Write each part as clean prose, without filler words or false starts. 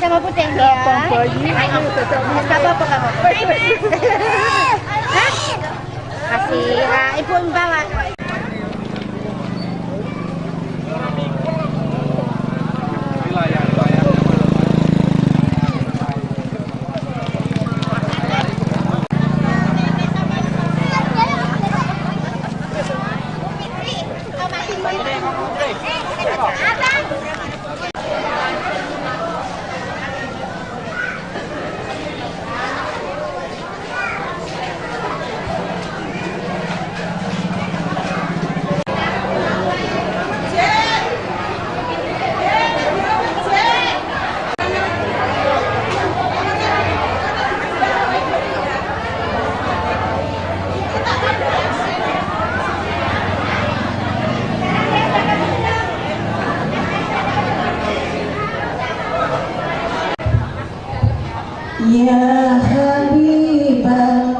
Sama putih ya. Gak apa-apa, gak apa-apa. Hah? Kasih, ibu bawa. Ya Habibal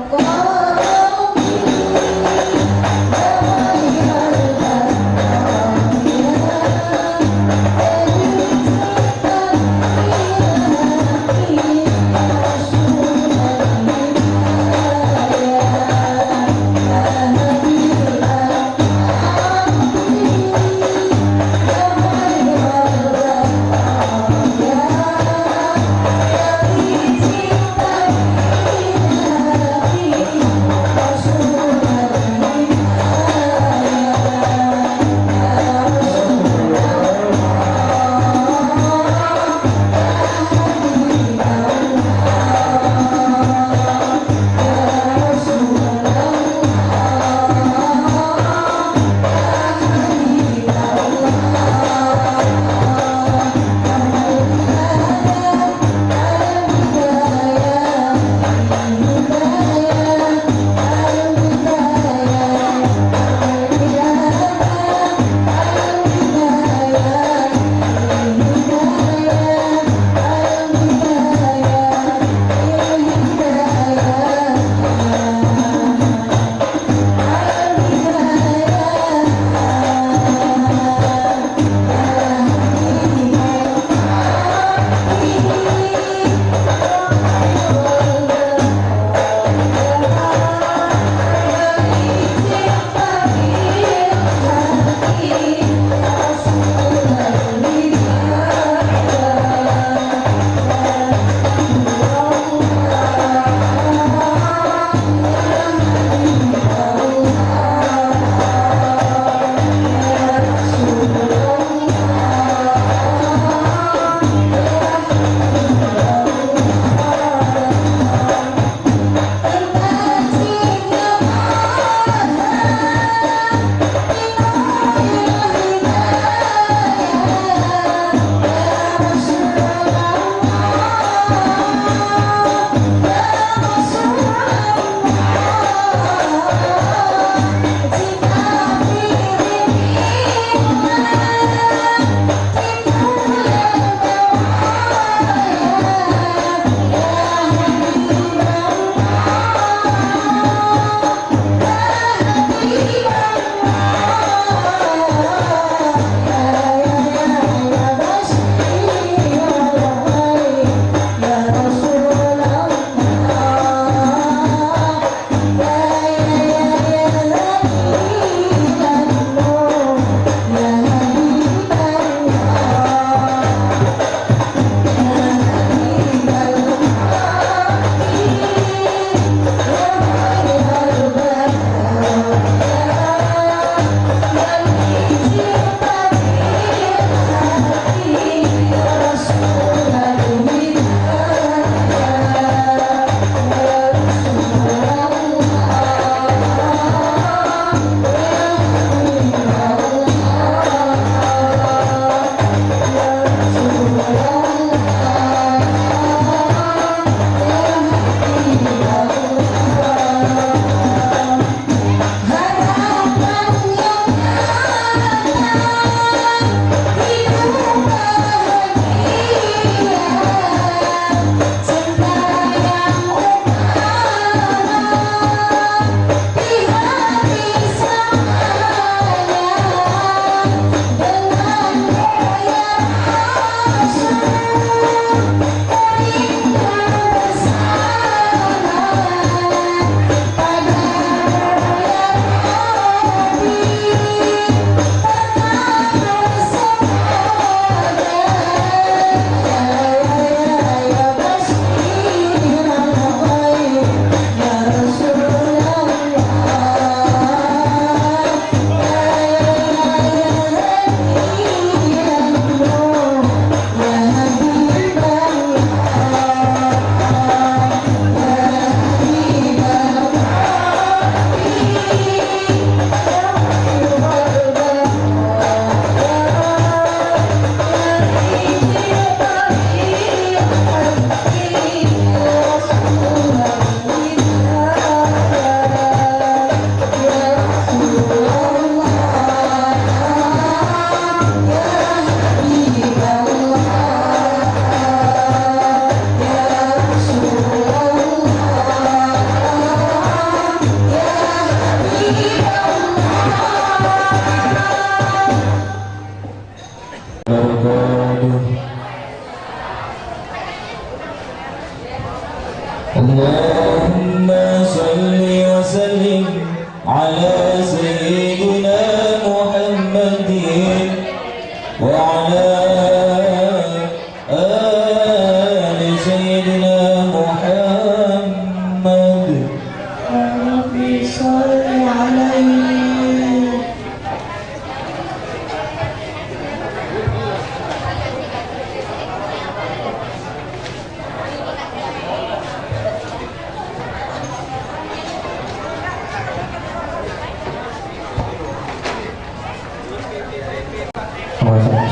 اللهم صل وسلم على سيدنا محمد وعلى آل سيدنا محمد. ربي صل عليه.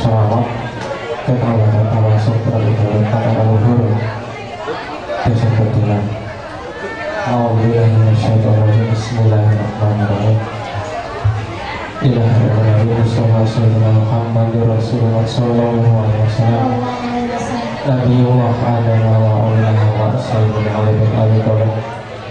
Sholawat kekalatan tawasul terhadap para leluhur desa Bedilan. A'udzubillahi. Bismillahirrahmanirrahim. Ila hadratil Mustafa sayyidina Muhammad Rasulullah sallallahu alaihi wasallam. Nabiullah Adam wa Allah wa sayyidina Ali bin Abi Thalib.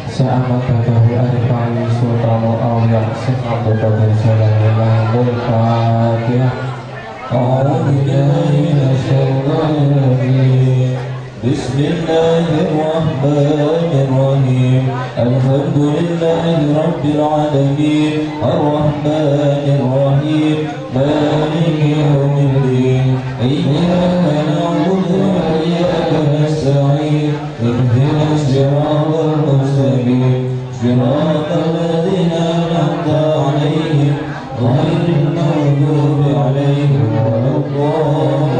Syekh Ahmad Badawi Arifai Sultanul Auliya Syekh Abdul Qadir Jailani. Al-Fatihah. أعوذ بالله من الشيطان الرجيم. بسم الله الرحمن الرحيم. الحمد لله رب العالمين الرحمن الرحيم مالك يوم الدين إياك نعبد وإياك نستعين اهدنا الصراط المستقيم صراط الذين أنعمت عليهم غير المغضوب عليهم ولا الضالين.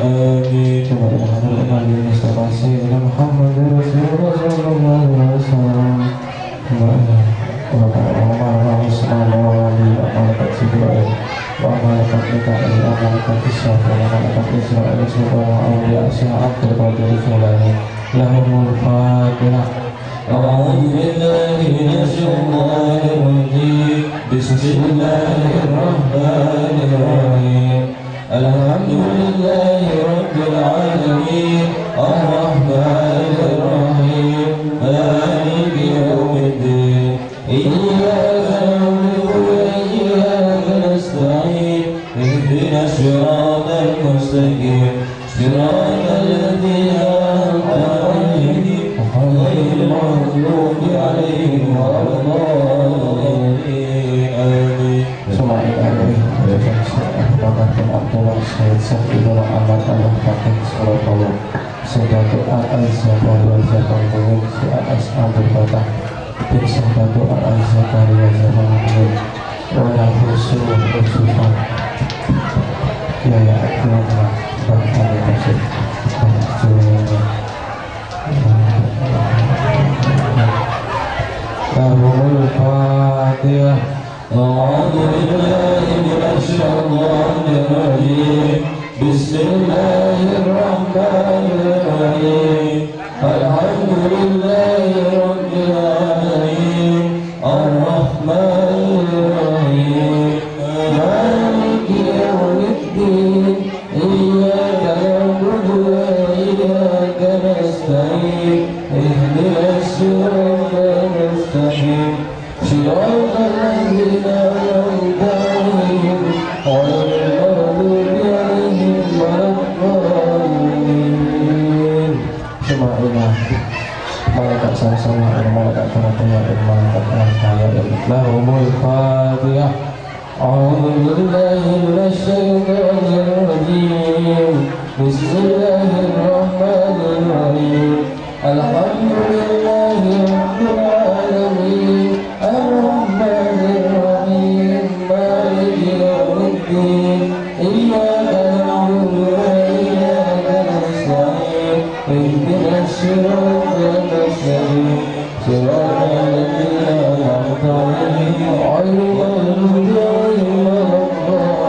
آمين. سيدنا محمد رسول الله صلى الله عليه وسلم. وملائكة ميكائيل وملائكة إسرافيل وملائكة إسرائيل سلطان أولياء شيخ عبد القادر الجيلاني. لهم الفاتحة. أعوذ بالله من الشيطان الرجيم. بسم الله الرحمن الرحيم. الحمد لله رب العالمين الرحمن الرحيم مالك يوم الدين إياك نعبد وإياك نستعين اهدنا الصراط المستقيم صراط الذين أنعمت عليهم غير المغضوب عليهم ولا الضالين. آمين. Abdullah Said Sahibullah Ahmad Allah Fatih Surabaya Saudatu Al-Azhar Zakar Si Al-As Abdul Fatah bin Saudatu Al-Azhar Zakar Wala Khusu Khususan Kiai Abdullah Bahkan Masjid Lahumul Fatihah. أعوذ بالله من الشيطان الرجيم. بسم الله الرحمن الرحيم. الحمد لله رب العالمين الرحمن الرحيم مالك يوم الدين إياك نعبد وإياك نستعين اهدنا الصراط المستقيم صراط الذين أنعمت عليهم غير المغضوب عليهم ولا الضالين. Semua malaikat sama-sama, malaikat perhatian, malaikat kaya, lahumul Fatihah. أعوذ بالله من الشيطان الرجيم. بسم الله الرحمن الرحيم. الحمد لله رب العالمين الرحمن الرحيم مالك يوم الدين إياك نعبد وإياك نستعين اهدنا الصراط المستقيم صراط الذين أنعمت عليهم غير المغضوب عليهم ولا الضالين.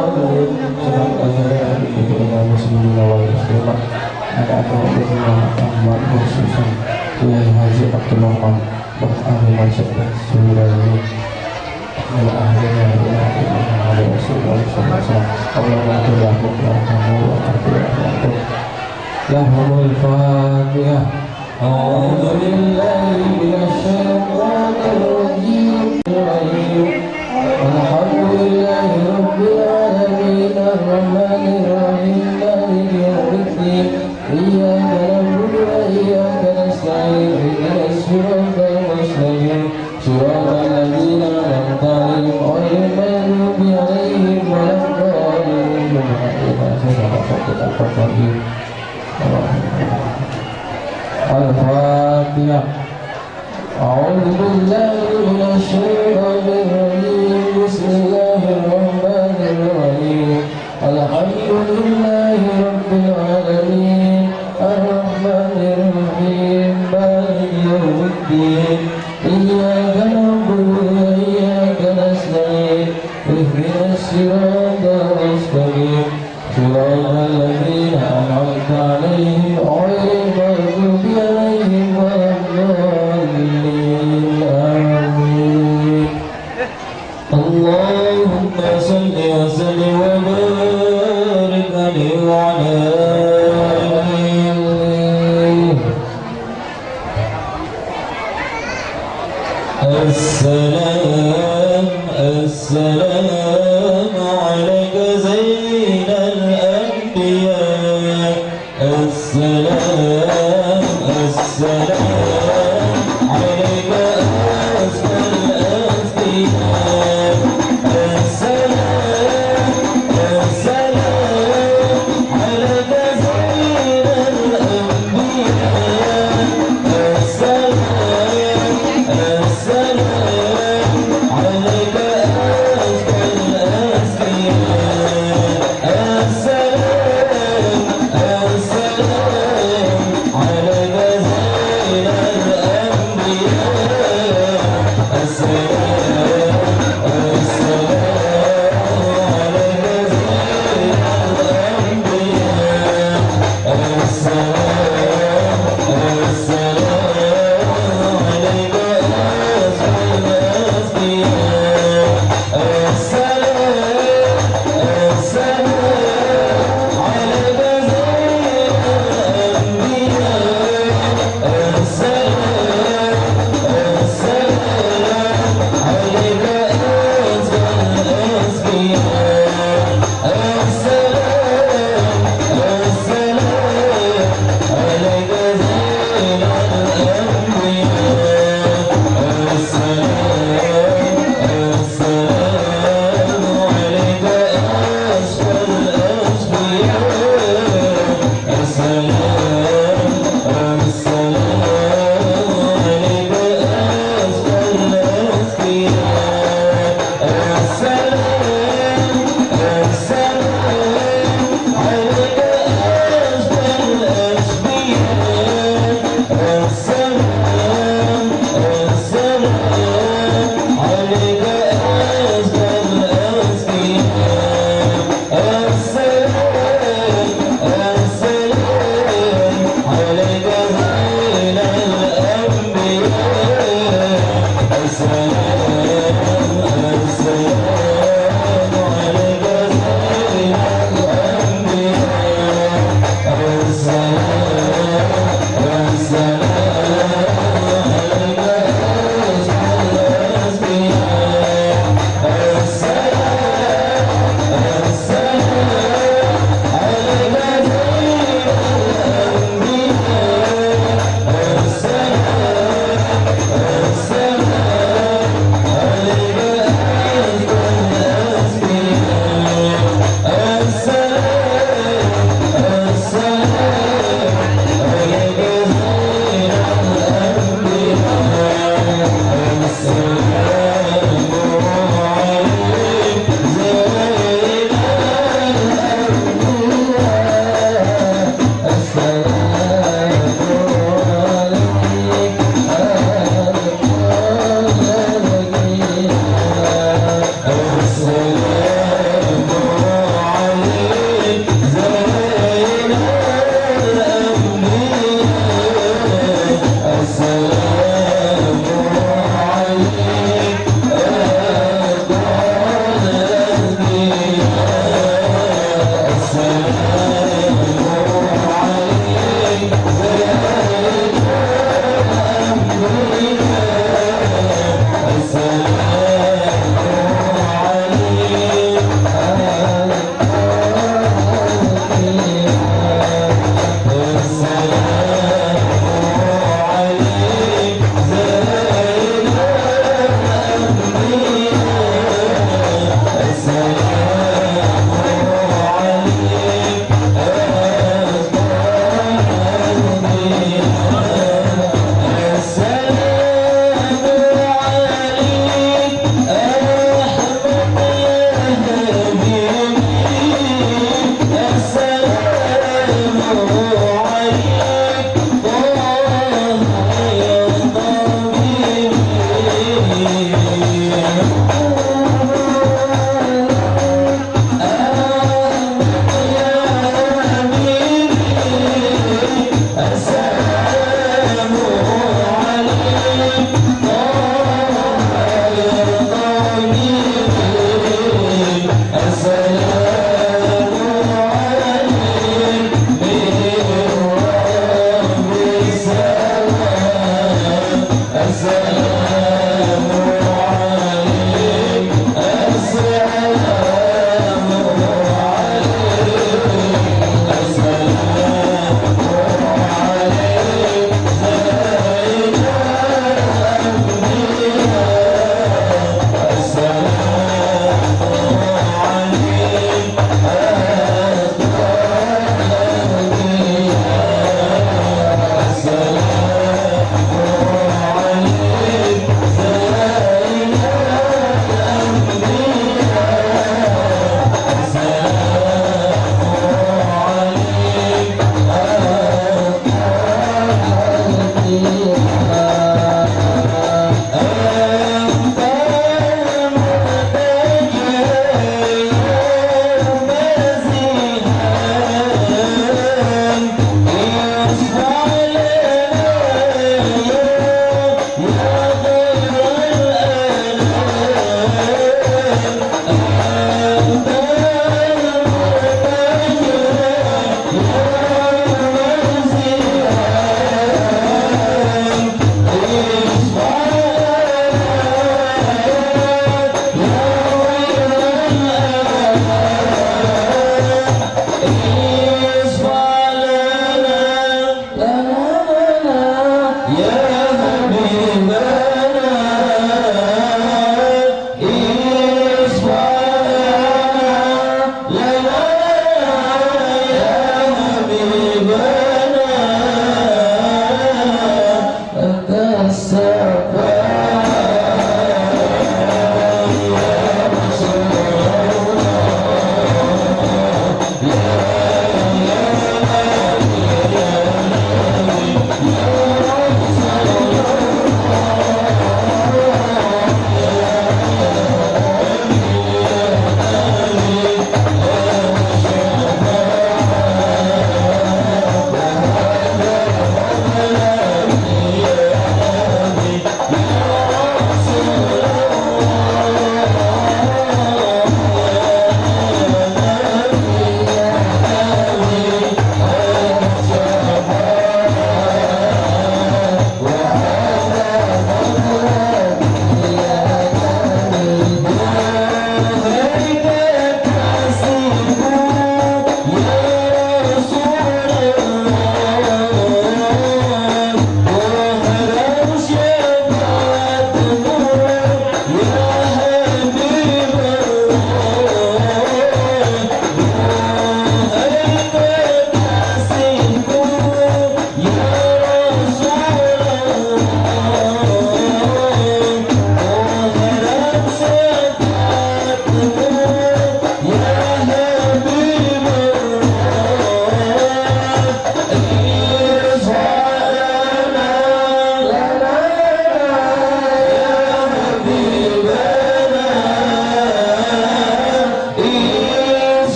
المسلمين والمسلمات أموات خصوصا Kiai Haji Abdul Rahman Bahari Majid Surani إلى أهلنا إلى على رسول الله صلى الله عليه وسلم. اللهم اغفر لهم وارحمهم وارحمهم. لهم الفاتحة. أعوذ بالله من الشيطان الرجيم. الحمد لله رب العالمين الرحمن الرحيم مالك يوم الدين إياك نعبد وإياك نستعين نستعين اهدنا الصراط المستقيم صراط الذين أنعمت عليهم غير المغضوب عليهم ولا الضالين. الفاتحة. أعوذ بالله من الشيطان الرجيم. بسم الله الرحمن الرحيم. الحمد لله رب العالمين الرحمن الرحيم مالك يوم الدين إياك نعبد وإياك نستعين اهدنا الصراط المستقيم صراط الذين أنعمت عليهم غير المغضوب عليهم ولا الضالين. آمين. اللهم صل وسلم وبارك عليه وعلى آله. السلام السلام عليك زين الأنبياء. السلام السلام عليك أزكى الأزكياء. السلام السلام عليك زين الأنبياء. السلام السلام عليك أزكى الأزكياء. السلام السلام عليك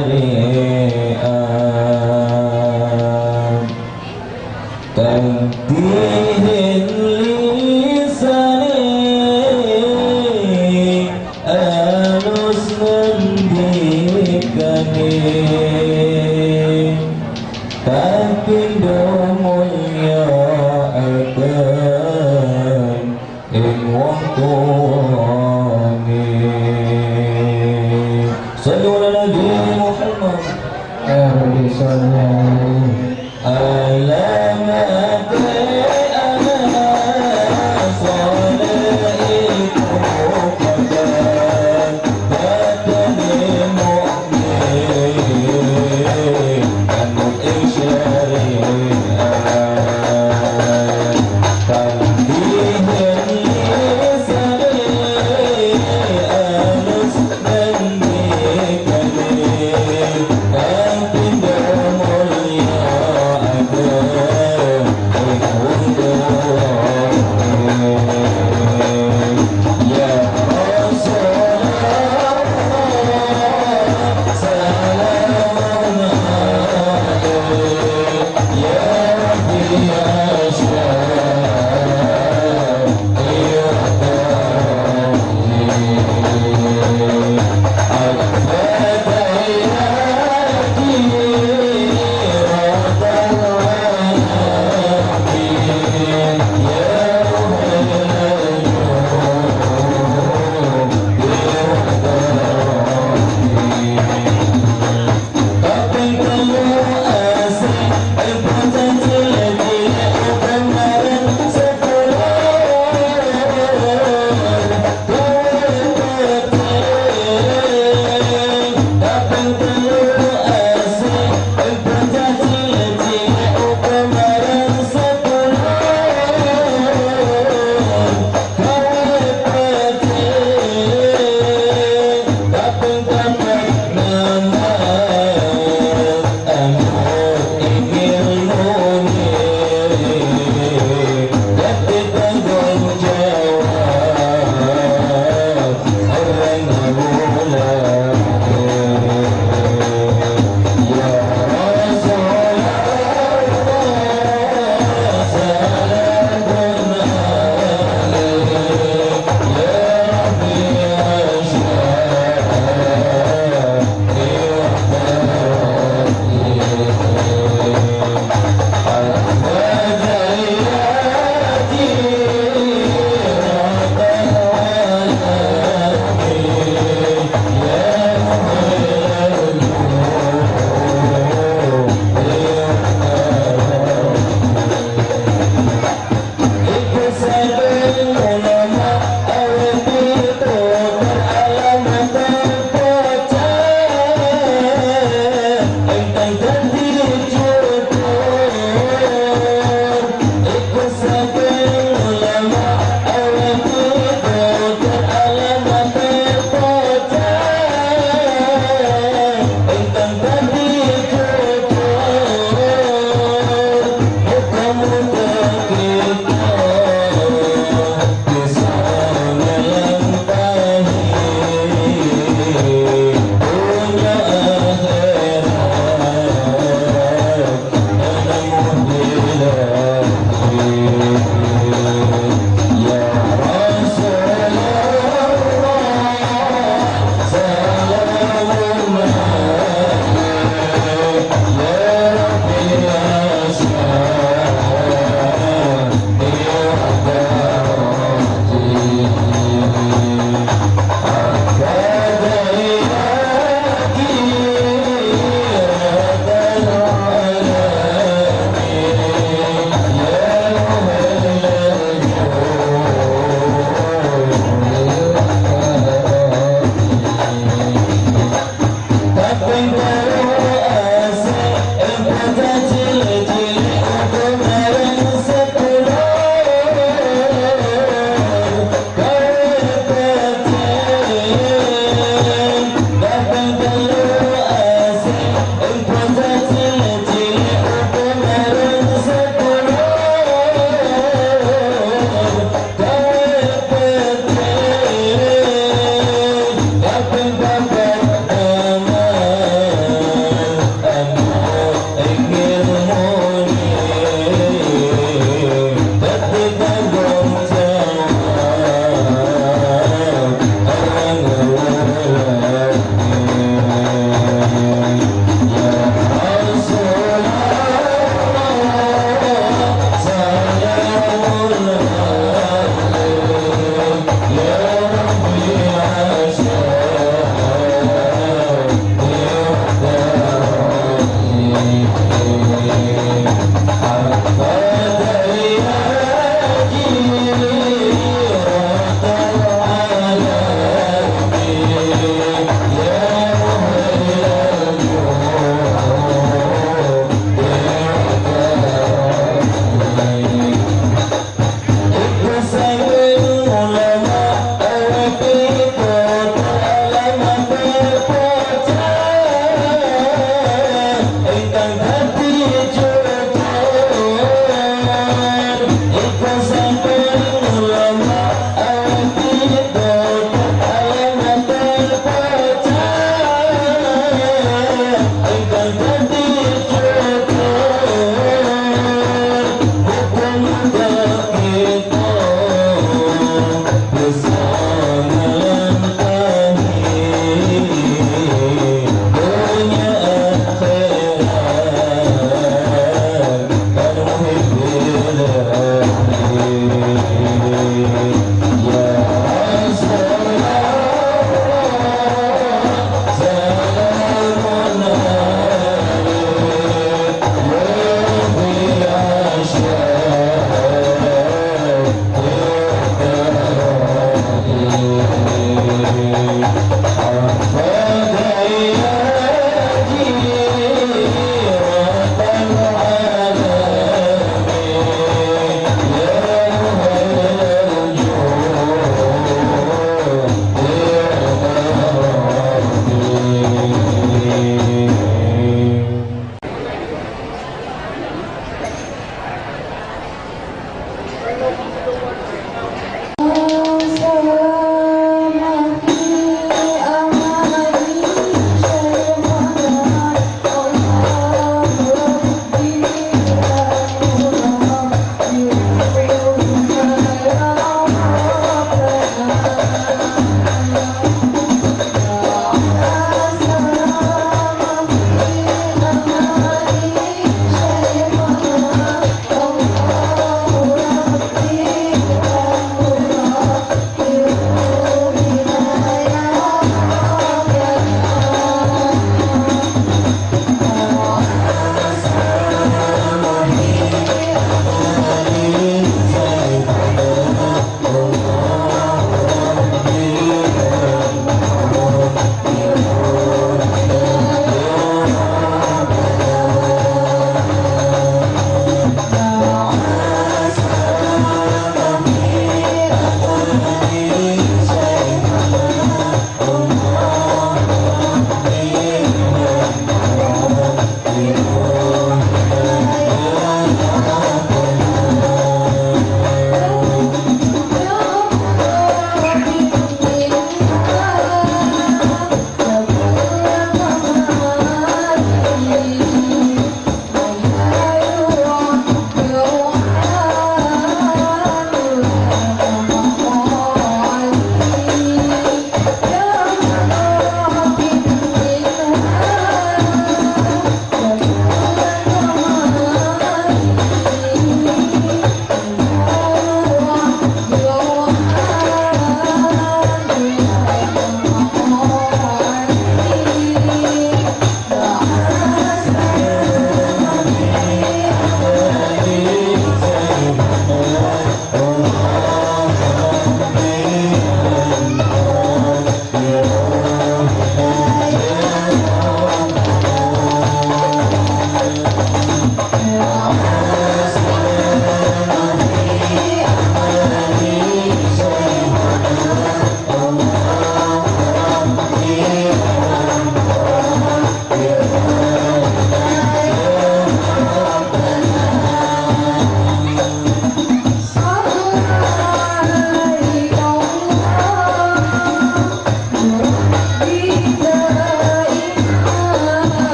syariat tanbihin lisane alus ngendikane kapindo mulya akan ing wong tuwane. Sallu ala Nabi Muhammad. Ya Rabbi sholli alaihi. Alamat ana salaiku qadar badani mu'min anut ing syariat tanbihin lisane alus ngendikane kapindo mulya akan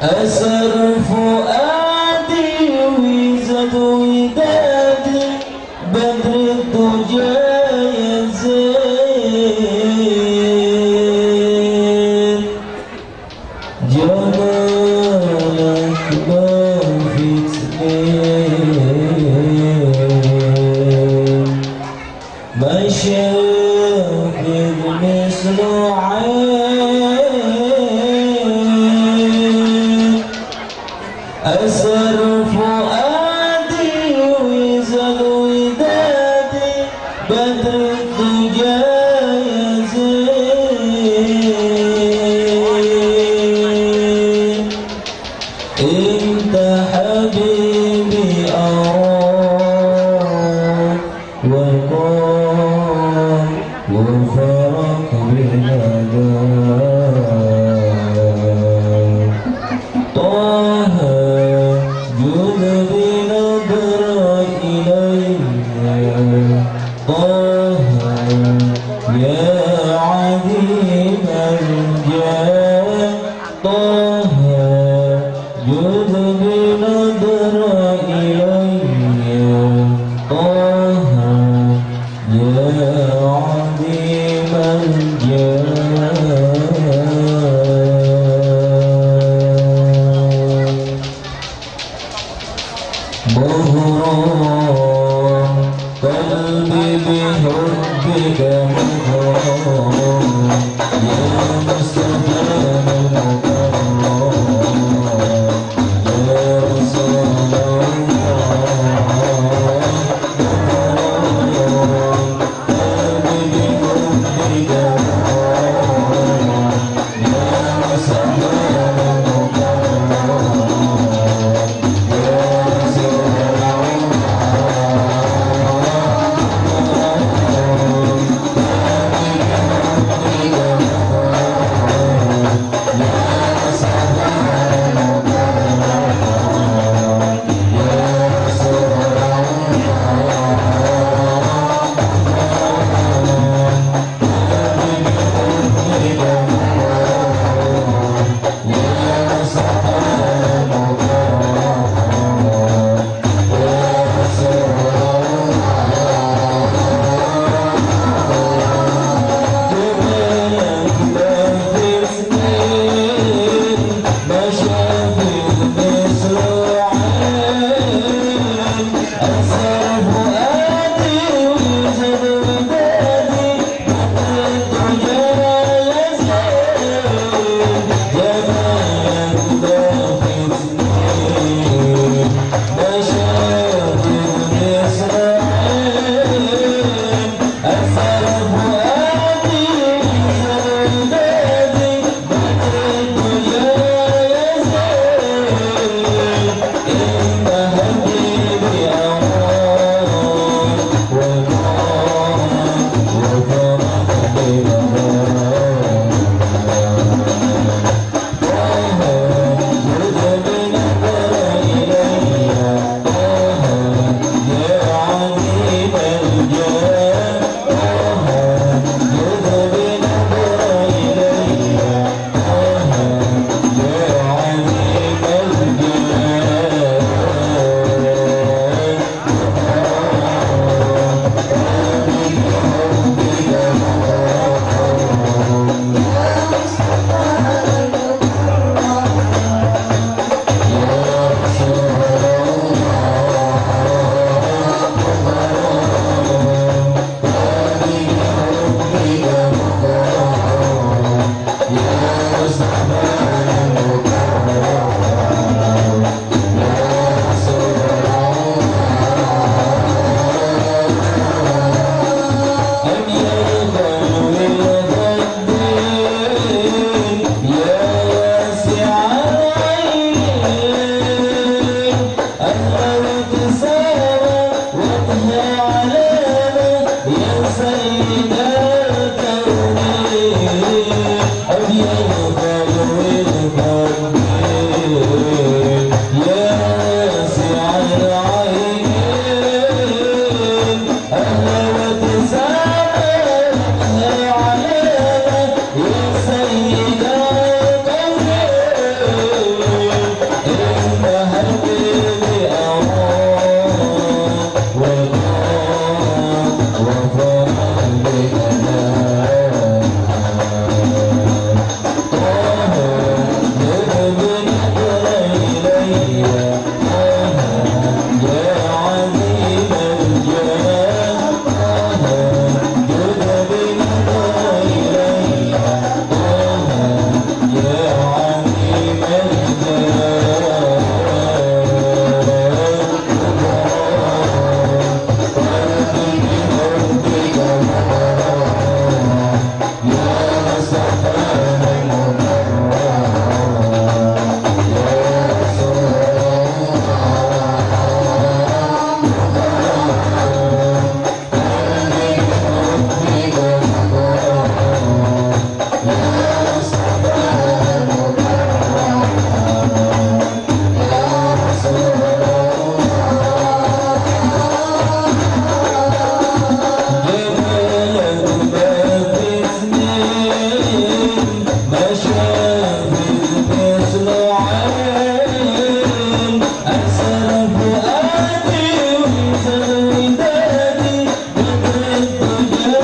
أسر فؤادي وزاد ودادي بدر الدجى يا زين جمالك ما في اثنين ما شاف مثله عين أسر فؤادي وزاد ودادي بدر الدجى يا زين انت حبيبي أراك والقاك وفرق بنداك طه جد بنظرة إلي طه يا عظيم الجاه طه جد بنظرة إلي طه يا عظيم الجاه مغرم قلبي بحبك مغرم يا مصطفى المكرم. مثل عين أسر فؤادي وزن ودادي بدر الدجى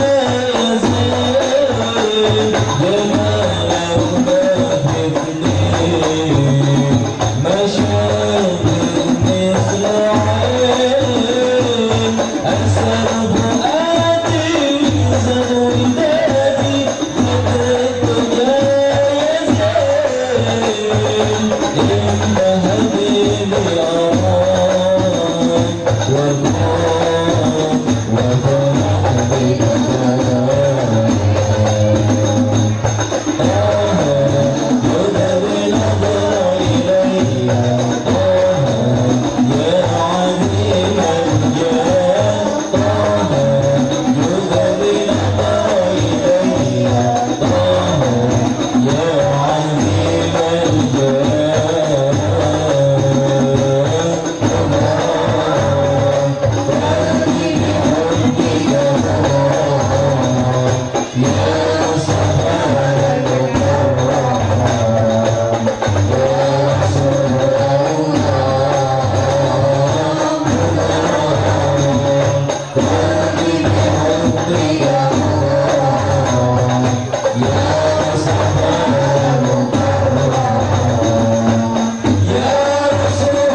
يا زين جمالك ما في اثنين ما شافت مثل عين أسر فؤادي وزن ودادي بدر الدجى يا زين إن حبيبي أراك وضاق وضاق بالجلال طه يذهب النظر إلي طه يا عظيم الجاه طه يذهب النظر إلي طه يا عظيم الجاه قلبي بحبك ضاق يا سهل المكرم يا رسول الله قلبي بحبك ضاق يا سهل المكرم يا رسول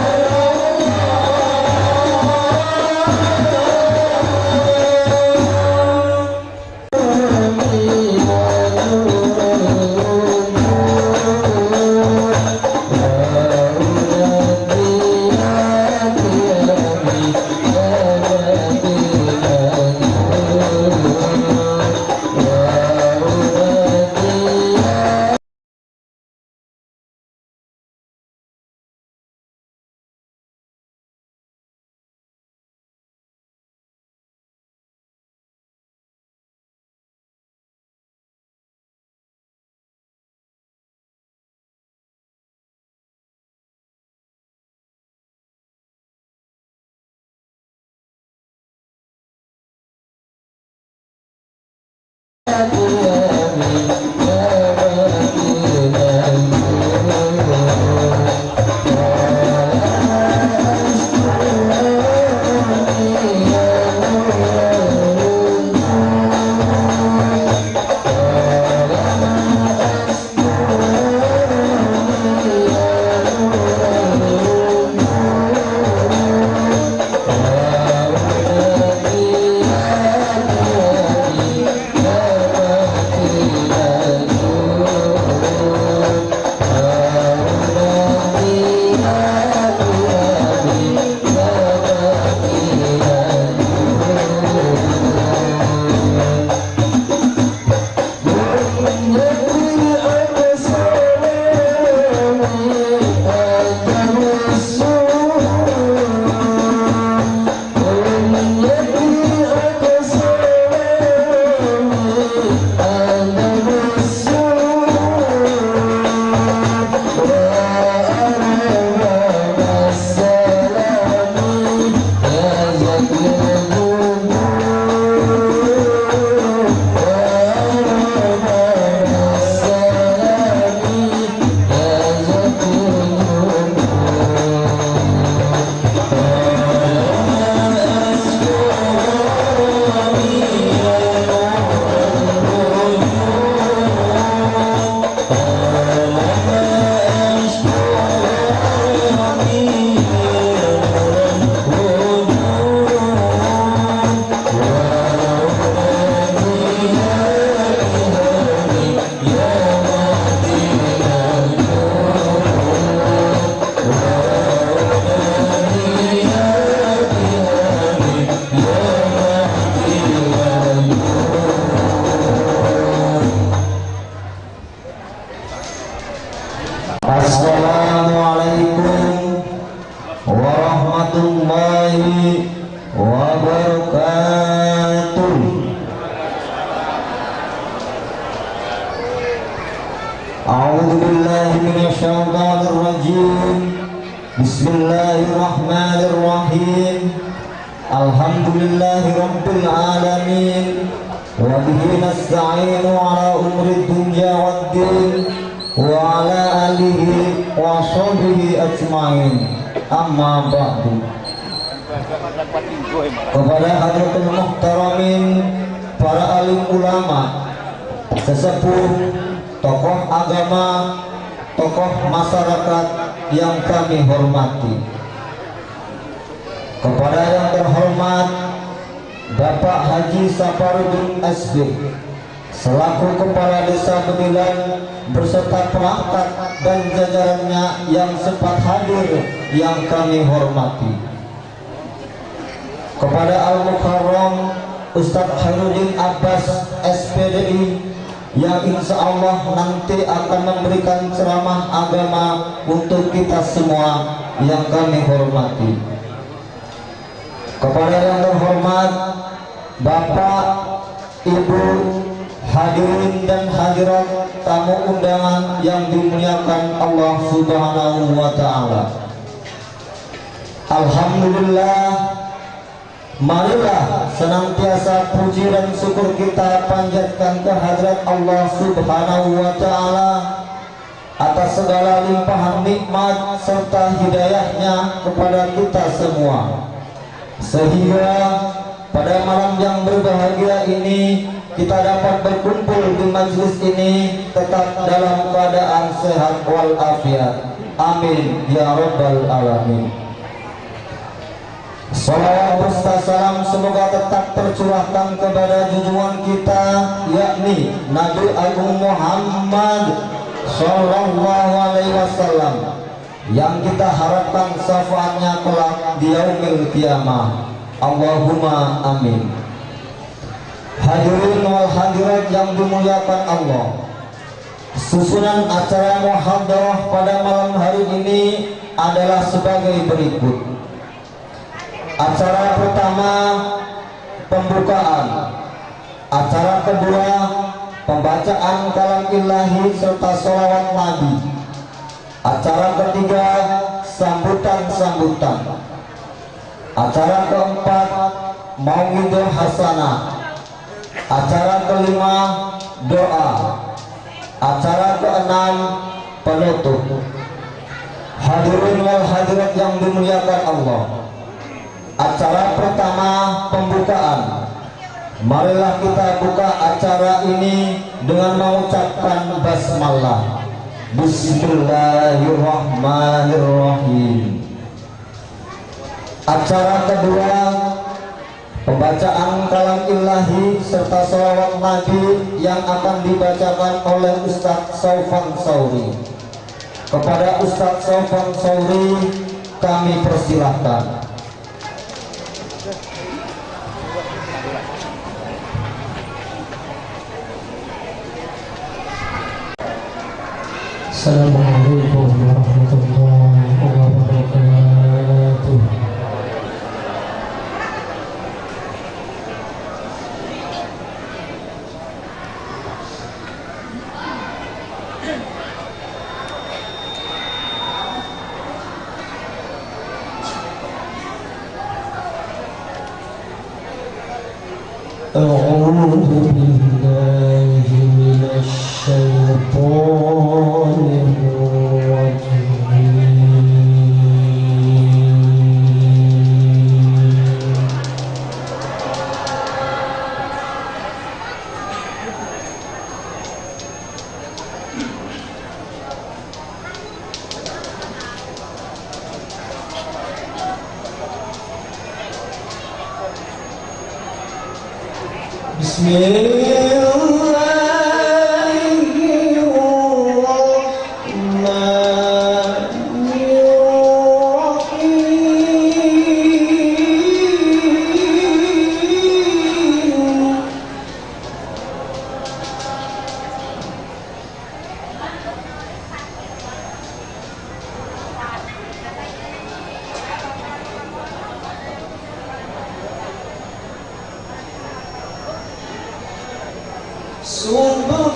Assalamualaikum warahmatullahi wabarakatuh. A'udzu billahi minasyaitonir rajim. Bismillahirrahmanirrahim. Alhamdulillahi rabbil alamin. Wa bihi nasta'inu ala umuri dunya waddin. wa ala alihi wa sahbihi ajmain. Amma ba'du. Kepada hadratul muhtaramin, para alim ulama, sesepuh, tokoh agama, tokoh masyarakat yang kami hormati. Kepada yang terhormat Bapak Haji Saparudin SB selaku Kepala Desa Bedilan berserta perangkat dan jajarannya yang sempat hadir yang kami hormati. Kepada Al-Mukarram Ustadz Khairuddin Abbas SPDI yang insya Allah nanti akan memberikan ceramah agama untuk kita semua yang kami hormati. Kepada yang terhormat Bapak, Ibu, hadirin dan hadirat, tamu undangan yang dimuliakan Allah Subhanahu wa Ta'ala. Alhamdulillah, marilah senantiasa puji dan syukur kita panjatkan ke hadrat Allah Subhanahu wa Ta'ala atas segala limpahan nikmat serta hidayahnya kepada kita semua, sehingga pada malam yang berbahagia ini kita dapat berkumpul di majelis ini tetap dalam keadaan sehat walafiat. Amin ya rabbal alamin. Salawat serta salam semoga tetap tercurahkan kepada junjungan kita, yakni Nabi Agung Muhammad Sallallahu Alaihi Wasallam, yang kita harapkan syafaatnya kelak di yaumil kiamah. Allahumma amin. Hadirin wal hadirat yang dimuliakan Allah, susunan acara muhadarah pada malam hari ini adalah sebagai berikut. Acara pertama, pembukaan. Acara kedua, pembacaan kalam ilahi serta sholawat Nabi. Acara ketiga, sambutan-sambutan. Acara keempat, mauidhah hasanah. Acara kelima, doa. Acara keenam, penutup. Hadirin wal hadirat yang dimuliakan Allah, acara pertama pembukaan. Marilah kita buka acara ini dengan mengucapkan basmalah. Bismillahirrahmanirrahim. Acara kedua, pembacaan kalam ilahi serta sholawat Nabi yang akan dibacakan oleh Ustadz Saufan Sauri. Kepada Ustadz Saufan Sauri kami persilahkan. Assalamualaikum warahmatullahi wabarakatuh. أعوذ بالله من الشيطان الرجيم. Bismillahirrahmanirrahim. Subhanalladzi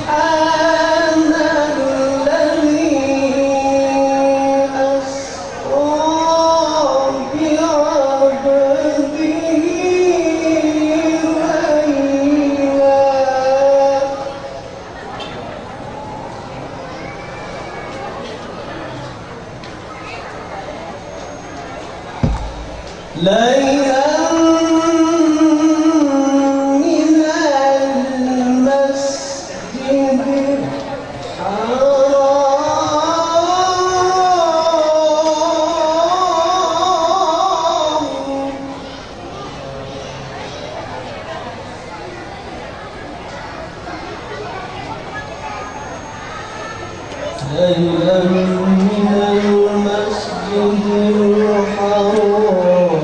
ليلا من المسجد الحرام ليلا من المسجد الحرام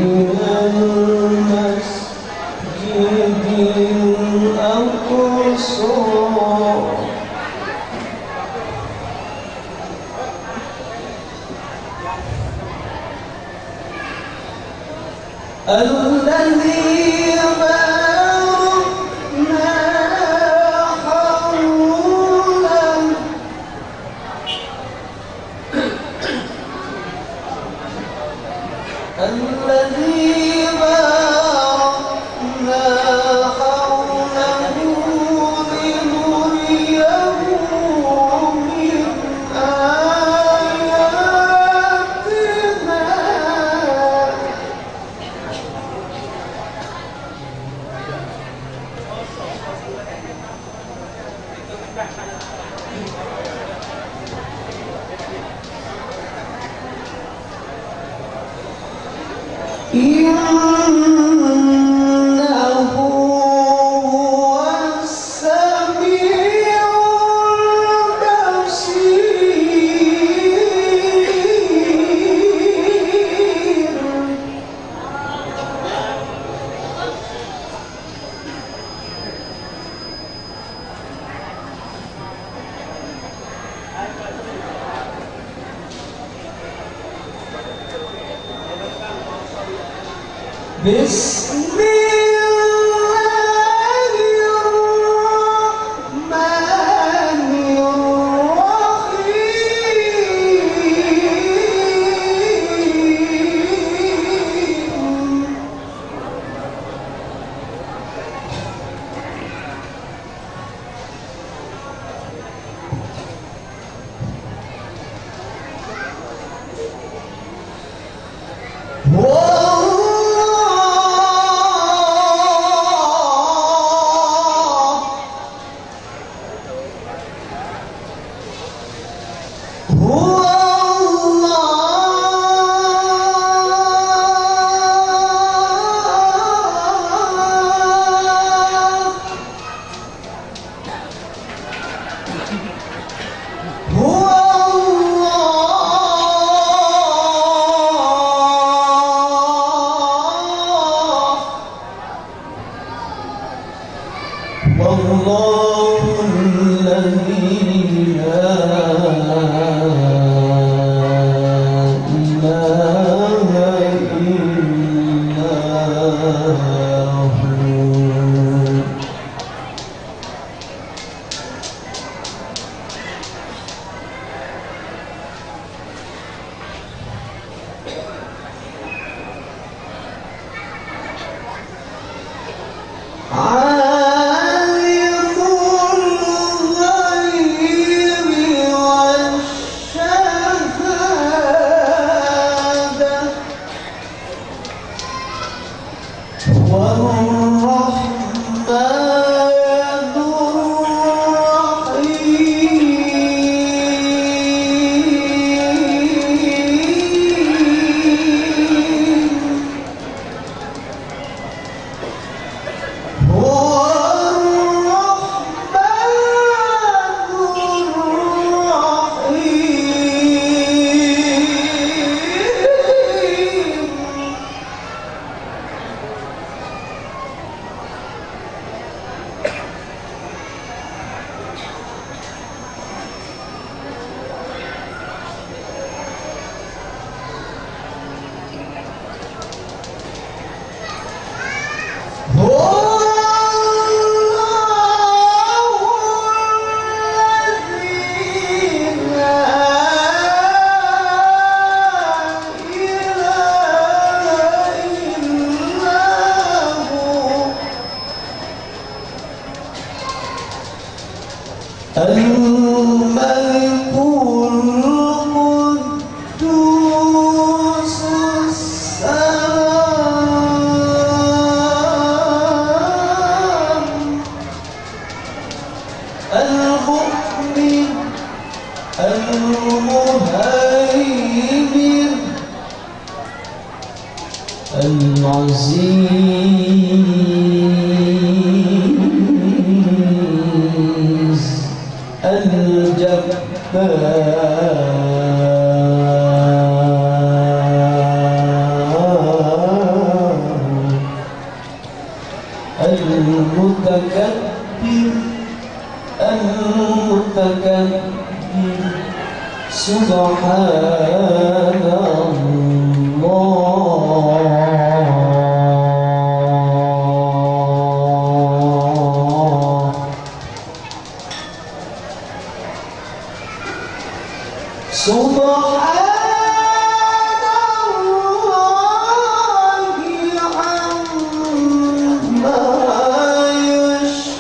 إلى المسجد الأقصى الذي باركنا حوله الذي باركنا حوله لنريه من آياتنا. إنه هو السميع البصير. بسم الله الرحمن الرحيم. هو الله هو الله والله الذي لا إله إلا هو. عالم الغيب والشهادة والرحمن الرحيم. المهيمن العزيز الجبار المتكبر المتكبر سبحان الله. سبحان الله عما يشركون.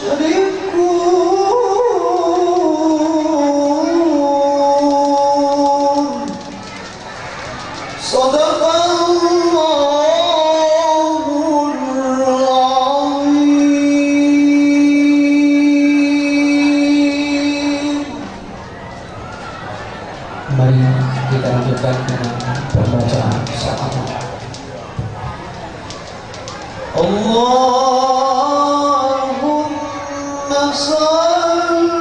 صدق الله العظيم. Mari kita lanjutkan dengan pembacaan sholawat. Allahumma salli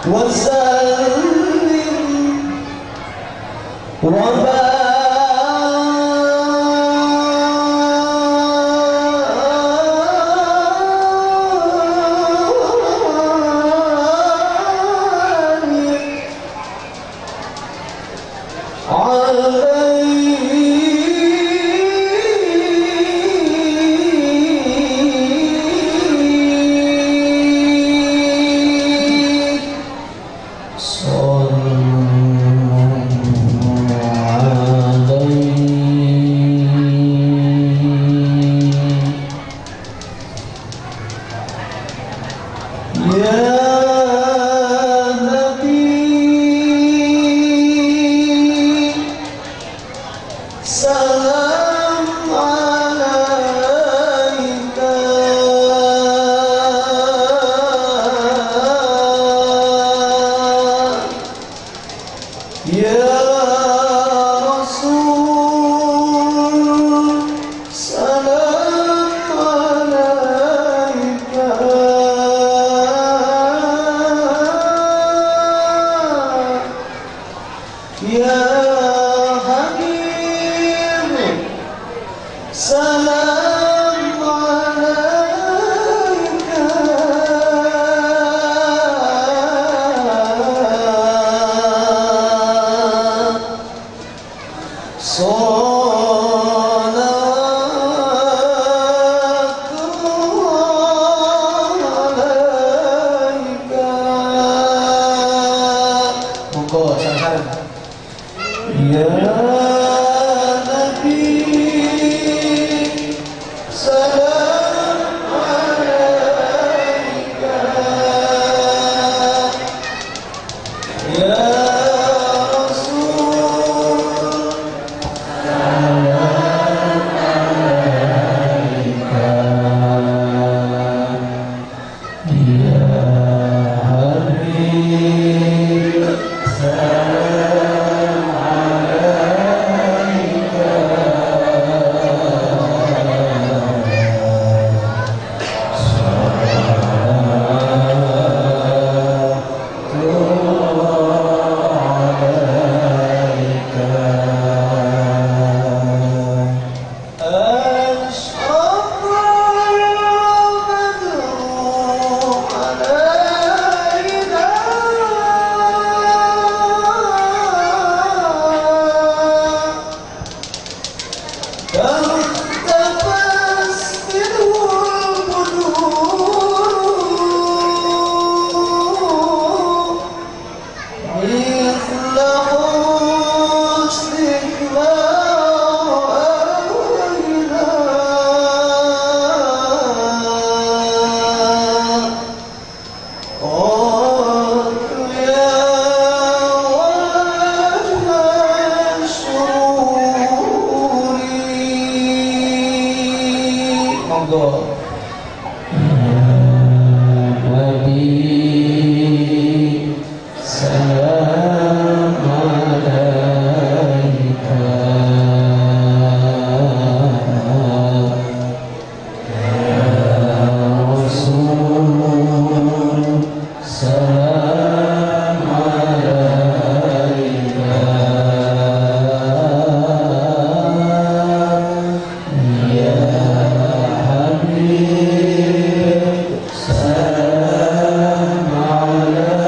wa sallim wa barik عليه صلوا عليه. يا نبي سلام عليك يا رسول سلام عليك يا حبيب سلام عليك صلاة الله عليك. Monggo sareng-sareng. يا نبي سلام عليك يا رسول Ya Habib salam alaika. Salam alaika ya Habib, salam alaika.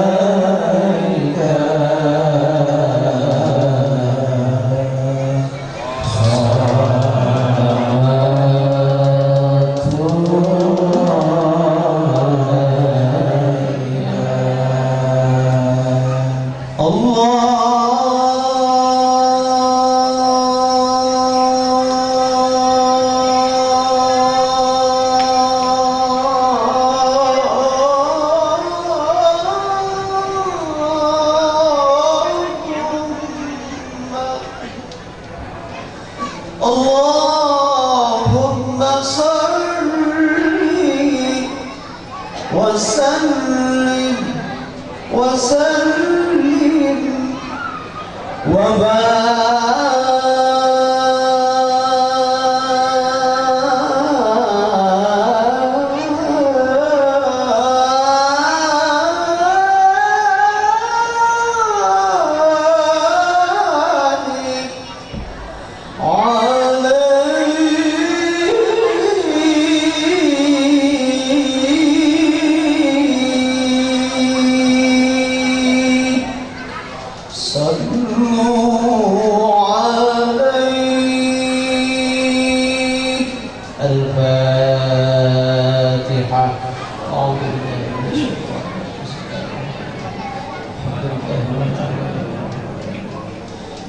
اللهم صل وسلم وسلم وبارك عليه. صلوا عليه. الفاتحة. أعوذ بالله من الشيطان الرجيم. الحمد لله رب العالمين.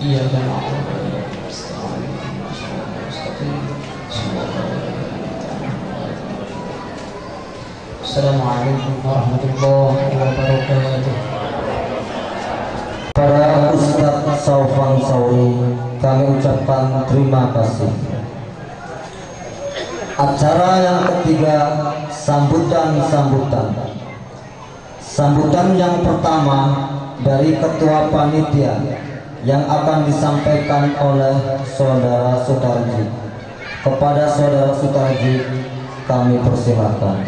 إياك نعبد وإياك نستعين. اهدنا الصراط المستقيم. صراط الذين أنعمت عليهم غير المغضوب عليهم. السلام عليكم ورحمة الله وبركاته. Para Ustadz Saufan Sauri, kami ucapkan terima kasih. Acara yang ketiga, sambutan-sambutan. Sambutan yang pertama dari Ketua Panitia yang akan disampaikan oleh Saudara Sutarji. Kepada Saudara Sutarji kami persilakan.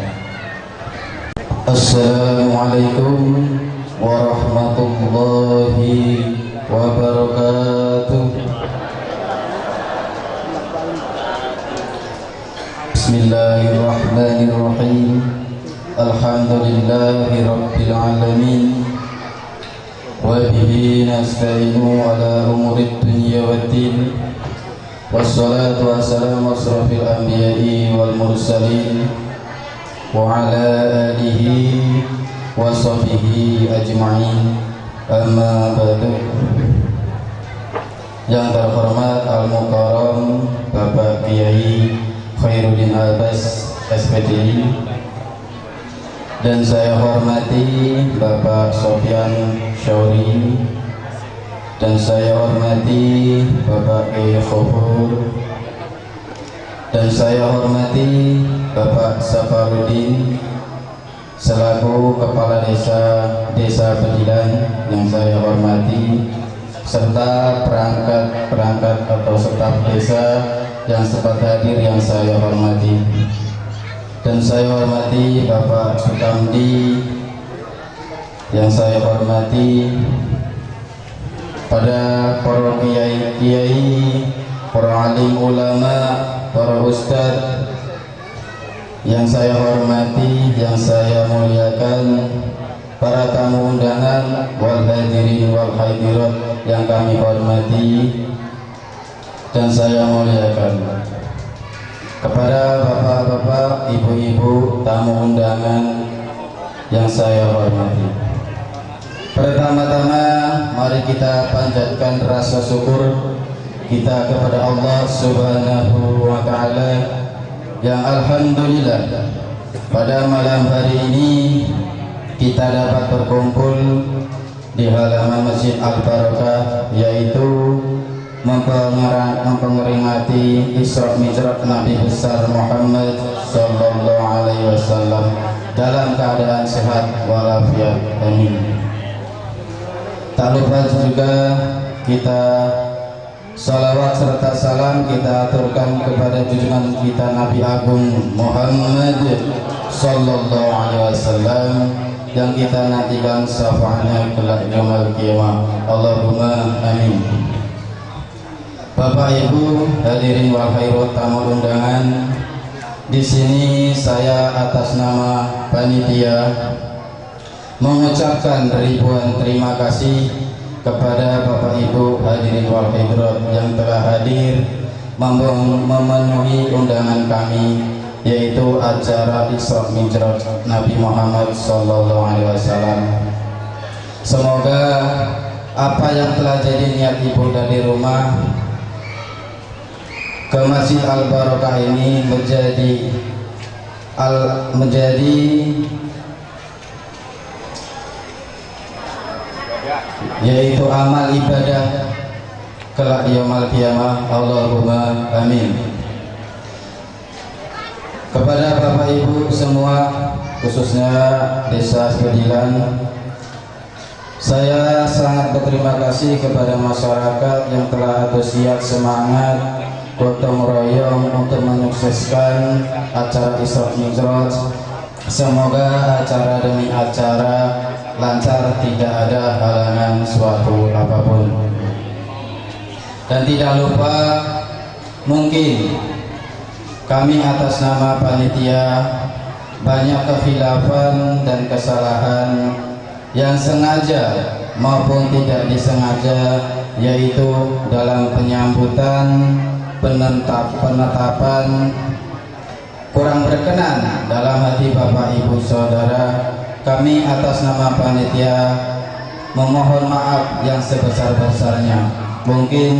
Assalamualaikum warahmatullahi wabarakatuh. Bismillahirrahmanirrahim. Alhamdulillahi rabbil alamin. Wa bihi nasta'inu ala umurid dunya waddin. Wassalatu wassalamu asrafil anbiya'i wal mursalin wa ala alihi wa sahbihi ajma'in. Amma ba'du. Yang terhormat Al-Mukarram Bapak Kiai Khairuddin Abbas SPDI, dan saya hormati Bapak Sofyan Syauri, dan saya hormati Bapak Kiai Khofur, dan saya hormati Bapak Safarudin selaku Kepala Desa Desa Bedilan yang saya hormati, serta perangkat-perangkat atau staf desa yang sempat hadir yang saya hormati, dan saya hormati Bapak Sukamdi yang saya hormati, pada para kiai-kiai, para alim ulama, para ustadz yang saya hormati, yang saya muliakan, para tamu undangan, wal hadirin wal hadirat yang kami hormati dan saya muliakan. Kepada bapak-bapak, ibu-ibu, tamu undangan yang saya hormati, pertama-tama mari kita panjatkan rasa syukur kita kepada Allah Subhanahu wa Ta'ala yang alhamdulillah pada malam hari ini kita dapat berkumpul di halaman Masjid Al-Barokah, yaitu memperingati Isra Mi'raj Nabi besar Muhammad Sallallahu Alaihi Wasallam dalam keadaan sehat walafiat. Amin. Tak lupa juga kita salawat serta salam kita aturkan kepada junjungan kita Nabi Agung Muhammad Sallallahu Alaihi Wasallam yang kita nantikan syafaatnya kelak yaumul qiyamah. Allahumma amin. Bapak Ibu hadirin wal khairat, tamu undangan, di sini saya atas nama panitia mengucapkan ribuan terima kasih kepada Bapak Ibu hadirin wal hadirat yang telah hadir memenuhi undangan kami, yaitu acara Isra Mi'raj Nabi Muhammad Sallallahu Alaihi Wasallam. Semoga apa yang telah jadi niat ibu dari rumah ke Masjid Al Barokah ini menjadi yaitu amal ibadah kelak yaumul qiyamah. Allahumma amin. Kepada Bapak Ibu semua, khususnya Desa Bedilan, saya sangat berterima kasih kepada masyarakat yang telah antusias semangat gotong royong untuk menyukseskan acara Isra Mi'raj. Semoga acara demi acara lancar, tidak ada halangan suatu apapun. Dan tidak lupa, mungkin kami atas nama panitia banyak kekhilafan dan kesalahan yang sengaja maupun tidak disengaja, yaitu dalam penyambutan, penetapan kurang berkenan dalam hati Bapak Ibu Saudara. Kami atas nama panitia memohon maaf yang sebesar-besarnya. Mungkin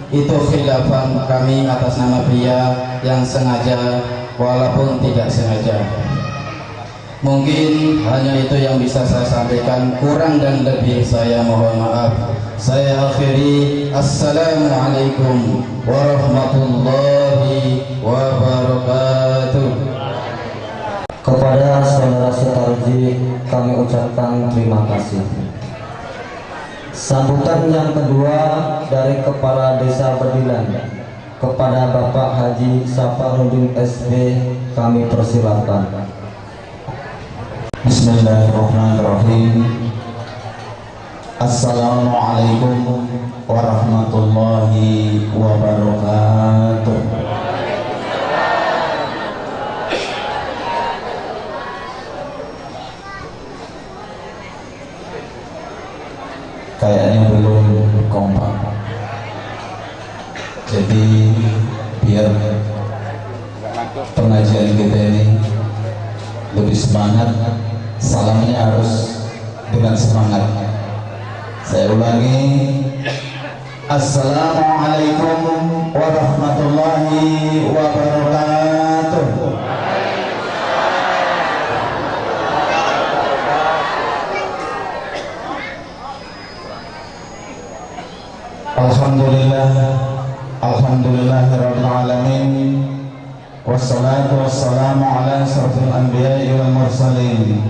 itu khilafan kami atas nama pria yang sengaja walaupun tidak sengaja. Mungkin hanya itu yang bisa saya sampaikan, kurang dan lebih saya mohon maaf. Saya akhiri, assalamualaikum warahmatullahi wabarakatuh. Kepada saudara Sutarji kami ucapkan terima kasih. Sambutan yang kedua dari Kepala Desa Bedilan kepada Bapak Haji Safarudin SB kami persilakan. Bismillahirrahmanirrahim. Assalamualaikum warahmatullahi wabarakatuh. Kayaknya belum kompak, jadi biar pengajian kita ini lebih semangat, salamnya harus dengan semangat. Saya ulangi, assalamualaikum warahmatullahi wabarakatuh. Alhamdulillah, alhamdulillahirabbil alamin, wassalatu wassalamu ala asyrafil anbiya'i wal mursalin,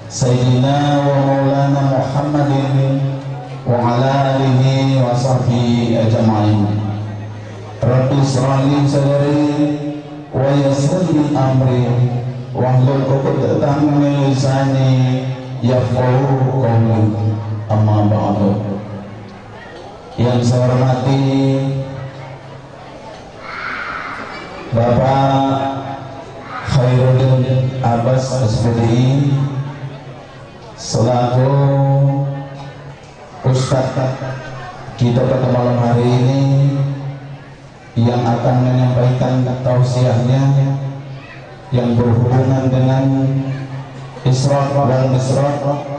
sayyidina wa maulana Muhammadin wa ala alihi wa sahbihi ajma'in. Rabbi israh li sadri wa yassir li amri wahlul 'uqdatam min lisani yafqahu qawli. Amma ba'du. Yang saya hormati Bapak Khairuddin Abbas SPDI selaku Ustadz kita pada malam hari ini yang akan menyampaikan tausiahnya yang berhubungan dengan Isra wal Mi'raj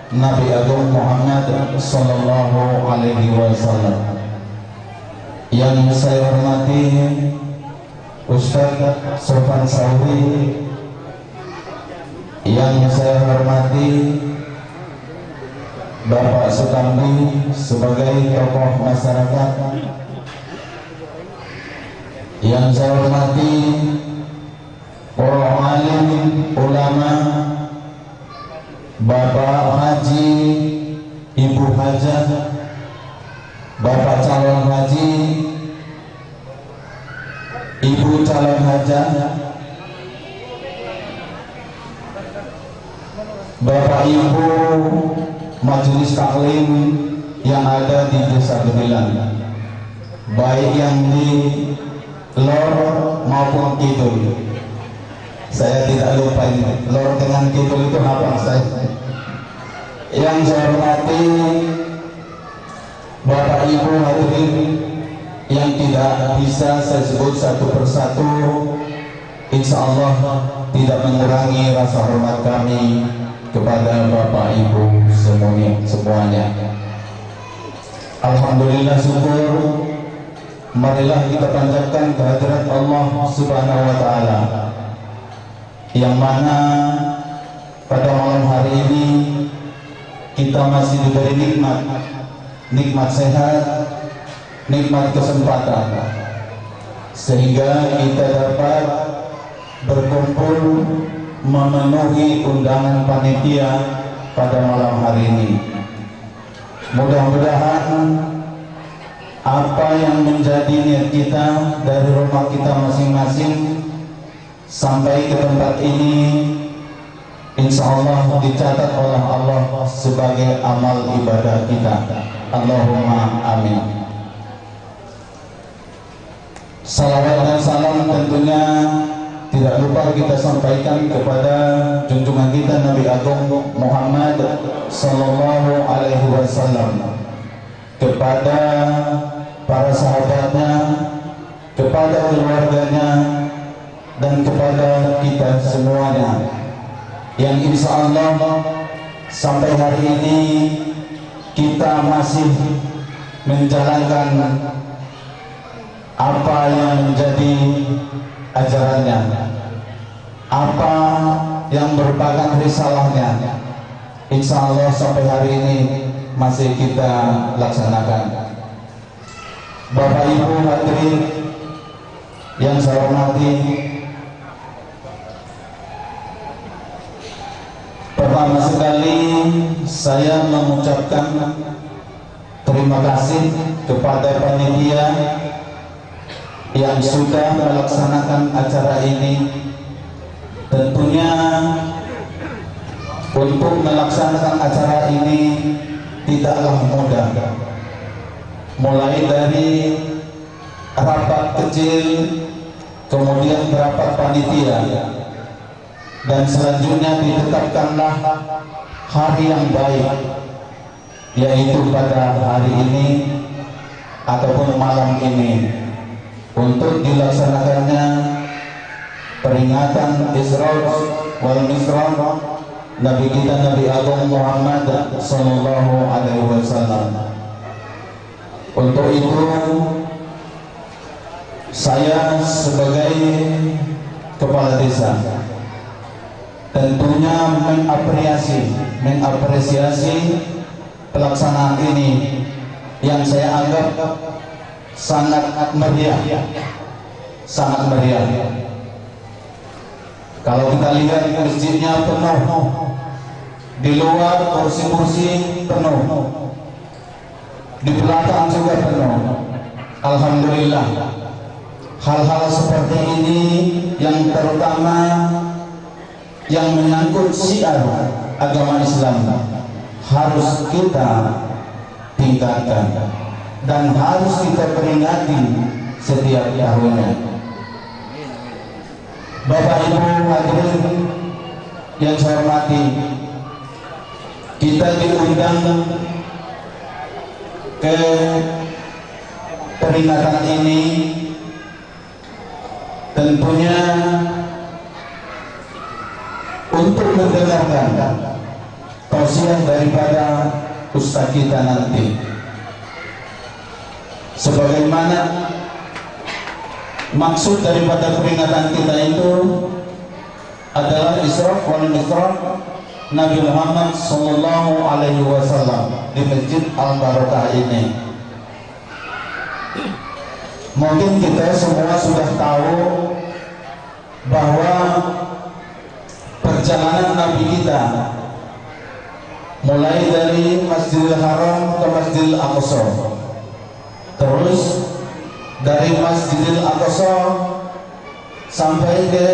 Nabi Agung Muhammad Sallallahu Alaihi Wasallam. Yang saya hormati Ustadz Sofan Sauri, yang saya hormati Bapak Sukamdi sebagai tokoh masyarakat, yang saya hormati para alim ulama, Bapak Haji, Ibu Hajah, Bapak calon haji, Ibu calon hajah, Bapak Ibu Majelis Taklim yang ada di Desa Gedilan, baik yang di Lor maupun Kidul. Saya tidak lupa ini, Lor dengan Kidul itu hafal saya. Yang saya hormati Bapak Ibu hadirin yang tidak bisa saya sebut satu persatu, insya Allah tidak mengurangi rasa hormat kami kepada Bapak Ibu semuanya. Alhamdulillah, syukur marilah kita panjatkan kehadirat Allah Subhanahu wa Ta'ala, yang mana pada malam hari ini kita masih diberi nikmat, nikmat sehat, nikmat kesempatan, sehingga kita dapat berkumpul memenuhi undangan panitia pada malam hari ini. Mudah-mudahan apa yang menjadi niat kita dari rumah kita masing-masing sampai ke tempat ini, insya Allah dicatat oleh Allah sebagai amal ibadah kita. Allahumma amin. Salawat dan salam tentunya tidak lupa kita sampaikan kepada junjungan kita Nabi Agung Muhammad Sallallahu Alaihi Wasallam, kepada para sahabatnya, kepada keluarganya, dan kepada kita semuanya yang insya Allah sampai hari ini kita masih menjalankan apa yang menjadi ajarannya, apa yang merupakan risalahnya. Insya Allah sampai hari ini masih kita laksanakan. Bapak Ibu hadirin yang saya hormati, pertama sekali saya mengucapkan terima kasih kepada panitia yang sudah melaksanakan acara ini. Tentunya untuk melaksanakan acara ini tidaklah mudah, mulai dari rapat kecil, kemudian rapat panitia, dan selanjutnya ditetapkanlah hari yang baik, yaitu pada hari ini ataupun malam ini, untuk dilaksanakannya peringatan Isra wal Mi'raj Nabi kita Nabi Agung Muhammad Sallallahu Alaihi Wasallam. Untuk itu saya sebagai kepala desa tentunya mengapresiasi pelaksanaan ini yang saya anggap sangat meriah, sangat meriah. Kalau kita lihat masjidnya penuh, di luar kursi-kursi penuh, di belakang juga penuh. Alhamdulillah, hal-hal seperti ini yang terutama yang menyangkut syiar agama Islam harus kita tingkatkan dan harus kita peringati setiap tahunnya. Bapak Ibu hadirin yang saya hormati, kita diundang ke peringatan ini tentunya untuk mendengarkan tausiah daripada ustaz kita nanti. Sebagaimana maksud daripada peringatan kita itu adalah Isra wal Mi'raj Nabi Muhammad Sallallahu Alaihi Wasallam di Masjid Al Barokah ini. Mungkin kita semua sudah tahu bahwa perjalanan Nabi kita mulai dari Masjidil Haram ke Masjidil Aqsa, terus dari Masjidil Aqsa sampai ke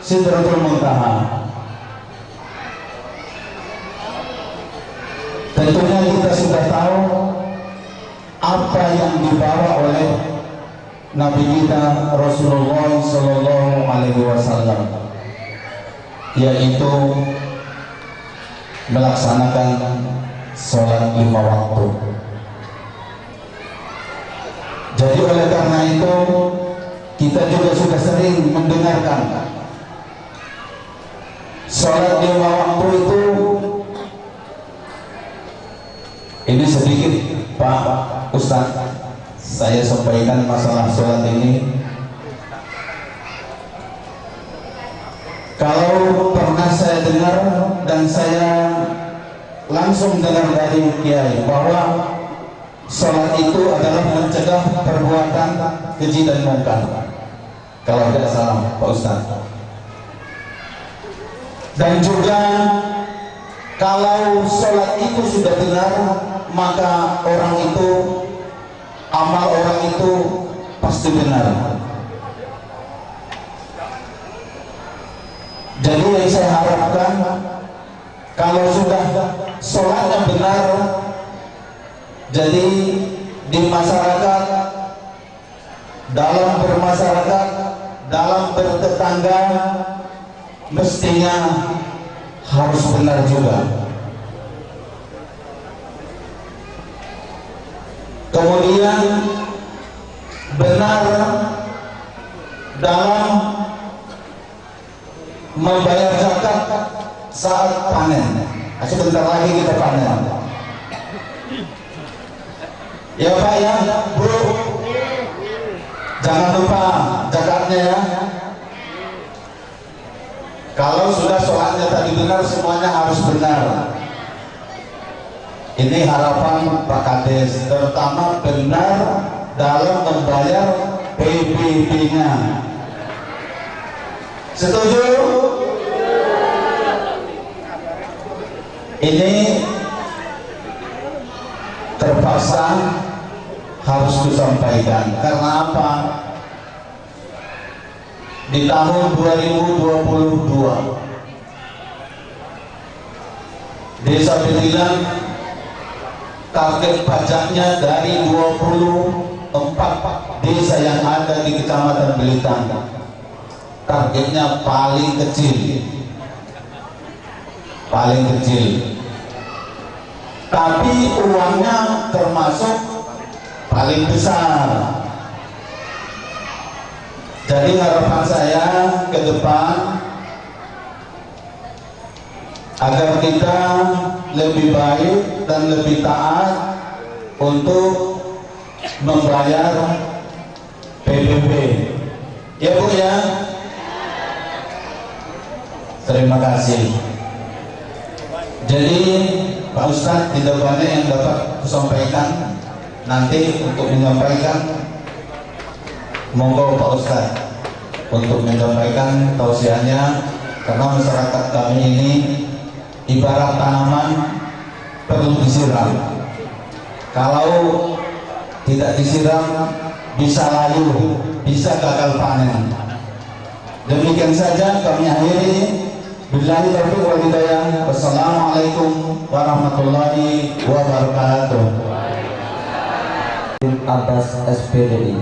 Sidratul Muntaha. Tentunya kita sudah tahu apa yang dibawa oleh Nabi kita Rasulullah Sallallahu Alaihi Wasallam, yaitu melaksanakan sholat 5 waktu. Jadi oleh karena itu kita juga sudah sering mendengarkan sholat 5 waktu itu. Ini sedikit Pak Ustadz, saya sampaikan masalah sholat ini. Kalau pernah saya dengar dan saya langsung dengar dari kiai bahwa sholat itu adalah mencegah perbuatan keji dan mungkar. Kalau tidak salah Pak Ustadz. Dan juga kalau sholat itu sudah benar, maka orang itu, amal orang itu pasti benar. Jadi yang saya harapkan, kalau sudah sholatnya benar, jadi di masyarakat, dalam bermasyarakat, dalam bertetangga, mestinya harus benar juga. Kemudian benar dalam membayar zakat saat panen. Nah, sebentar lagi kita panen. Ya Pak ya, Bu. Jangan lupa zakatnya ya. Kalau sudah sholatnya tadi benar, semuanya harus benar. Ini harapan Pak Kades, terutama benar dalam membayar PBB-nya. Setuju? Ini terpaksa harus disampaikan. Karena apa? Di tahun 2022 Desa Bedilan target pajaknya dari 24 desa yang ada di Kecamatan Belitang, targetnya paling kecil, paling kecil, tapi uangnya termasuk paling besar. Jadi harapan saya ke depan agar kita lebih baik dan lebih taat untuk membayar PBB. Ya Bu ya. Terima kasih. Jadi Pak Ustadz, tidak banyak yang dapat kusampaikan. Nanti untuk menyampaikan, monggo Pak Ustadz untuk menyampaikan tausiahnya, karena masyarakat kami ini ibarat tanaman perlu disiram. Kalau tidak disiram bisa layu, bisa gagal panen. Demikian saja kami akhiri. Billahi taufiq wal hidayah. Wassalamualaikum warahmatullahi wabarakatuh. Abbas SPDI.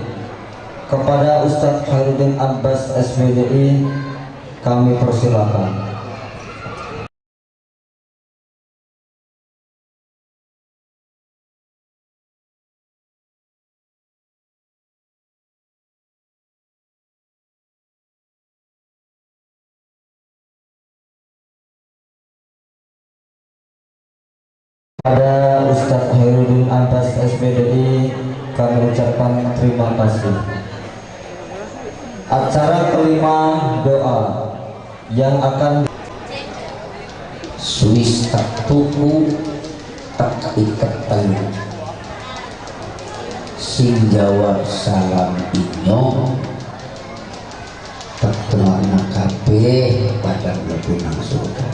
Kepada Ustadz Khairuddin Abbas SPDI kami persilakan. Kepada Ustadz Khairuddin Abbas SPDI kami ucapkan terima kasih. Acara kelima, doa yang akan Swiss tak tuku tak iket telu sing jawab salam inyong tak dongakna kabeh pada mlebu nang surga.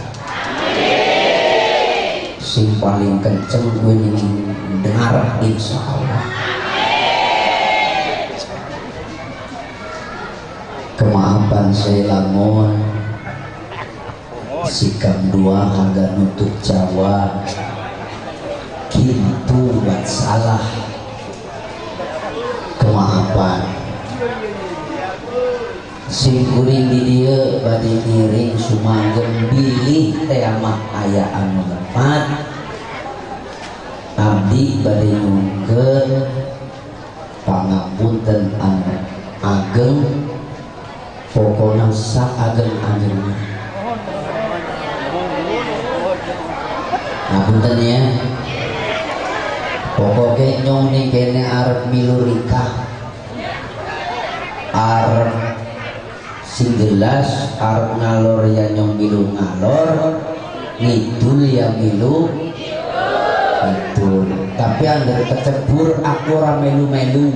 Sing paling kenceng kuwi ning dengar insyaallah. Kemaafan saya lamun sikam dua harga nutup Jawa Simkuring di dieu bade ngiring sumanggeng bilih teh mah aya anu lepat. Abdi bade nyungkeun pangapunten anu ageng, pokona saageng-agengna. Ngapunten ya. Pokoke nyong ning kene arep milu rikah, arep sing jelas arep ngalor ya nyong milu ngalor, ngidul ya milu ngidul. Tapi angger kecebur aku ora melu-melu.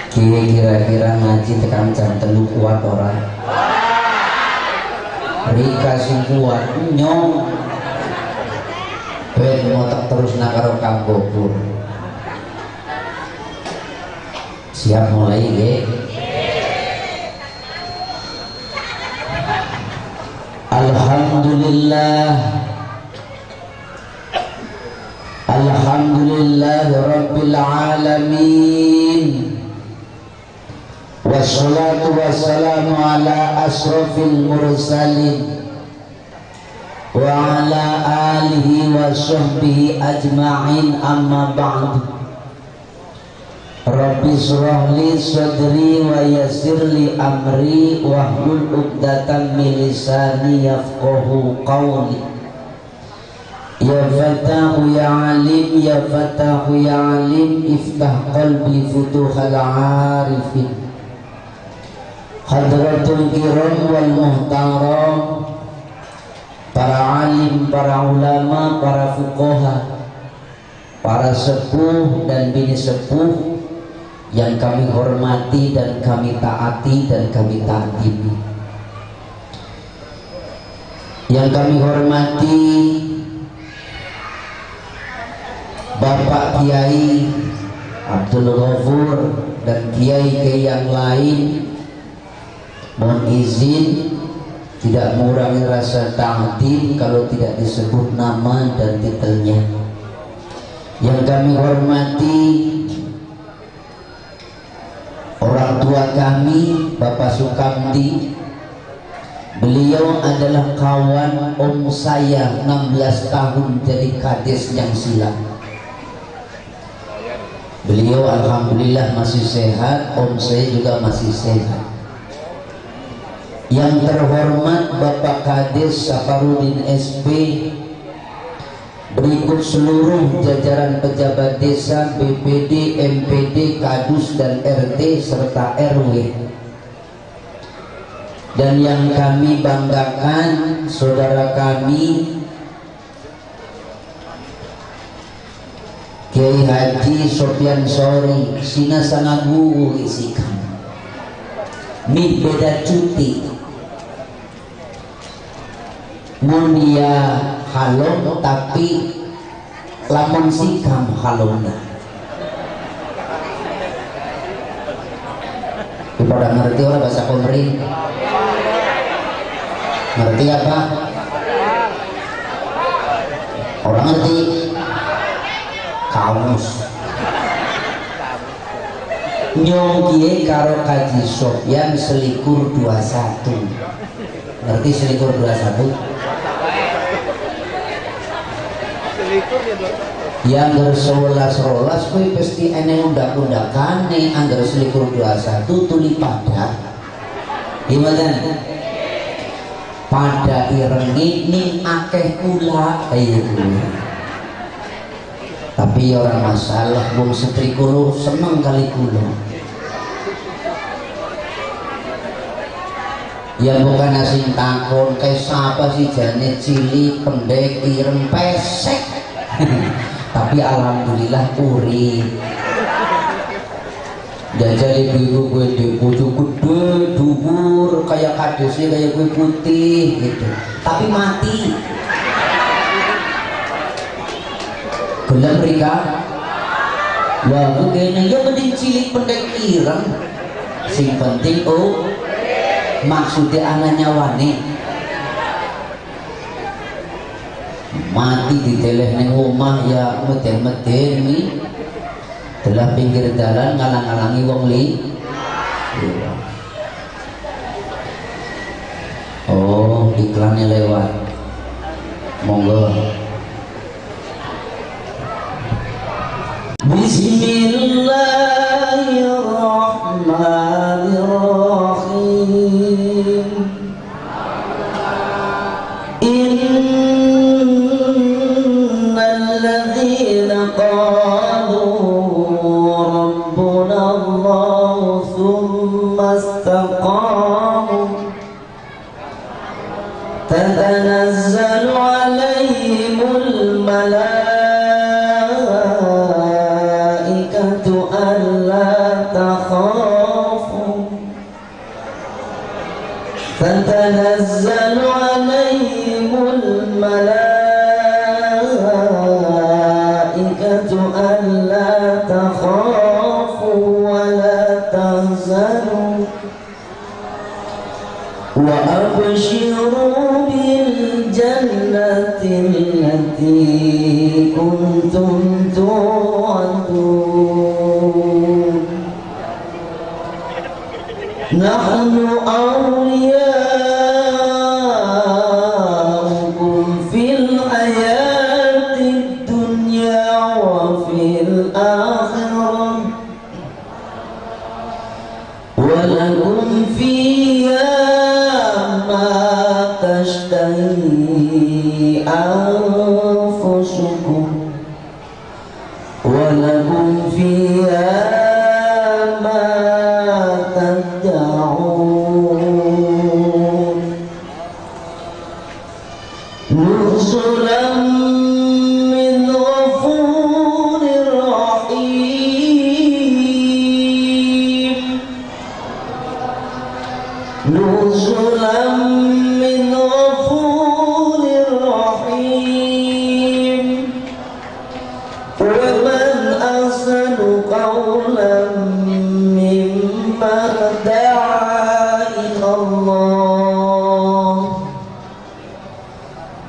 Kira-kira ngaji tekan jam 3 kuat ora? Rika sing kuat nyong ben ngotak terus nak karo Kang Gopur. Siap mulai nggih? Alhamdulillah, alhamdulillah rabbil alamin. Wassalatu wassalamu ala asrafil mursalin wa ala alihi wa sahbihi ajma'in, amma ba'du. Rabbi shrah li sadri wa yassir li amri wahlul 'uqdatam min lisani yafqahu qawli. Ya Fattahu ya Alim, ya Fattahu ya Alim, iftah qalbi futuhal arifin. Hadratul kiram wal muhtaram, para alim, para ulama, para fuqaha, para sepuh dan bini sepuh yang kami hormati dan kami taati dan kami taatimi. Yang kami hormati Bapak Kiai Abdul Ghafur dan kiai-kiai yang lain. Mohon izin tidak mengurangi rasa ta'zim kalau tidak disebut nama dan titelnya. Yang kami hormati orang tua kami, Bapak Sukamdi. Beliau adalah kawan om saya 16 tahun jadi kades yang silam. Beliau alhamdulillah masih sehat, om saya juga masih sehat. Yang terhormat Bapak Kades Safarudin SP, berikut seluruh jajaran pejabat desa, BPD, MPD, Kadus dan RT serta RW. Dan yang kami banggakan saudara kami Kiai Haji Sofyan Sori, sina sangagu isikan mi beda cuti munia halom tapi lamun sikam halomna. Pada ngerti orang bahasa komri? Ngerti apa? Orang ngerti? Kamus. Nyong kie karo Kaji Sofyan selikur 21. Ngerti selikur 21? Yang 11-12 kuwi pasti eneng undak-undakane, angger selikur 21 tuli pada. Gimana? Pada irengi ning akeh kula kaya kuwi. Tapi ya ora masalah, wong setri kulo seneng kali kulo. Ya bukan asing takon kayak siapa sih jane cilik pendek ireng pesek. Tapi alhamdulillah urip. Jajal ibu-ibu gue di bojo gede dhuwur kayak kadesnya kayak gue putih gitu. Tapi mati. Gelem rika? Lah kene ya mending cilik pendek ireng. Sing penting oh maksudnya ana nyawane. Mati diteleh ning omah ya meden-meden. Telah pinggir jalan ngalang-alangi wong li. Oh, iklannya lewat. Monggo. Bismillahirrahmanirrahim. Innal ladzina qalu rabbuna Allah tsumma istaqamu tatanazzalu alaihimul malaikatu alla takhafu tatanazzalu alaihimul malaikatu alla takhafu wa la tahzanu wa abshiru bil jannati allati kuntum tu'adun. Nahnu awliyaukum fil hayatid dunya wa fil akhirah wa lakum fiha ma tashtahi anfusukum wa lakum fiha ma tad'un nuzulan min ghafurir rahim nuzulan min ghafurir rahim. Wa man ahsanu qawlan mimman da'a ila Allah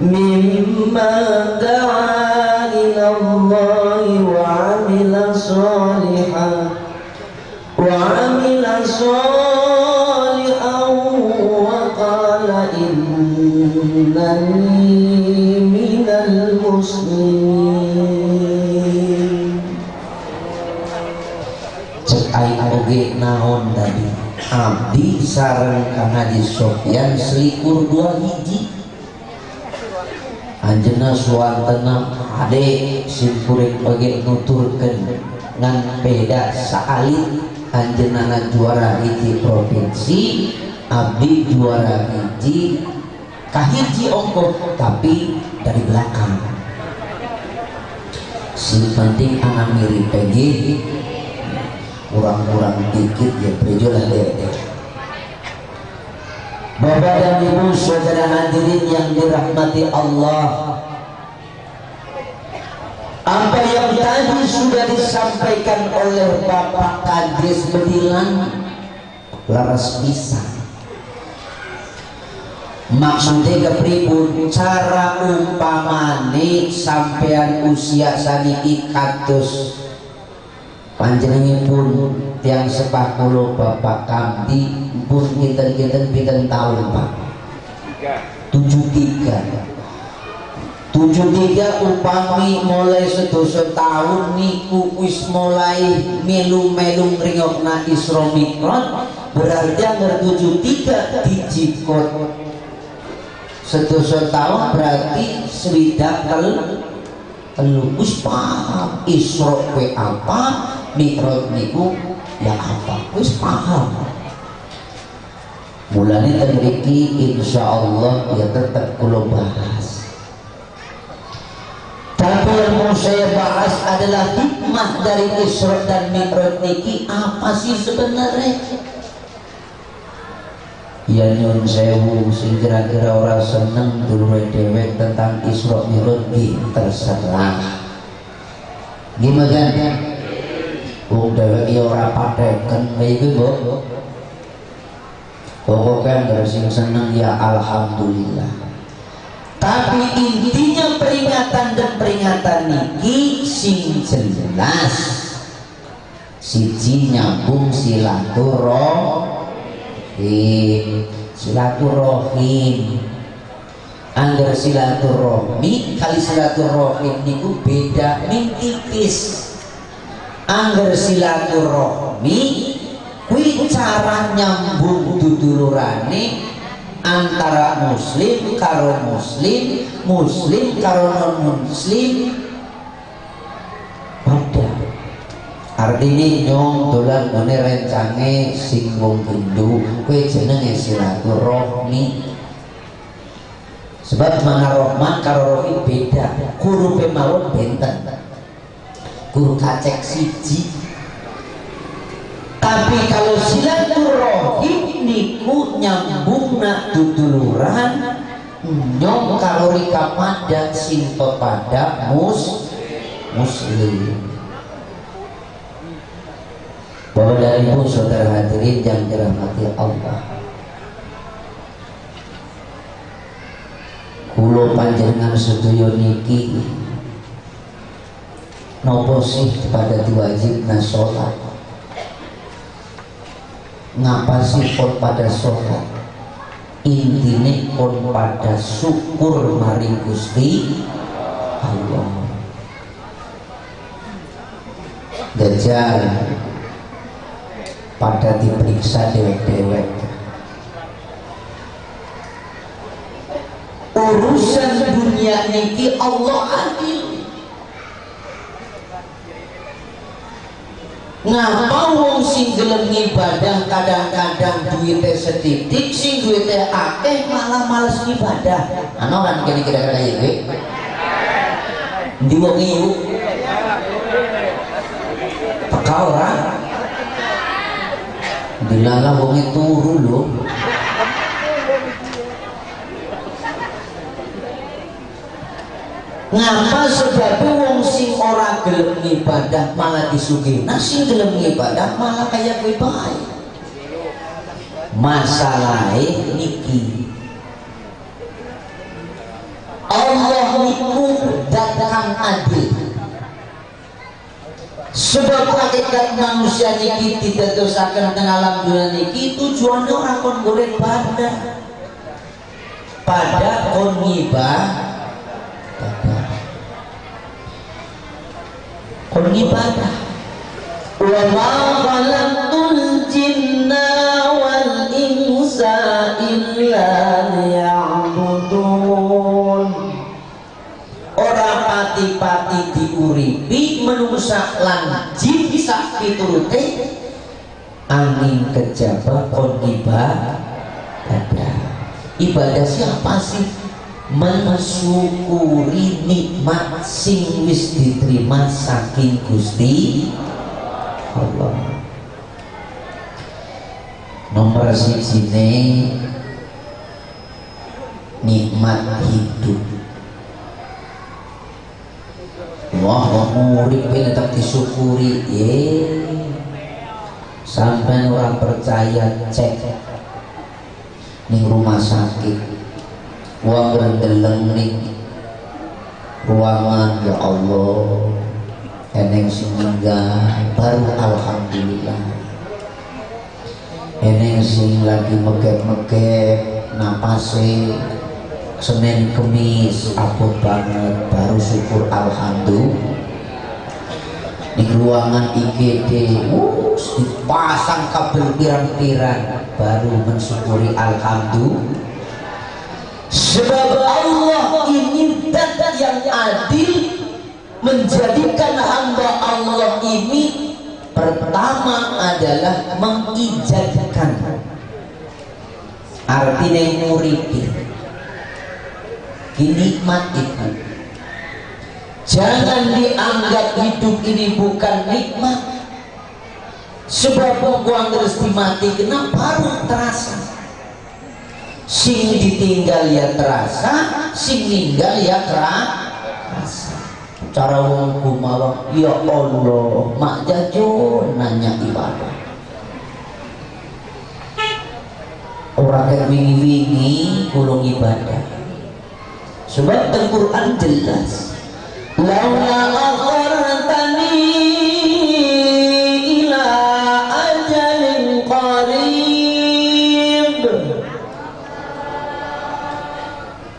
mimman da'a ila Allah wa 'amila shalihan wa 'amila shalihan wa qala innani minal muslimin. Cek aing oge naon tadi abdi sareng Kang Haji Sofyan selikur 2 hiji anjeunna suwantena hade simkuring oge nuturkeun ngan beda saalit anjeunna juara hiji provinsi abdi juara hiji kahiji ongkoh tapi dari belakang. Sing penting anak mirip PG kurang-kurang dikit ya prejolah deh. Bapak dan Ibu saudara hadirin yang dirahmati Allah, apa yang tadi sudah disampaikan oleh Bapak Kades Bedilan leres bisa. Maksudnya kepripun cara umpamane sampean usia saniki kados panjenenganipun tiyang sepah kula Bapak Kamdi pun kinten-kinten pinten taun Pak? 73. 73 upami mulai sedoso tahun niku wis mulai melu-melu ngringokna Isra Mi'raj, berarti angger 73 dijikot sedoso tahun berarti swidak telu. Wis paham Isra kuwi apa, Mi'raj niku ya apa, wis paham. Mulane teng mriki insyaallah ya tetep kula bahas. Tapi yang mau saya bahas adalah hikmah dari Isra dan Mi'raj niki apa sih sebenarnya? Ya nyun sewu sing kira-kira ora seneng dulure dewek tentang Isra Mi'raj ki terserah. Gimana? Wong dewek ya ora patheken iki, Bu. Pokoke anggere sing seneng ya alhamdulillah. Tapi intinya peringatan dan peringatan niki sing jelas. Siji nyambung silaturahim, silaturahim. Angger silaturahmi kali silaturahim niku beda ming tipis. Angger silaturahmi kuwi cara nyambung dudulurane antara muslim karo muslim, muslim karo non muslim pada. Artine nyong dolan ngene rencange sing wong Hindu kuwi jenenge silaturahmi. Sebab mana Rahman karo Rahim beda, hurufe mawon benten. Guru kacek siji. Tapi kalau silaturahim niku nyambungna duduluran nyong karo rika pada sing pepada muslim. Bapak dan Ibu saudara hadirin yang dirahmati Allah, kula panjenengan sedaya niki nopo sih pada diwajibna sholat? Ngapa sih kon pada sholat? Intine kon pada syukur maring Gusti Allah. Dajjal pada diperiksa dewek-dewek. Urusan dunia niki Allah adil. Ngapa wong sing gelem ngibadah kadang-kadang duwite sedidik, sing duwite akeh malah males ngibadah. Ana kan kene kira-kira kaya kowe? Ndi wong iku? Teka ora? Dilala wonge turu lho. Ngapa sebab wong sing ora gelem ngibadah malah disugihna, sing gelem ngibadah malah kaya kuwi bae. Masalahe niki Allah niku zat kang adil. Sebab hakikat manusia niki didadosaken teng alam dunia niki tujuane ora kon golek pada, pada kon ngibadah. Kon ibadah. Wa ma khalaqtul jinna wal insa illa liya'budun. Ora pati-pati diuripi menungsa lan jin sak piturute angin kejaba kon ibadah. Ibadah siapa sih? Mensyukuri nikmat sing wis diterima saking Gusti Allah. Nomor sijine nikmat hidup. Wah, wong urip tetep disyukuri. Sampai orang percaya cek ning rumah sakit. Wong rendeleng ning ruangan, ya Allah, eneng sing ninggal baru alhamdulillah. Eneng sing lagi megep-megep napase Senin Kemis abot banget baru syukur alhamdulillah. Ning ruangan IGD dipasang kabel pirang-pirang baru mensyukuri alhamdulillah. Sebab Allah ini zat yang adil, menjadikan hamba Allah ini pertama adalah mengijadkan, artinya nguripi nikmat itu. Jangan dianggap hidup ini bukan nikmat. Sebab wong terus dimati kena baru terasa. Sing ditinggal ya terasa, sing ninggal ya terasa. Cara wong gumawang, ya Allah, mak jajo nanya ibadah. Ora kaya wingi-wingi kula ibadah. Sebab teng Quran jelas, laula akhartani ila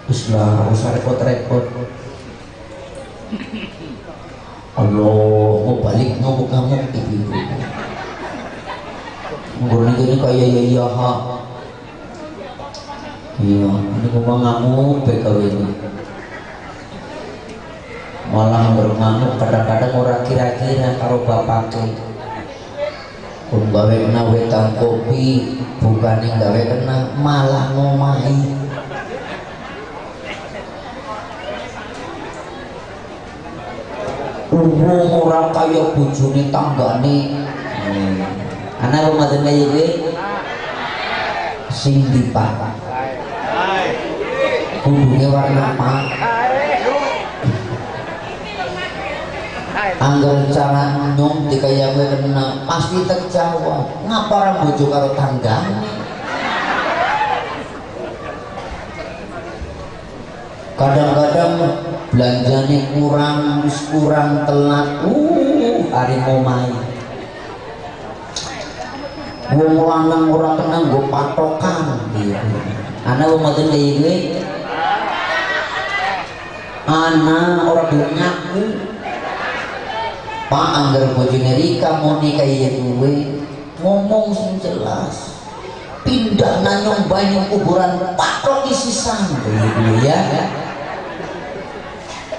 Wis lah, usah repot-repot. Allah, mau balik ngamuk-ngamuk ibu-ibu. Nggone kene kaya ya iya ha. Iya, ini ngomong ngamuk BKW ini. Malah ngamuk kadang-kadang ora kira-kira karo bapake. Kun gawe kena wedang kopi, bukane gawe kena malah ngomahi. Wong ora kaya bojone tanggane. Ana wong wadon kaya kowe sing dipak. Kudunge warna apa? Angger cara nyong dikaya kowe kena pasti terjawab. Ngapa ora bojo karo tanggane? Kadang-kadang belanjane kurang, wis kurang telat, hari ngomai. Wong lanang ora kena nggo patokan. Ana wong ngoten kaya kowe? Ana ora gelem ngaku. Pak angger bojone Rika muni kaya kowe, ngomong sing jelas. Pindah nanyong banyu kuburan patok isisan gitu ya.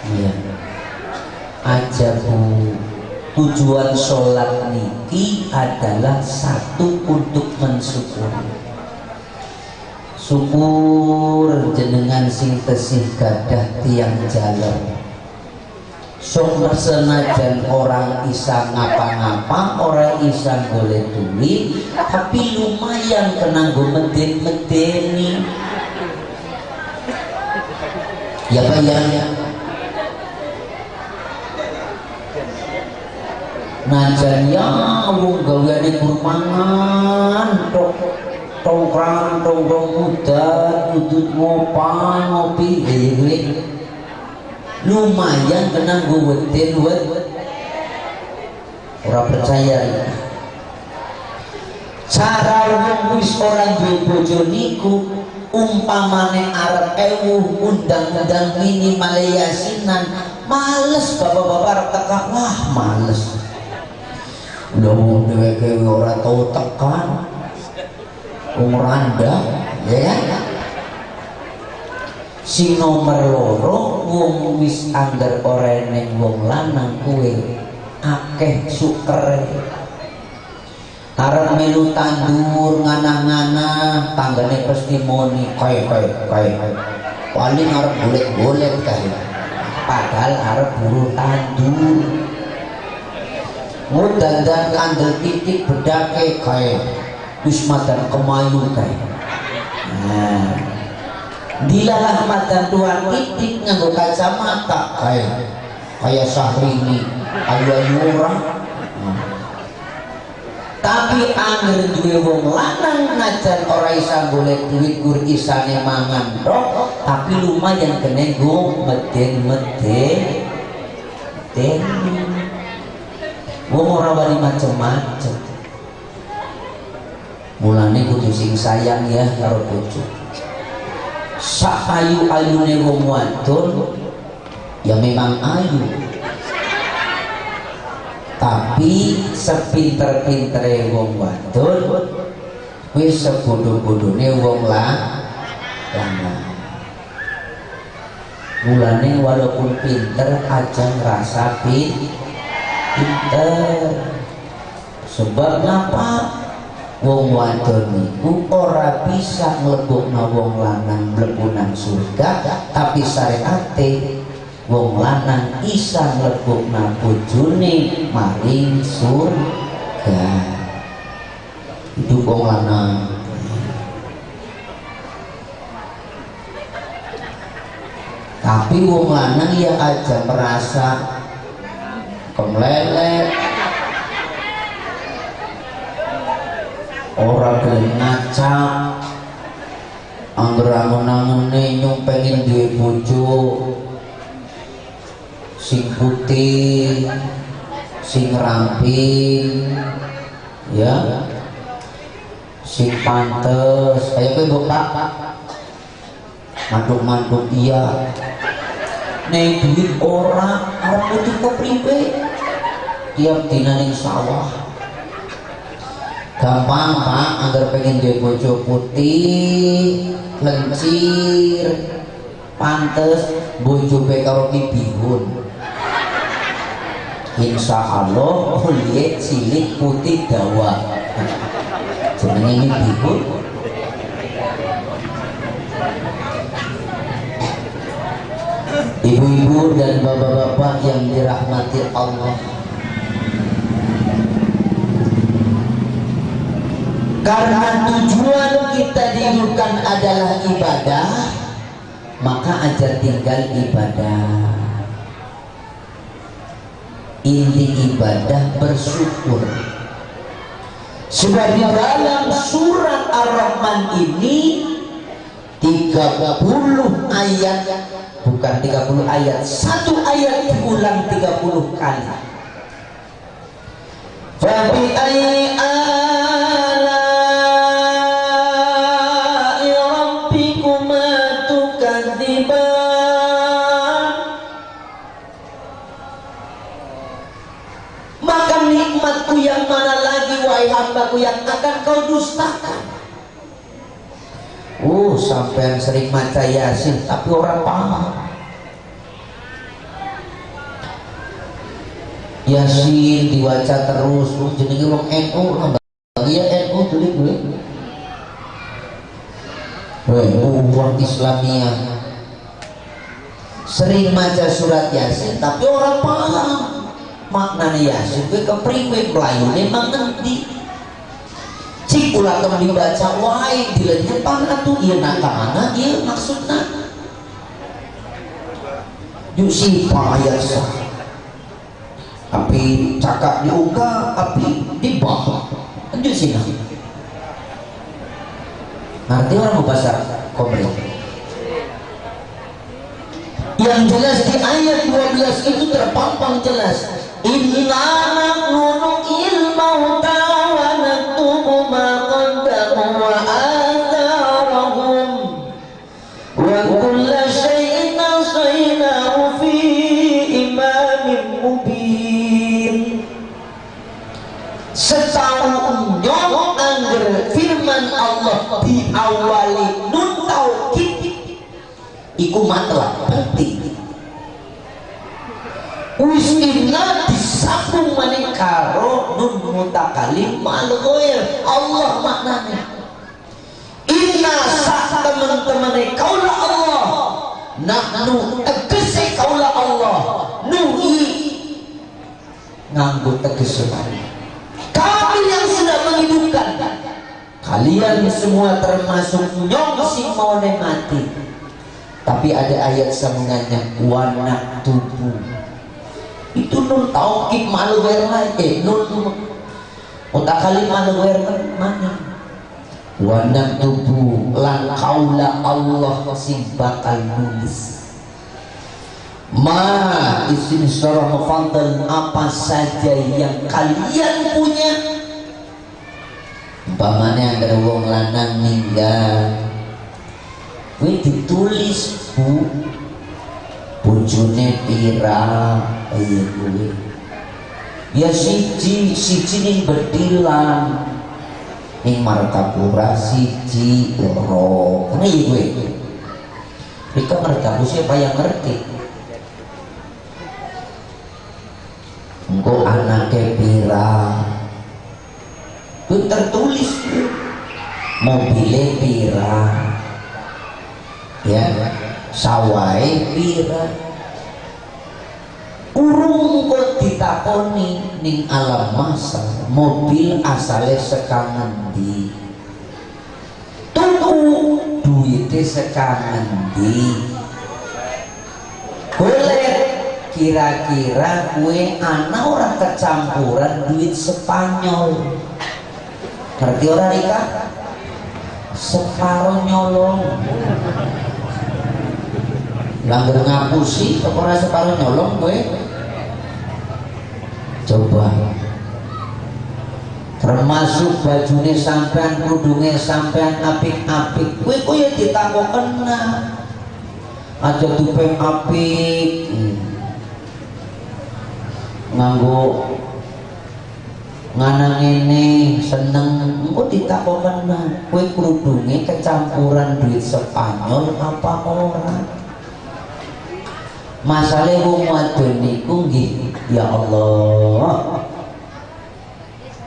Iya. Aja Bu, tujuan sholat niki adalah satu untuk mensyukuri. Syukur jenengan sing tesih gadah tiang jaler. Sok senajan orang isa ngapa-ngapa, orang isa golek duit, tapi lumayan kena nggo meden-medeni. Ya Pak ya. Najan ya wong gaweane kur mangan tok tongkrang tongkrong udan udut ngopan ngopi kuwi lumayan kena nggo weden wed. Ora percaya cara wong wis ora duwe bojo niku umpamane arep ewuh undang-undang minimal yasinan males bapak-bapak arep teka, wah males. Lho wong dheweke ora tau tekan wong randa ya kan. Sing nomor loro wong wis angger ora ning wong lanang kuwe akeh sukere. Arep melu tandur nganah-nganah tanggane pasti muni kae kae kae. Paling arep golek-golek kae. Padahal arep buru tandur. Ngudandan kandel titik bedake kae. Wis madan kemayu kae. Nah, dilalah madan tua titik nganggo kacamata kae. Kaya Syahrini, ayu-ayu ora. Tapi angger duwe wong lanang najan ora isa golek duit gur isane mangan tok, tapi lumayan kene nggo meden-meden. Den. Wong ora wani macem-macem. Mulane kudu sing sayang ya karo bojo. Sak ayu-ayune wong wadon ya memang ayu. Tapi sepinter-pintere wong wadon wis sebodoh-bodone wong lanang. Mulane walaupun pinter aja ngrasa pinter. Sebab napa? Wong wadon niku ora bisa mlebokno wong lanang mlebu nang surga, tapi syariate wong lanang isa mlebokna bojone maring surga. Itu wong lanang. Tapi wong lanang ya aja merasa kemlelet, ora gelem ngaca, angger angen-angene nyung pengen duwe bojo sing putih, sing ramping, ya, sing pantes. Kaya kowe mbok Pak. Mantuk-mantuk iya. Nek duit ora arep putih kepriwe? Tiap dina ning sawah. Gampang Pak, anggar pengen duwe bojo putih, lencir, pantes bojo pe karo ki bihun. Insya Allah kulit cilik putih dawa. Jenenge ini bihun. Ibu-ibu dan bapak-bapak yang dirahmati Allah, karena tujuan kita dihidupkan adalah ibadah, maka aja tinggal ibadah. Inti ibadah bersyukur. Sebab di dalam surat Ar-Rahman ini 30 ayat, bukan 30 ayat, satu ayat diulang 30 kali. Fa bi ayyi ala'i rabbikuma tukadziban. Maka nikmatku yang mana lagi wahai hambaku yang akan kau dustakan? Sampean sering maca Yasin tapi orang paham. Yasin diwaca terus, jenenge wong NU, iya NU tulis gue. Wong Islamiyah sering maca surat Yasin tapi orang paham maknanya Yasin gue kepriwe melayune mang ngendi. Cik ulah temen dibaca wae dilenyepan atuh ieu na ka mana ieu maksudna. Yuk si ayat sah. Api cakap diuga, api dibah. Lanjut sih. Ngerti orang bahasa komri. Yang jelas di ayat 12 itu terpampang jelas. Inna nahnu nuhyil mauta wa naktubu ma qaddamu wa atharahum wa kulla syai'in ahsaynahu fi imamin mubin. Setahu nyong angger firman Allah diawali nun taukid iku matlab penting. Wis inna disambung maning karo nun mutakalim ma'al ghair. Allah maknanya inna sak teman-temane kaula Allah, nahnu tegese kaula Allah, nuhi nganggo tegese kami yang sudah menghidupkan kalian semua termasuk nyong sing maune mati. Tapi ada ayat sambungannya wana tubuh. Itu nun taukid ma'al ghair lagi, nun mutakalim ma'al ghair mana? Wana tubuh lan kaula Allah sing bakal nulis. Ma isim surah mufaddal, apa saja yang kalian punya. Umpamane anggar wong lanang ninggal kuwi ditulis bu bojone pira iya kuwi ya siji siji ning Bedilan ning Martapura siji loro ngene iya kuwi. Rika Martapura siapa yang ngerti? Engko anake pira itu tertulis, mobile pira ya, sawahe pira. Urung kok ditakoni ning alam masa mobil asale saka ngendi, tuku duwite saka ngendi, golek kira-kira kue ana ora kecampuran duit Spanyol. Ngerti ora Rika? Separo nyolong. Langgar ngapusi ora separo nyolong kowe. Coba. Termasuk bajune sampean, kudunge sampean apik-apik, kowe kowe ya ditakok kena. Aja tupeng apik. Nganggo ngana ngene seneng engko ditakoken kowe kerudunge kecampuran duit Spanyol apa ora. Masale wong wadon niku nggih ya Allah.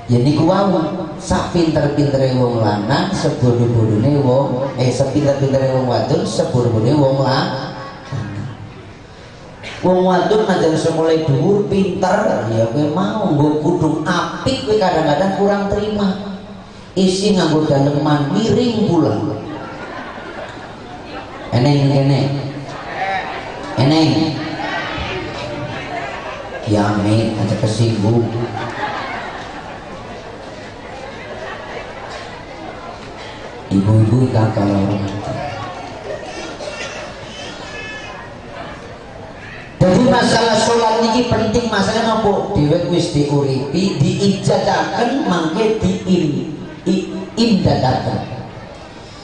Ya niku wau sak pinter-pintere wong lanang sebodo-bodone wong sepinter-pintere wong wadon sebodo-bodone wong lanang. Wong wadon najan sekolah dhuwur pinter ya kowe mau nggo kudung apik kowe kadang-kadang kurang terima. Isi nganggo daleman miring pula. Eneng kene. Eneng. Ya amin aja kesinggung. Ibu-ibu kakak lorong. Jadi masalah sholat niki penting, masalah nopo dewek wis diuripi, diijadaken mangke diimdadaken.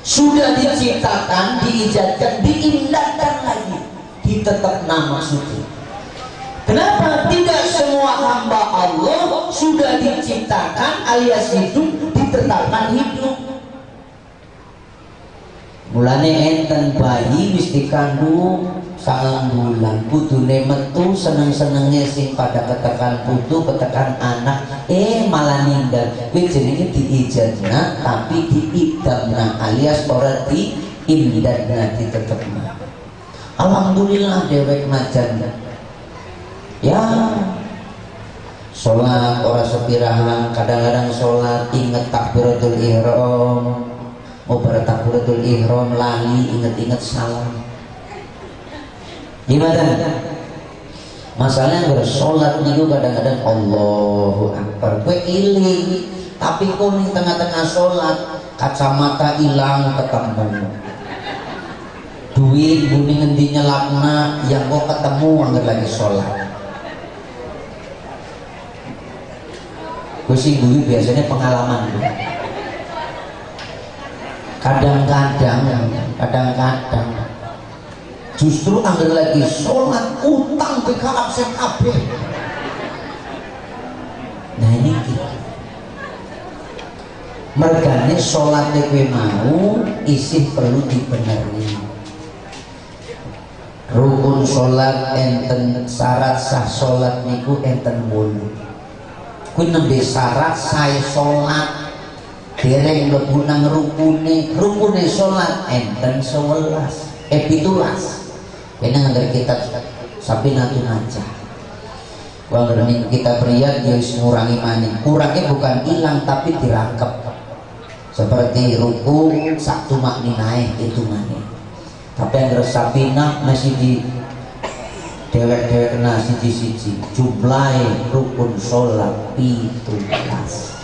Sudah diciptakan, diijadkan, diimdadkan lagi, ditetapna maksudnya. Kenapa tidak semua hamba Allah sudah diciptakan alias hidup ditetapkan hidup? Mulane enten bayi wis dikandung 9 bulan putune metu seneng-senenge sing pada ketekan putu ketekan anak malah ninggal. Kuwi jenenge diijadna tapi diidamna alias ora diimdadna ditetepna. Alhamdulillah dewek najan ya salat ora sepirahan, kadang-kadang salat inget takbiratul ihram, obar takbiratul ihram lali inget-inget salam. Gimana? Masalahnya bersolat niku kadang-kadang Allahu Akbar kowe iling, tapi kok ning tengah-tengah sholat kacamata hilang ketemu, duit bumi ngendi nyelapna yang kok ketemu angger lagi sholat. Gue sih guyu biasanya pengalaman gue. Kadang-kadang justru angger lagi sholat utang BK absen AB. Nah ini mergane sholat kowe mau isih perlu dibeneri. Rukun sholat enten syarat sah sholat niku enten 8. Kuwi nembe syarat sae sholat dereng mlebu nang rukune. Rukune sholat enten 11 17. Ini ngangger kitab Sapinatun aja. Wong ning kitab Riyad ya wis ngurangi maning. Kurangnya bukan hilang tapi dirangkep. Seperti ruku sak tumakninae hitungane. Tapi angger Sapinah masih di dewek-dewek siji-siji. Jumlahe rukun sholat 17.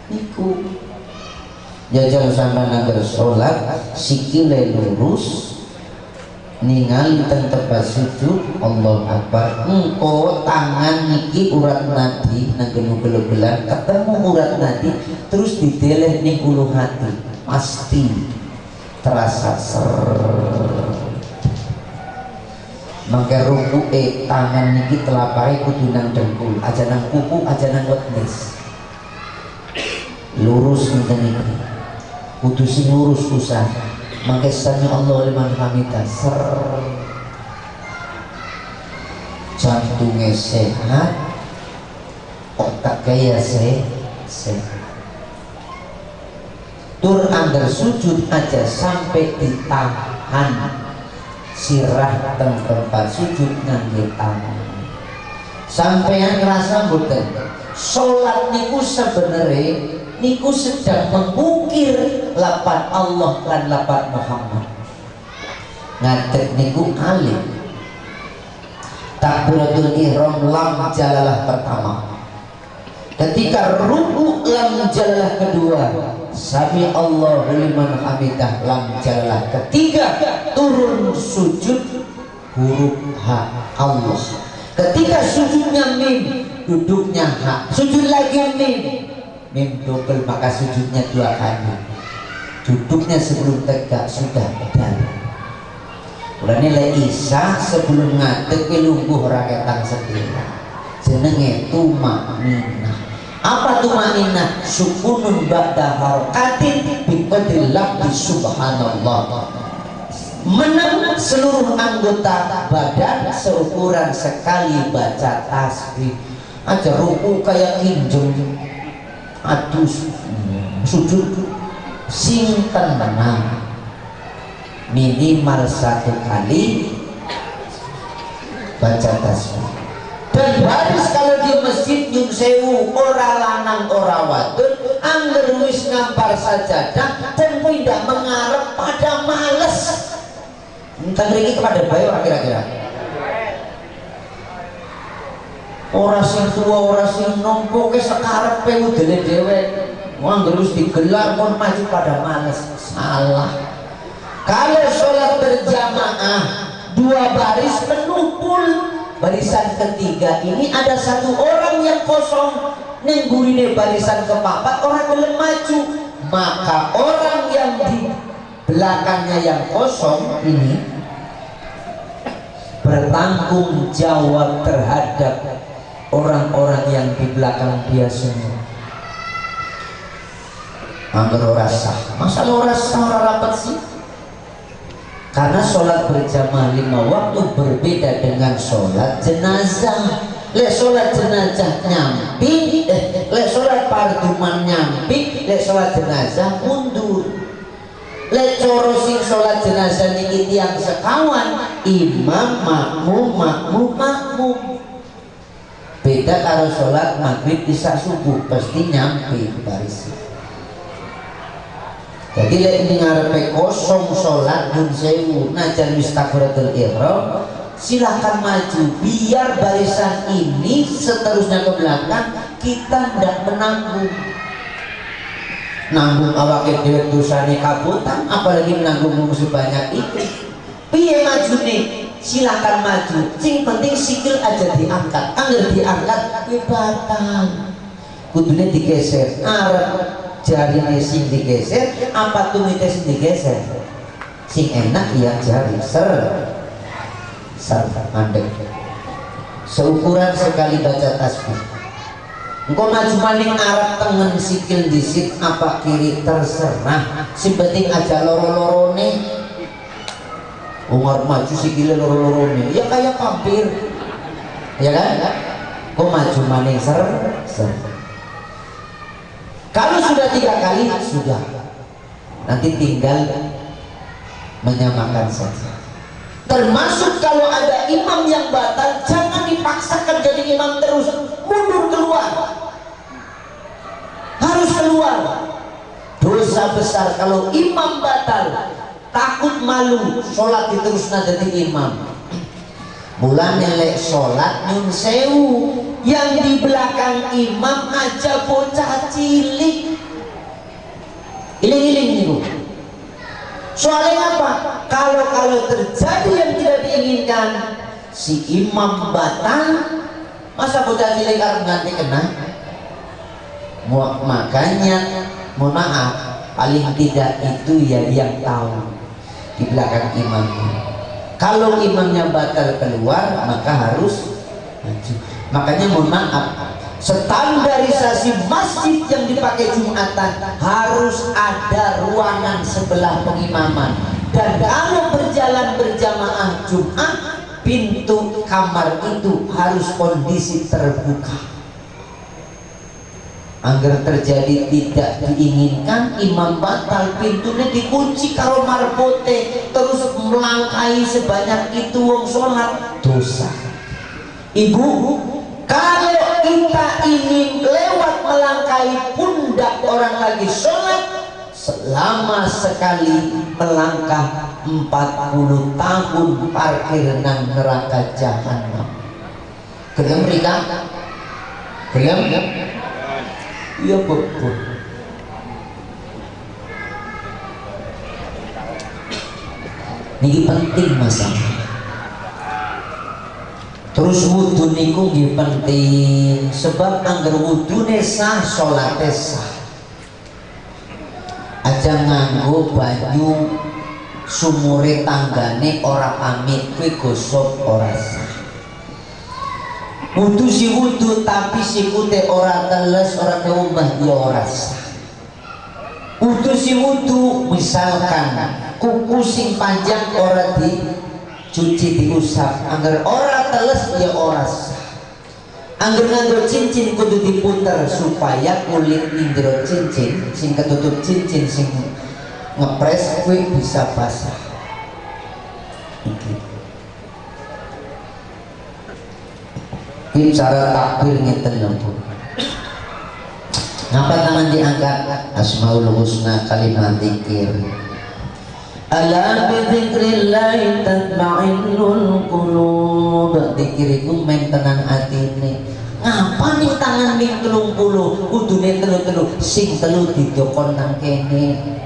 Niku jajal sampean angger salat sikile lurus ningali teng tempat sujud, Allahu Akbar. Engko tangan niki urat nadi nang gelu-gelan ketemu urat nadi terus dideleh ning ulu hati, pasti terasa ser. Mangke rukuke tangan niki telapake kudu nang dengkul, aja nang kuku, aja nang wetnis. Lurus ngeten iki. Kudu sing lurus usah. Mangke sami Allah liman hamidah ser. Jantungnya sehat, otak kaya sehat. Tur angger sujud aja sampai ditahan sirah teng tempat sujud ngangge tangan. Sampeyan ngrasa mboten? Salat niku sebenere niku sedang mengukir lapan Allah lan lapan Muhammad. Ngadeg niku alif. Takbiratul ihram lam jalalah pertama. Ketika ruku lam jalalah kedua, sami Allahu liman hamidah lam jalalah ketiga, turun sujud huruf H Allah. Ketika sujudnya mim, duduknya H, sujud lagi mim, mim double, maka sujudnya dua kali. Duduknya sebelum tegak sudah bedal. Mulane lek isah sebelum ngadeg kuwi lungguh ora ketang sedih. Jenenge tumakninah. Apa tumakninah? Sukunun ba'da harakatin biqadri lafzi subhanallah. Menang seluruh anggota badan seukuran sekali baca tasbih. Aja ruku kayak kinjeng, adus sujud sing tenang minimal satu kali baca tasbih. Dan baris kalau di masjid nyun sewu ora lanang ora wadon angger wis ngampar sajadah dan tidak mengarep pada males. Entah mriki kepada bae ora kira-kira. Ora sing tuwa ora sing nom pokoke sekarepe udele dhewe. Wong terus digelar kon maju pada males. Salah. Kalau sholat berjamaah dua baris penuh pul, barisan ketiga ini ada satu orang yang kosong, neng gurine barisan kepapat orang belum maju, maka orang yang di belakangnya yang kosong ini bertanggung jawab terhadap orang-orang yang di belakang dia semua. Angger ora sah, masalah ora sah ora rapat sih. Karena sholat berjamaah 5 waktu berbeda dengan sholat jenazah. Le sholat jenazah nyampi, le sholat parduman nyampi, le sholat jenazah mundur. Le coro sing sholat jenazah niki tiyang sekawan, imam makmum makmum makmum. Beda karo sholat maghrib isya subuh pasti nyampi baris. Jadi lek ngarepe kosong sholat nun sewu najan wis takbiratul ihram silakan maju biar barisan ini seterusnya ke belakang kita ndak menanggung. Nanggung awake dhewe dosane kabutan apalagi menanggung wong sebanyak itu. Piye majune? Silakan maju. Sing penting sikil aja diangkat. Angger diangkat kuwi batal. Kudune digeser. Arep jarine sing digeser apa tumite sing digeser? Sing enak ya jari ser ser mandek. Seukuran sekali baca tasbih. Engko maju maning arep tengen sikil disit apa kiri terserah. Sing penting aja loro-lorone. Umar maju sikile loro-lorone ya kayak pampir. Ya kan? Kok maju maning ser ser. Kalau sudah 3 kali sudah, nanti tinggal menyamakan saja. Termasuk kalau ada imam yang batal, jangan dipaksakan jadi imam terus, mundur keluar, harus keluar. Dosa besar kalau imam batal, takut malu, sholat diterusna jadi imam. Mulane lek salat nyun sewu, yang di belakang imam aja bocah cilik. Iling-iling niku. Soalnya apa? Kalau terjadi yang tidak diinginkan, si imam batal, masa bocah cilik arep nganti kena? Makanya mohon maaf, paling tidak itu ya yang tahu di belakang imamnya. Kalau imamnya batal keluar, maka harus maju. Makanya mohon maaf, standarisasi masjid yang dipakai Jumatan harus ada ruangan sebelah pengimaman. Dan kalau berjalan berjamaah Jumat, pintu kamar itu harus kondisi terbuka. Agar terjadi tidak diinginkan, imam batal, pintunya dikunci karo marbote, terus melangkai sebanyak itu wong sholat, dosa. Ibu, kalau kita ingin lewat melangkai pundak orang lagi sholat, selama sekali melangkah 40 tahun parkir nang neraka jahanam. Gelem rika? Gelem? Iya betul. Niki penting masalah. Terus wudu niku nggih penting, sebab angger wudune sah, salate sah. Aja nganggo banyu sumure tanggane ora pamit, kuwi gosok ora sah. Wudu si wudu tapi sikute ora teles, ora keumbah, ya ora sah. Wudu si wudu misalkan kuku sing panjang ora dicuci diusap, angger ora teles ya ora sah. Angger nganggo cincin kudu diputer supaya kulit ning jero cincin sing ketutup cincin sing ngepres kuwi bisa basah. Iki ini cara takbir ngeten lho Bu. Ngapa tangan diangkat? Asmaul Husna kalimat zikir. Ala bi dzikrillah tatma'innul qulub. Zikir iku men tenang atine. Ngapa nih tangan ming 30, kudune telu-telu, sing telu didokon nang kene.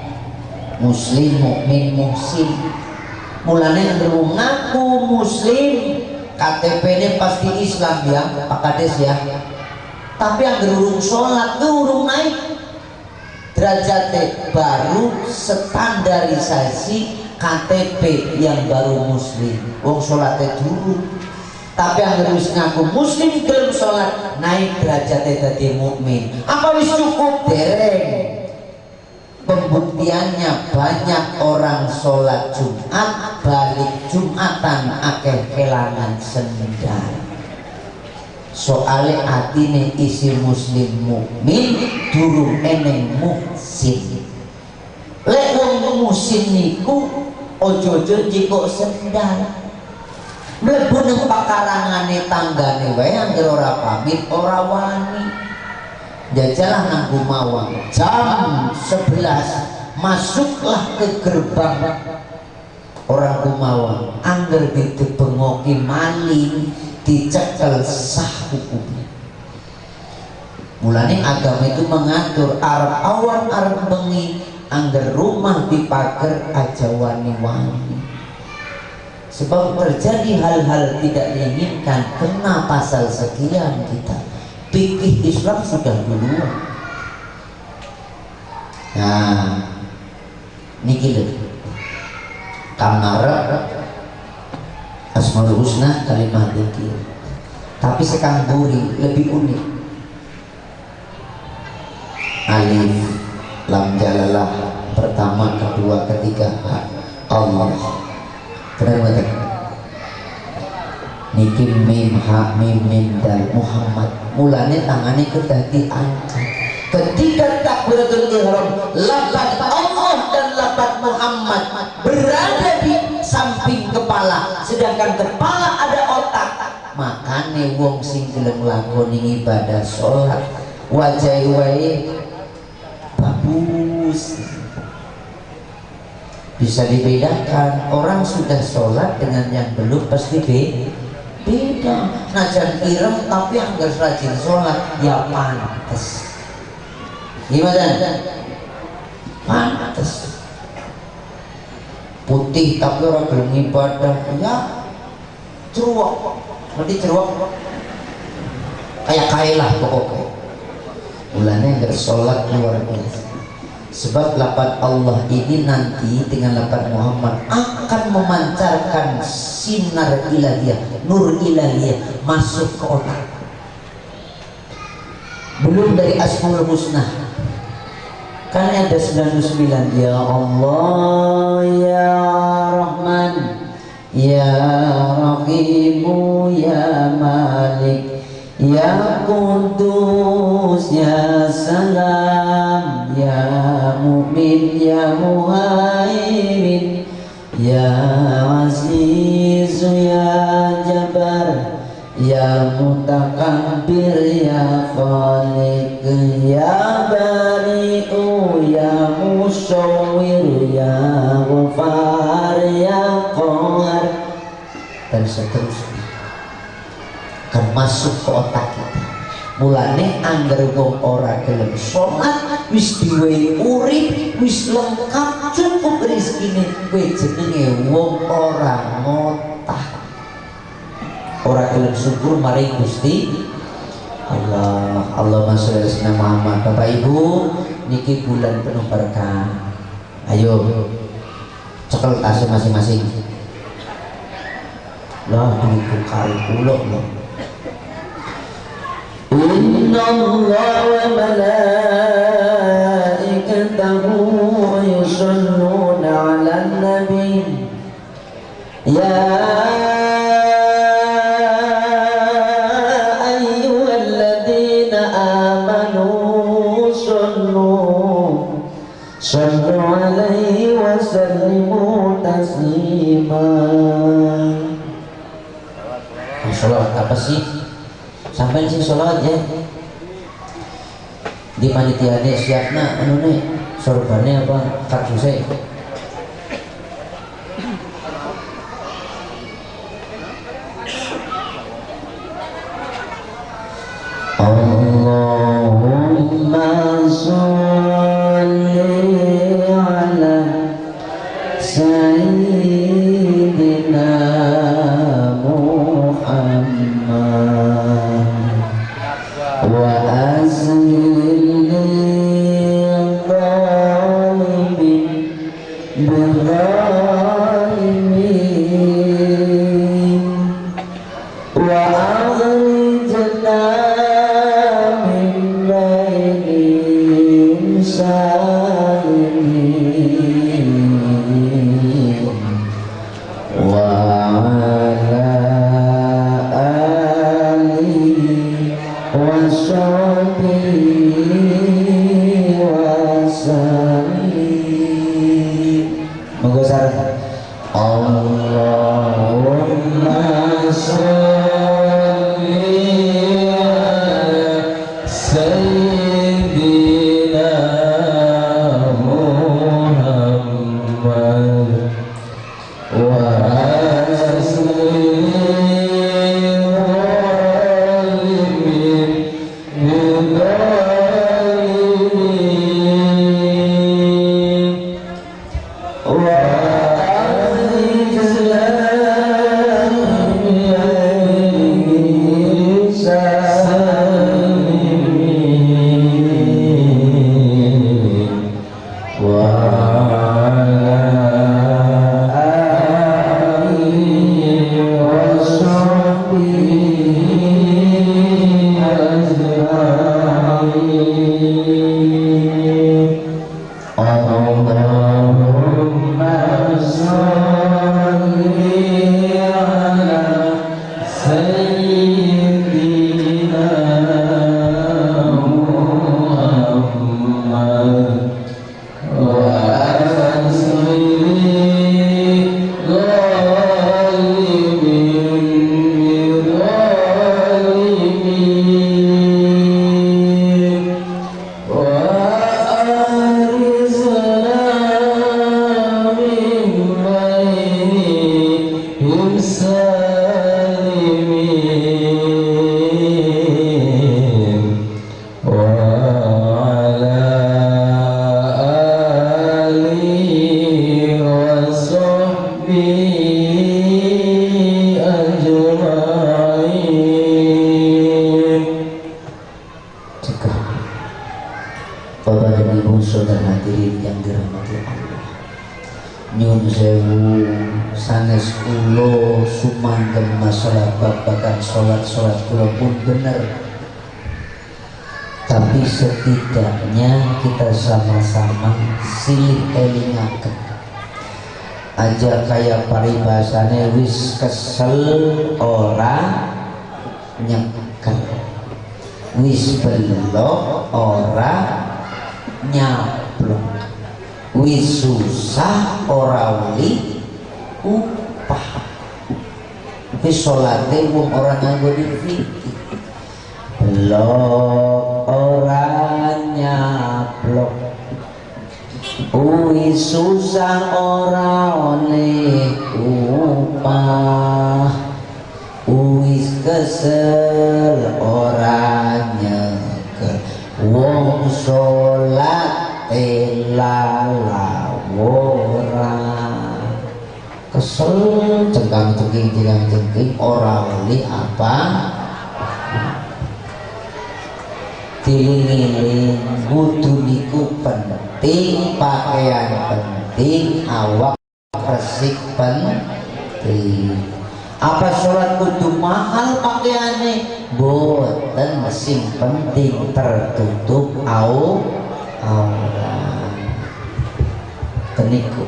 Muslim, mukmin, muhsin. Mulane ngaku muslim, KTP-nya pasti Islam ya, Pak Kades ya. Tapi yang urung sholat tuh urung naik derajatnya, baru standarisasi KTP yang baru muslim. Wong sholatnya dulu. Tapi yang harus ngaku muslim gelem sholat, naik derajatnya dadi mukmin. Apa wis cukup? Dereng. Pembuktiannya banyak orang sholat Jumat balik Jumatan akeh kelangan sendal. Soale atine isi muslim mukmin durung eneng muhsin. Lek wong muhsin niku ojo-ojo jikok sendal. Mlebu nang pakarangane tanggane wae anggere ora pamit ora wani. Jajalah nang Gumawang jam 11 masuklah ke gerbang orang Gumawang, angger dibengoki maling dicekel sah hukumnya. Mulane agama itu mengatur arep awan arep bengi, angger rumah dipager aja wani-wani. Sebab terjadi hal-hal tidak diinginkan kena pasal sekian kita. Fikih Islam sudah duluan. Nah, niki lho. Kang ngarep Asmaul Husna kalimat zikir. Tapi sekang buri lebih unik. Alif lam jalalah pertama, kedua, ketiga, Allah. Benar betul. Niki mim ha mim mim dal Muhammad. Mulane tangane kedah diangkat. Ketika takbiratul ihram, lafaz Allah dan lafaz Muhammad berada di samping kepala, sedangkan kepala ada otak. Makane wong sing gelem nglakoni ibadah salat wajahe wae bagus. Bisa dibedakan orang sudah sholat dengan yang belum, pasti beda. Beda. Najan ireng tapi anggar rajin sholat ya pantes. Gimana? Pantes. Putih tapi orang gelem ibadah ya ceruak. Nanti ceruak kayak kae lah pokoknya. Mulane anggar sholat luar biasa. Sebab lafaz Allah ini nanti dengan lafaz Muhammad akan memancarkan sinar ilahiyah, nur ilahiyah masuk ke otak. Belum dari Asmaul Husna. Kan ada 99. Ya Allah, ya Rahman, ya Rahimu, ya Malik, ya Qudus, ya Salam, ya Mu'min, ya Muhaimin, ya Aziz, ya Jabbar, ya Mutakabbir, ya Khaliq, ya Bari'u, ya Musawwir, ya Ghaffar, ya Qahar, dan seterusnya. Akan masuk ke otak kita. Mulane angger wong ora gelem salat wis diwehi urip, wis lengkap cukup rezekine, kowe jenenge wong ora ngotah. Ora gelem syukur maring Gusti Allah. Allahumma sholli ala sayyidina Muhammad. Bapak Ibu, niki bulan penuh berkah. Ayo cekel tasnya masing-masing. Lah duitku kali kula lho. Inna Allah wa malaikatahu yusholluna 'alan nabi ya ayyuhalladzina amanu shallu 'alaihi wa sallimu taslima. Sholawat apa sih? Sampai sing sholawat ya. Di panitiane siapna anu nih sorbane apa karduse. Allahumma sholli ala sayyidina Muhammad wa azlil zalimin bizzalimin wa akhrijna min bainihim salimin wa ala alihi wa sahbihi wa sallim. Monggo sareng. Allahumma sholli ala sayyidina Muhammad wa azlil zalimin. saudara hadirin yang dirahmati Allah. Nyun sewu sanes kula sumanggem masalah babagan salat-salat kula pun bener. Tapi setidaknya kita sama-sama silih elingaken. Aja kaya paribasane wis kesel ora nyekel, wis belok ora nyablok, wis susah ora uli upah. Wis salate wong ora nganggo fikih, belok ora nyablok, wis susah ora oleh upah, wis kesel ora nyekel, wong salate lalawora. Kesel cengkang cengking cengkang cengking ora oleh apa. Diling-iling wudu niku penting, pakaian penting, awak resik penting. Apa sholat kudu mahal pakaiane? Boten, sing penting tertutup aurat. Teniku.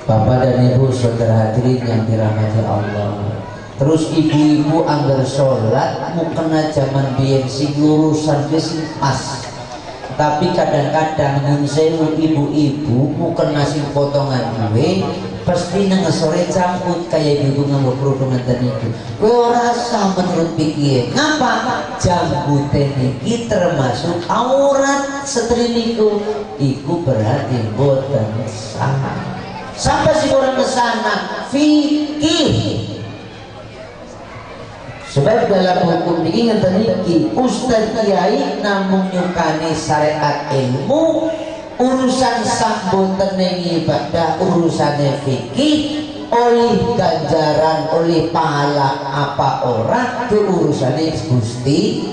Bapak dan Ibu saudara hadirin yang dirahmati Allah. Terus ibu-ibu anggar sholat mukena zaman biyen sing lurusan sing pas. Tapi kadang-kadang nyun sewu ibu-ibu mukena sing potongan duwe pasti nang sore cangkut kaya ibu nganggo kerudung ngenten niku. Kowe ora sah menurut fikih. Ngapa? Janggute niki termasuk aurat setri niku. Iku berarti mboten sah. Sampai sing ora kesana fikih. Sebab dalam hukum niki ngenten niki, ustaz kiai namung nyukani syariat ilmu, urusan sah boten ning ibadah urusane fikih, oleh ganjaran oleh pahala apa ora ke urusane Gusti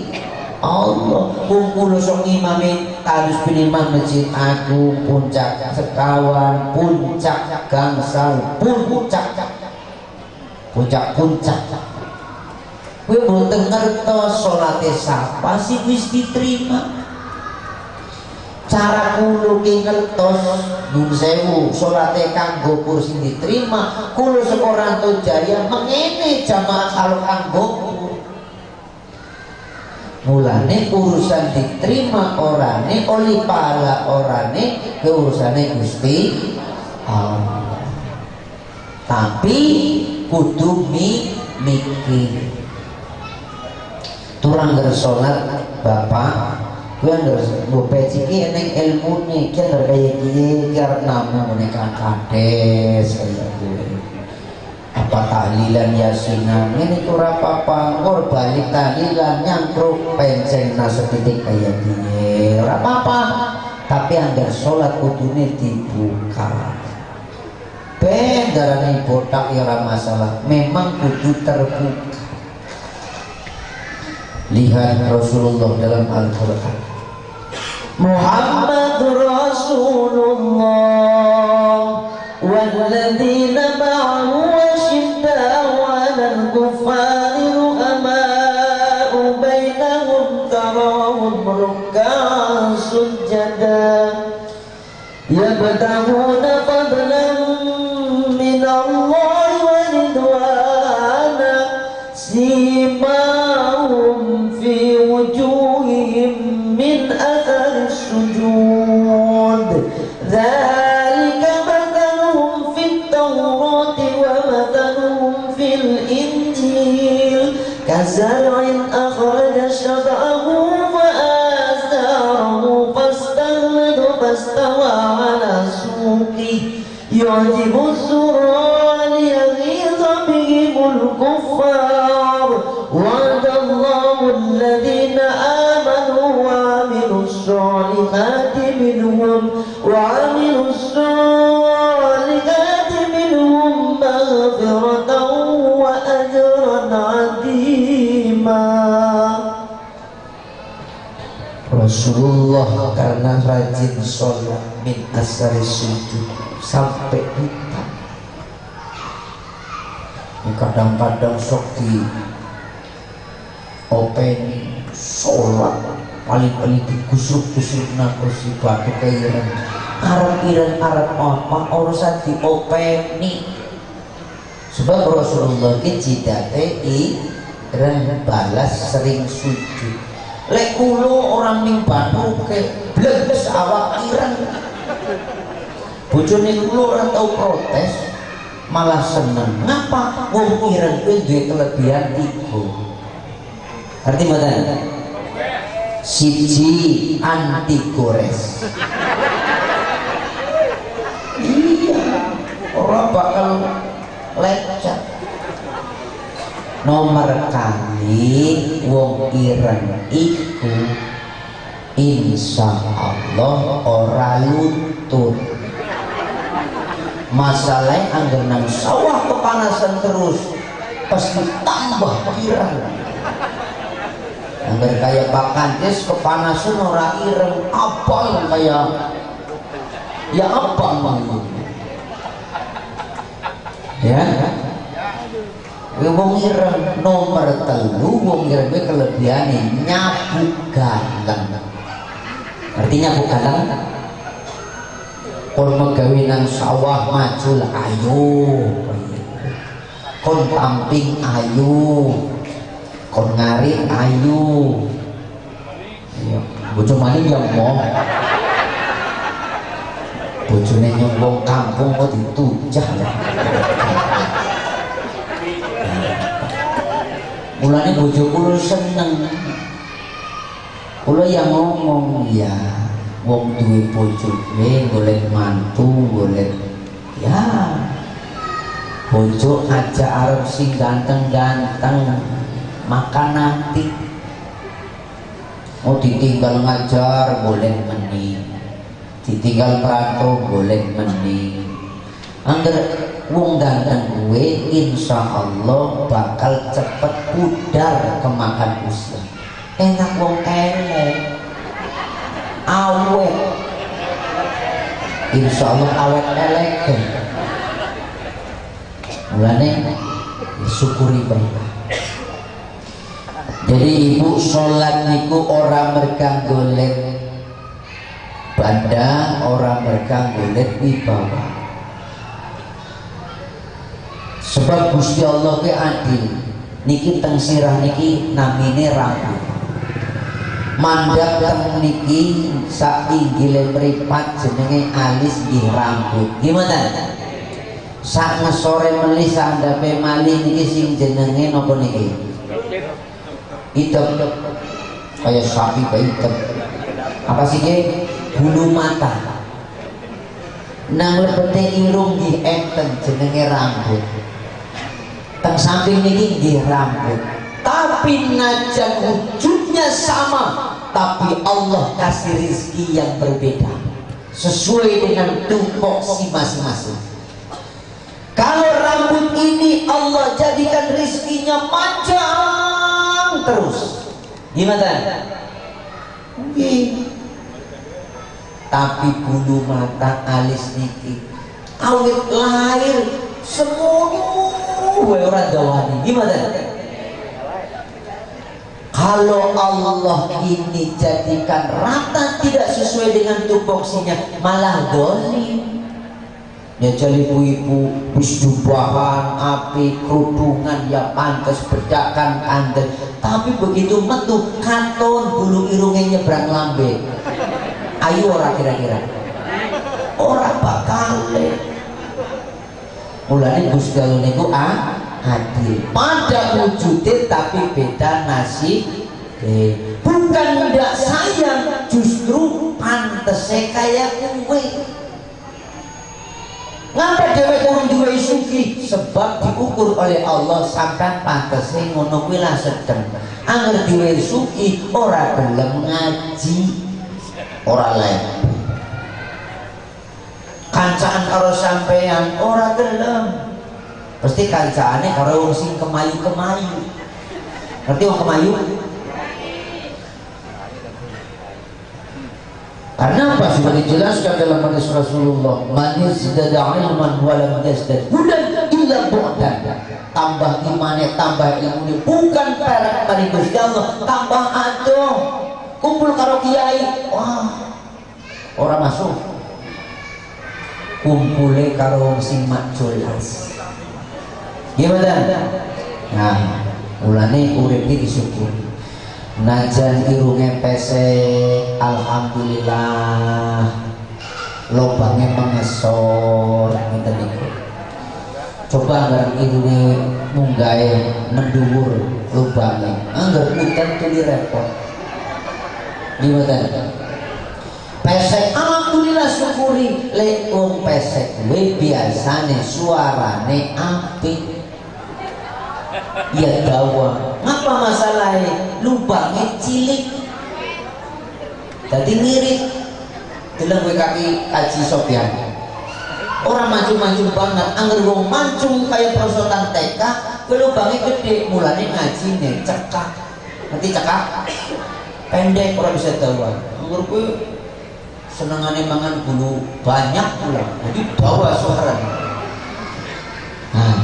Allah. Wong kula sok ngimami harus pinimah Masjid Agung, puncak sekawan, puncak gangsal, puncak puncak-puncak. Kowe mboten ngertos salate sapa sing wis diterima. Cara kula ki ngertos nyun sewu salate kanggo kursi diterima, kula saka Ranto Jaya mengene jamaah kalau kanggo. Mulane urusan diterima orane oleh pahala orane ke urusane Gusti Allah. Tapi kudu mikir. Turang ngger salat bapak kuwi ngger nggo peci ki eneng ilmune ki ngger kaya kiye ki arep namu ngene Kang Kades kaya kuwi. Apa tahlilan yasinan ngene iku ora apa-apa, ngor balik tahlilan nyangkruk penceng setitik kaya kiye ora apa-apa. Tapi angger salat kudune dibuka. Ben darane botak ya ora masalah, memang kudu terbuka. Lihat Rasulullah dalam Al-Quran. Muhammad Rasulullah walladzina ma'ahu asyidda'u 'alal kuffari ruhama'u bainahum tarahum ruk'an sujada yabtaguna fadlan minallahi wa ridwana simahum fi wujuhihim min athari sujud dzalika mathaluhum fit tawrati wa mathaluhum fil injil kazar'in akhraja syat'ahu fa azarahu fastaghladha fastawa 'ala suqihi yu'jibu az-zurra liyaghidha bihimul kuffar wa'adallahu alladhina amanu wa 'amilus solihati minhum wa 'amilus solihati minhum maghfiratan wa ajran 'azima. Rasulullah karena rajin sholat min asari sujud sampai hitam. Kadang-kadang sok di openi sholat paling-paling digusuk-gusuk nang kursi batu kairan arep ireng arep apa urusan diopeni. Sebab Rasulullah ki jidate ireng balas sering sujud. Lek kula orang ning batu ke bleges awak ireng. Bojone kula ora tau protes, malah seneng. Ngapa? Wong ireng kuwi duwe kelebihan tiga. Ngerti mboten? Siji anti gores. Iya, ora bakal lecet. Nomor kali wong ireng iku insya Allah ora luntur. Masalahnya angger nang sawah kepanasan terus pasti tambah ireng. Angger kaya Pak Kantis kepanasan ora ireng, abang kaya ya abang ya. Wong ireng nomor telu, wong ireng kuwi kelebihane nyabuk galang. Artinya nyabuk galang kon megawe nang sawah macul ayo, kon tamping ayo, kon ngarit ayo. Iya, bojo maning ya moh. Bojone nyong kampung kok ditujah ya. Mulane bojo kula seneng. Kula yang ngomong ya, wong duwe bojo kuwi golek mantu, golek ya. Bojo aja arep sing ganteng-ganteng, maka nanti mau ditinggal ngajar golek meni, ditinggal merantau golek meni. Angger wong ganteng kuwe insya Allah bakal cepet pudar kemakan usia. Enak wong elek awet, insya Allah awet elek. Mulane syukuri berkah. Jadi ibu sholat niku ora merga golek bandang, ora merga golek wibawa. Sebab Gusti Allah ke adil. Niki teng sirah niki namine rambut. Mandhap teng niki sak inggile mripat jenenge alis nggih rambut. Gimana? Sak ngesore melih sak andhape malih niki sing jenenge napa niki? Hitam. Kayak sapi kayak hitam. Apa sih ke? Bulu mata. Nang lebete irung nggih enten jenenge rambut. Teng samping niki nggih rambut. Tapi najan wujudnya sama, tapi Allah kasih rezeki yang berbeda sesuai dengan tupoksi masing-masing. Kalau rambut ini Allah jadikan rezekinya panjang terus, gimana? Nggih. Tapi bulu mata alis niki awit lahir semono wae ora dawani. Gimana? Kalau Allah ini jadikan rata tidak sesuai dengan tupoksinya, malah dolim. Ya jadi ibu-ibu wis jubahan api kerudungan ya pantes, bedakan pantes, tapi begitu metu katon bulu irungnya nyebrang lambe. Ayo ora kira-kira ora bakal. Mulane Gusti Allah niku adil pada wujudnya tapi beda nasib. Bukan ndak sayang, justru pantese kaya kuwe. Ngapa dhewek urung duwe sugih? Sebab diukur oleh Allah sampean pantese ngono kuwi lah sedeng. Angger duwe sugih ora gelem ngaji, ora lek. Kancaan karo sampean ora gelem. Pasti kancaane karo wong sing kemayu-kemayu. Ngerti wong kemayu? Karena apa? Sudah dijelaskan dalam hadis Rasulullah, man yazdada ilman wa lam yazdad hudan illa bu'dan. Tambah imannya, tambah ilmunya, bukan perak maring Gusti Allah, tambah adoh. Kumpul karo kiai, wah, ora masuk. Kumpule karo sing makjulas. Gimana? Nah, mulane urip iki disyukuri. Najan irunge pesek, alhamdulillah. Lobangnya mengesor ngeten niku. Coba anggar irunge munggahe mendhuwur lubange, anggar udan tuli repot. Gimana? Pesek, alhamdulillah syukuri. Lek wong pesek kuwi biasane suarane apik. Ya dawa. Ngapa masalahnya? Lubangnya cilik. Dadi ngirit. Deleng kowe kaki Haji Sofyan. Ora mancung-mancung banget, angger wong mancung kaya prosotan TK, kuwi lubangnya gede, mulane ngajine cekak. Nanti cekak pendek ora bisa dawa. Angger kuwi senengane mangan bulu banyak pula, jadi dawa suaranya. Nah,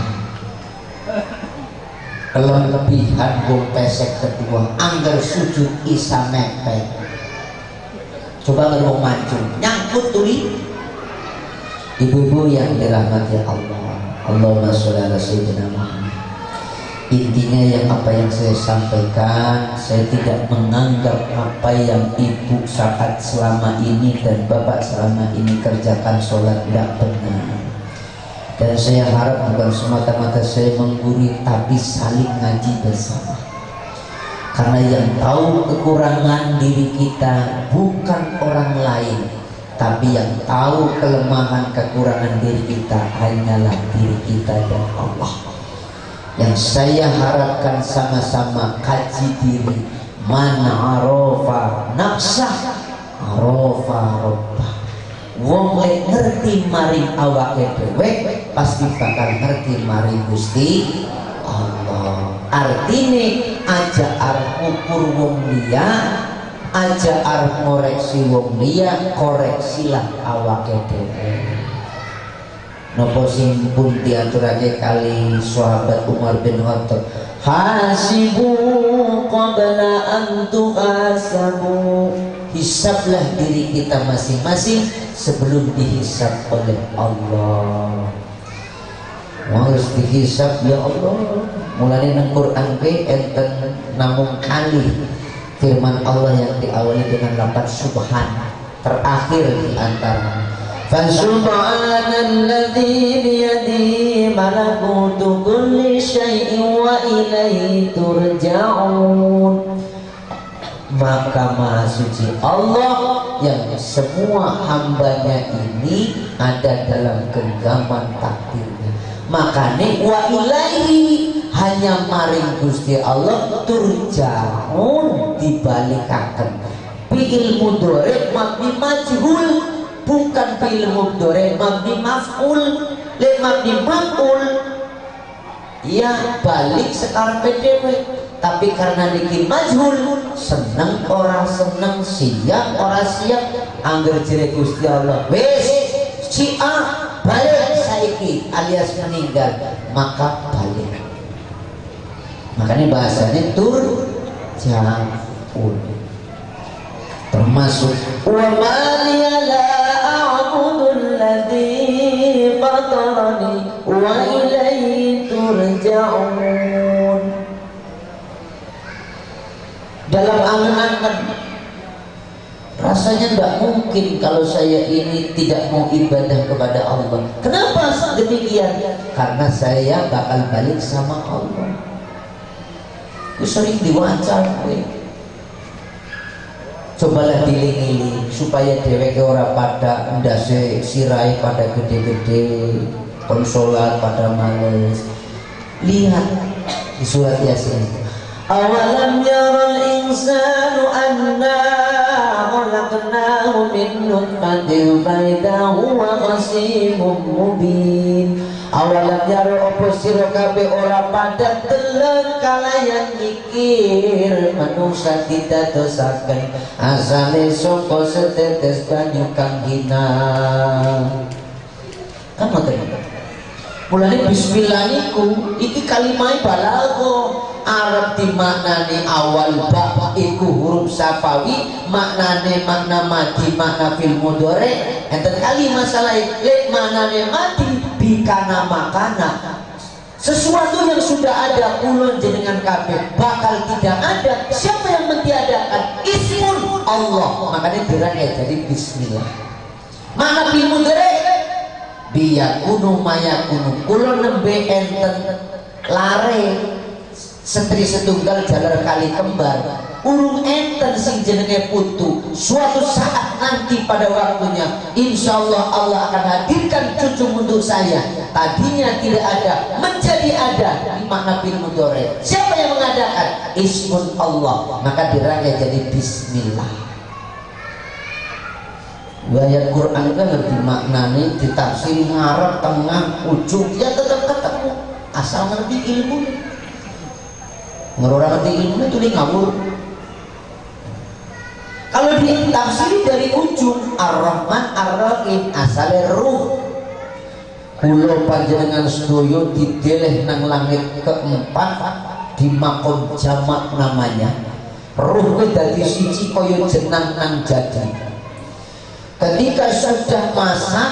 kelebihan wong pesek kedua, angger sujud isa mepet. Coba angger wong mancung nyangkut tuli. Ibu-ibu yang dirahmati Allah, Allahumma sholli ala sayyidina Muhammad. Intinya yang apa yang saya sampaikan, saya tidak menganggap apa yang ibu saat selama ini dan bapak selama ini kerjakan sholat tidak benar. Dan saya harap bukan semata-mata saya menggurui, tapi saling ngaji bersama. Karena yang tahu kekurangan diri kita bukan orang lain, tapi yang tahu kelemahan kekurangan diri kita hanyalah diri kita dan Allah. Yang saya harapkan sama-sama kaji diri. Man arafa nafsah arafa rabbah. Wong lek ngerti maring awake dhewe pasti bakal ngerti maring Gusti Allah. Artine aja arep ngukur wong liya, aja arep ngoreksi wong liya, koreksilah awake dhewe. Napa sing pun diaturake kali sahabat Umar bin Khattab, hasibu qabla an tuhasabu. Hisablah diri kita masing-masing sebelum dihisab oleh Allah. Harus dihisab ya Allah. Mulane nang Quran kuwi enten namung kali firman Allah yang diawali dengan lafaz subhan, terakhir di antara fasubhanalladzi biyadihi malakutu kulli syai'in wa ilaihi turja'un. Maka maha suci Allah yang semua hambanya ini ada dalam genggaman takdirnya. Makanya wa ilaihi, hanya maring Gusti Allah, turja'un dibalikaken. Fi'il mudhari mabni majhul, bukan fi'il mudhari mabni maf'ul. Lek mabni maf'ul ya balik sekarang PDW. Tapi karena niki majhul, seneng ora seneng, siap ora siap, angger jere Gusti Allah wis si A balik saiki alias meninggal, maka balik. Makanya bahasanya turja'un. Termasuk wa ma liya la a'budu alladzi fatarani wa ilaihi turja'un. Dalam angan-angan rasanya tidak mungkin kalau saya ini tidak mau ibadah kepada Allah. Kenapa demikian? Karena saya bakal balik sama Allah. Itu sering diwaca kowe. Cobalah diling-iling supaya dheweke ora pada ndase sirahe pada gede-gede, kon salat pada males. Lihat di surat Yasin. Awalam yaral insanu anna khalaqnahu min nutfatin fa idza huwa khasimun mubin. Awalam yaro opo sira kabeh ora pada deleng kalayan mikir manungsa didadosaken asale saka setetes banyu kang hina. Kan ngoten. Mulane bismillah niku iki kalimahe balaghah. Arab dimaknani awal ba iku huruf safawi, maknane makna mati, makna fil mudhari. Enten kali masalah lek maknane mati bikana makana sesuatu yang sudah ada kulon jenengan kabeh bakal tidak ada. Siapa yang mentiadakan? Ismun Allah. Makanya dirangkai jadi bismillah. Makna fil mudhari biyakunu mayakunu. Kulon nembe enten lare setri setunggal jalar kali kembar urung enten sing jenenge putu. Suatu saat nanti pada waktunya insyaallah Allah akan hadirkan cucu untuk saya. Tadinya tidak ada menjadi ada. Ini makna bil mudhari. Siapa yang mengadakan? Ismun Allah. Maka dirangkai jadi bismillah. Ayat Quran kan ngerti maknanya, ditafsir ngarep tengah ujung ya tetap ketemu asal ngerti ilmu. Ngerora ngerti ilmu itu dia ngawur. Kalau ditafsiri dari ujung Ar-Rahman Ar-Rahim asale ruh. Kula panjenengan sedaya dideleh nang langit keempat di makom jamak namanya. Ruh kuwi dadi siji kaya jenang nang jadi. Ketika sudah masak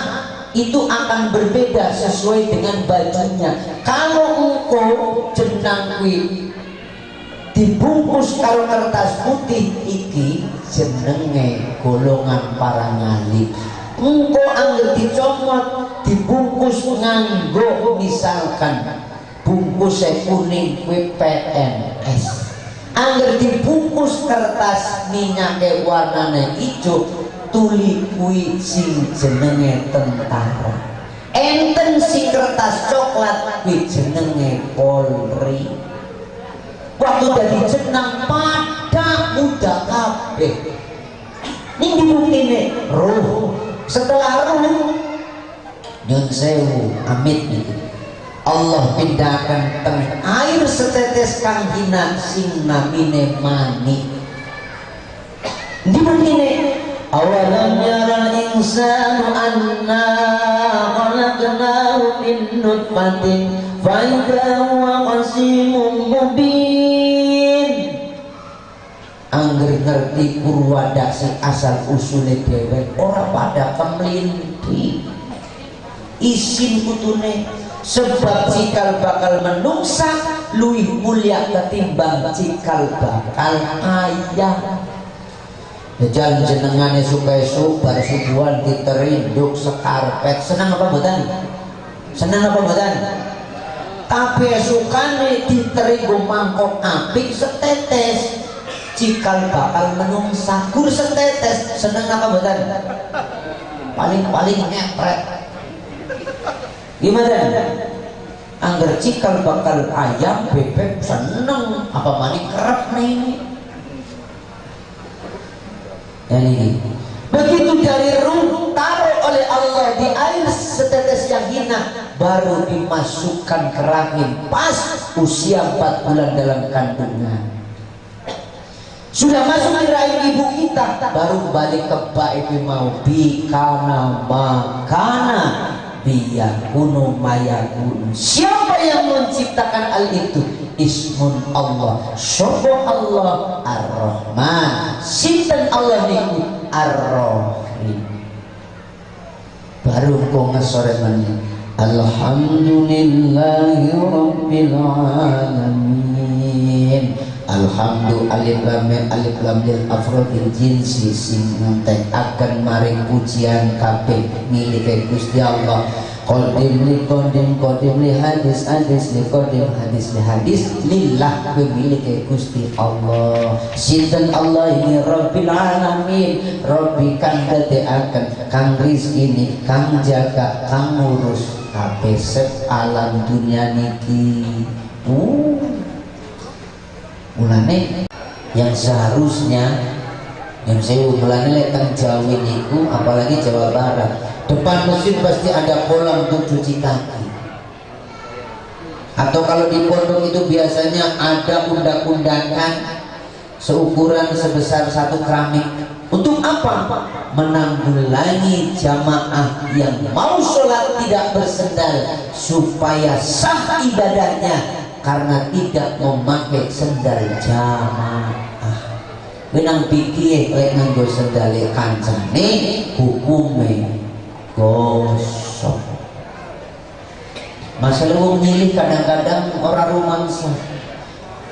itu akan berbeda sesuai dengan bajunya. Kalau engkau jenang kuwi dibungkus karo kertas putih iki jenenge golongan para ngalih. Engko angger dicomot dibungkus nganggo misalkan bungkuse kuning kuwi PNS. Angger dibungkus kertas minyake warnane ijo tuli kuwi sing jenenge tentara. Enten sing kertas coklat kuwi jenenge Polri. Waktu dari jenang pada muda kabeh. Ini buktine ruh. Setelah ruh nyun sewu amit gitu. Allah pindahkan teng air setetes kang hina sing namine mani. Ini buktine awalam yaral insanu anna khalaqnahu min nutfatin fa idza huwa qasimun mubin. Angger ngerti purwadaksi asal usule dhewek ora pada kemlinthi. Isin putune sebab cikal bakal menungsa luwih mulia ketimbang cikal bakal ayah. Jajan jenengane sukai subar subuhan diterinduk sekarpet senang apa mboten? Senang apa mboten? Tapi sukane diterinduk mangkok apik setetes cikal bakal menungsa gur setetes seneng apa mboten? Paling-paling ngepret. Gimana? Angger cikal bakal ayam bebek seneng apa maning kerep nih. Ini. Begitu dari ruh taruh oleh Allah di air setetes yang hina baru dimasukkan ke rahim pas usia 4 bulan dalam kandungan. Sudah masuk di rahim ibu kita baru balik ke bait mau bikana makana biyakunu mayakunu. Siapa yang menciptakan al itu? Ismun Allah. Sopo Allah Ar-Rahman. Sinten Allah niku Ar-Rahim. Baru kok ngesore meneh. Alhamdulillahi rabbil alamin. Alhamdulillah alif lam mim alif lam lil afrodil jinsi sing akan maring pujian kabeh milike Gusti Allah. Qadim li qadim qadim li hadis hadis li qadim hadis li hadis lillah milike Gusti Allah. Sinten Allah ini Rabbil alamin, Rabbi kang dadeaken, kang rizkini, kang jaga, kang ngurus kabeh alam dunia niki. Mulane yang seharusnya yang saya mulane lek teng Jawi niku apalagi Jawa Barat, depan masjid pasti ada kolam untuk cuci kaki. Atau kalau di pondok itu biasanya ada undak-undakan seukuran sebesar satu keramik. Untuk apa? Menanggulangi jamaah yang mau sholat tidak bersendal supaya sah ibadahnya karena tidak memakai sendal jamaah. Wenang pikir lek nganggo sendale kancane hukume gosok. Masalah wong nyilih kadang-kadang ora rumangsa.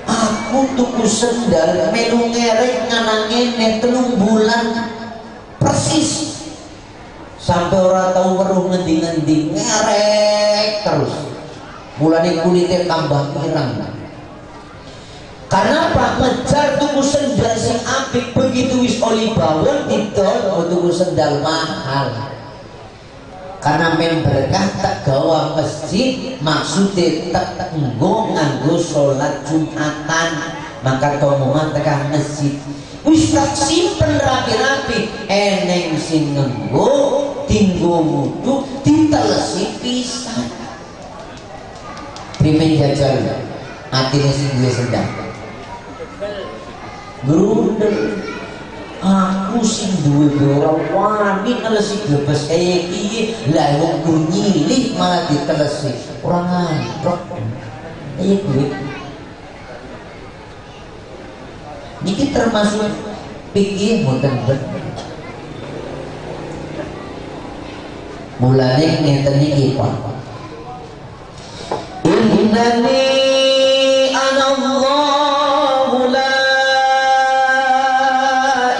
Aku tuku sendal melu ngerek nganang ngene 3 bulan persis. Sampai ora tau weruh ngendi-ngendi, ngerek terus. Mulane kulitnya tambah ireng. Karena apa? Ngejar tuku sendal sing apik, begitu wis oli bawon didol tuku sendal mahal. Karena men berkah tak gawa masjid, maksudnya tak nggo nganggo sholat Jumatan, maka tomongan tekan masjid. Wis tak simpen rapi-rapi, eneng sing nganggo dinggo wudu ditelesi pisan. Primen jajal atine sing duwe sendal. Grundel. Aku sing duwe ora wani nelesi glebes kaya iki, lah wong gur nyilih malah ditelesi. Ora ngantrok. Kaya duwe. Niki termasuk pikir mboten bener. Mulane ngeten niki, Pak. Innani anallahu la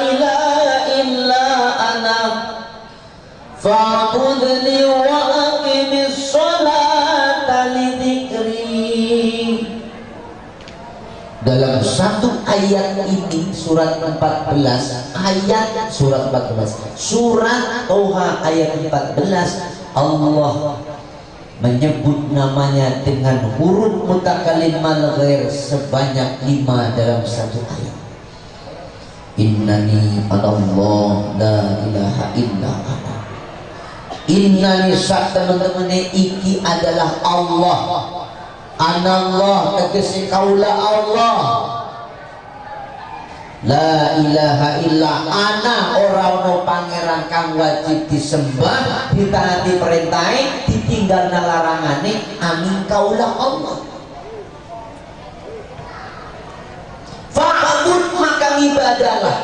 ilaha illa ana fa'budni wa aqimis sholata li dzikri. Dalam satu ayat ini, surat 14 ayat surat 14 surat Toha ayat 14, Allah menyebut namanya dengan huruf mutakallim mal ghair sebanyak 5 dalam satu ayat. Innani anallah la ilaha illa ana. Innani sak teman-teman iki adalah Allah. Anallah tegese kaula Allah. La ilaha illa ana, ora ono pangeran kang wajib disembah, ditaati perintahe, ditinggalna larangane, amin kaula Allah. Fa'bud, maka ibadahlah.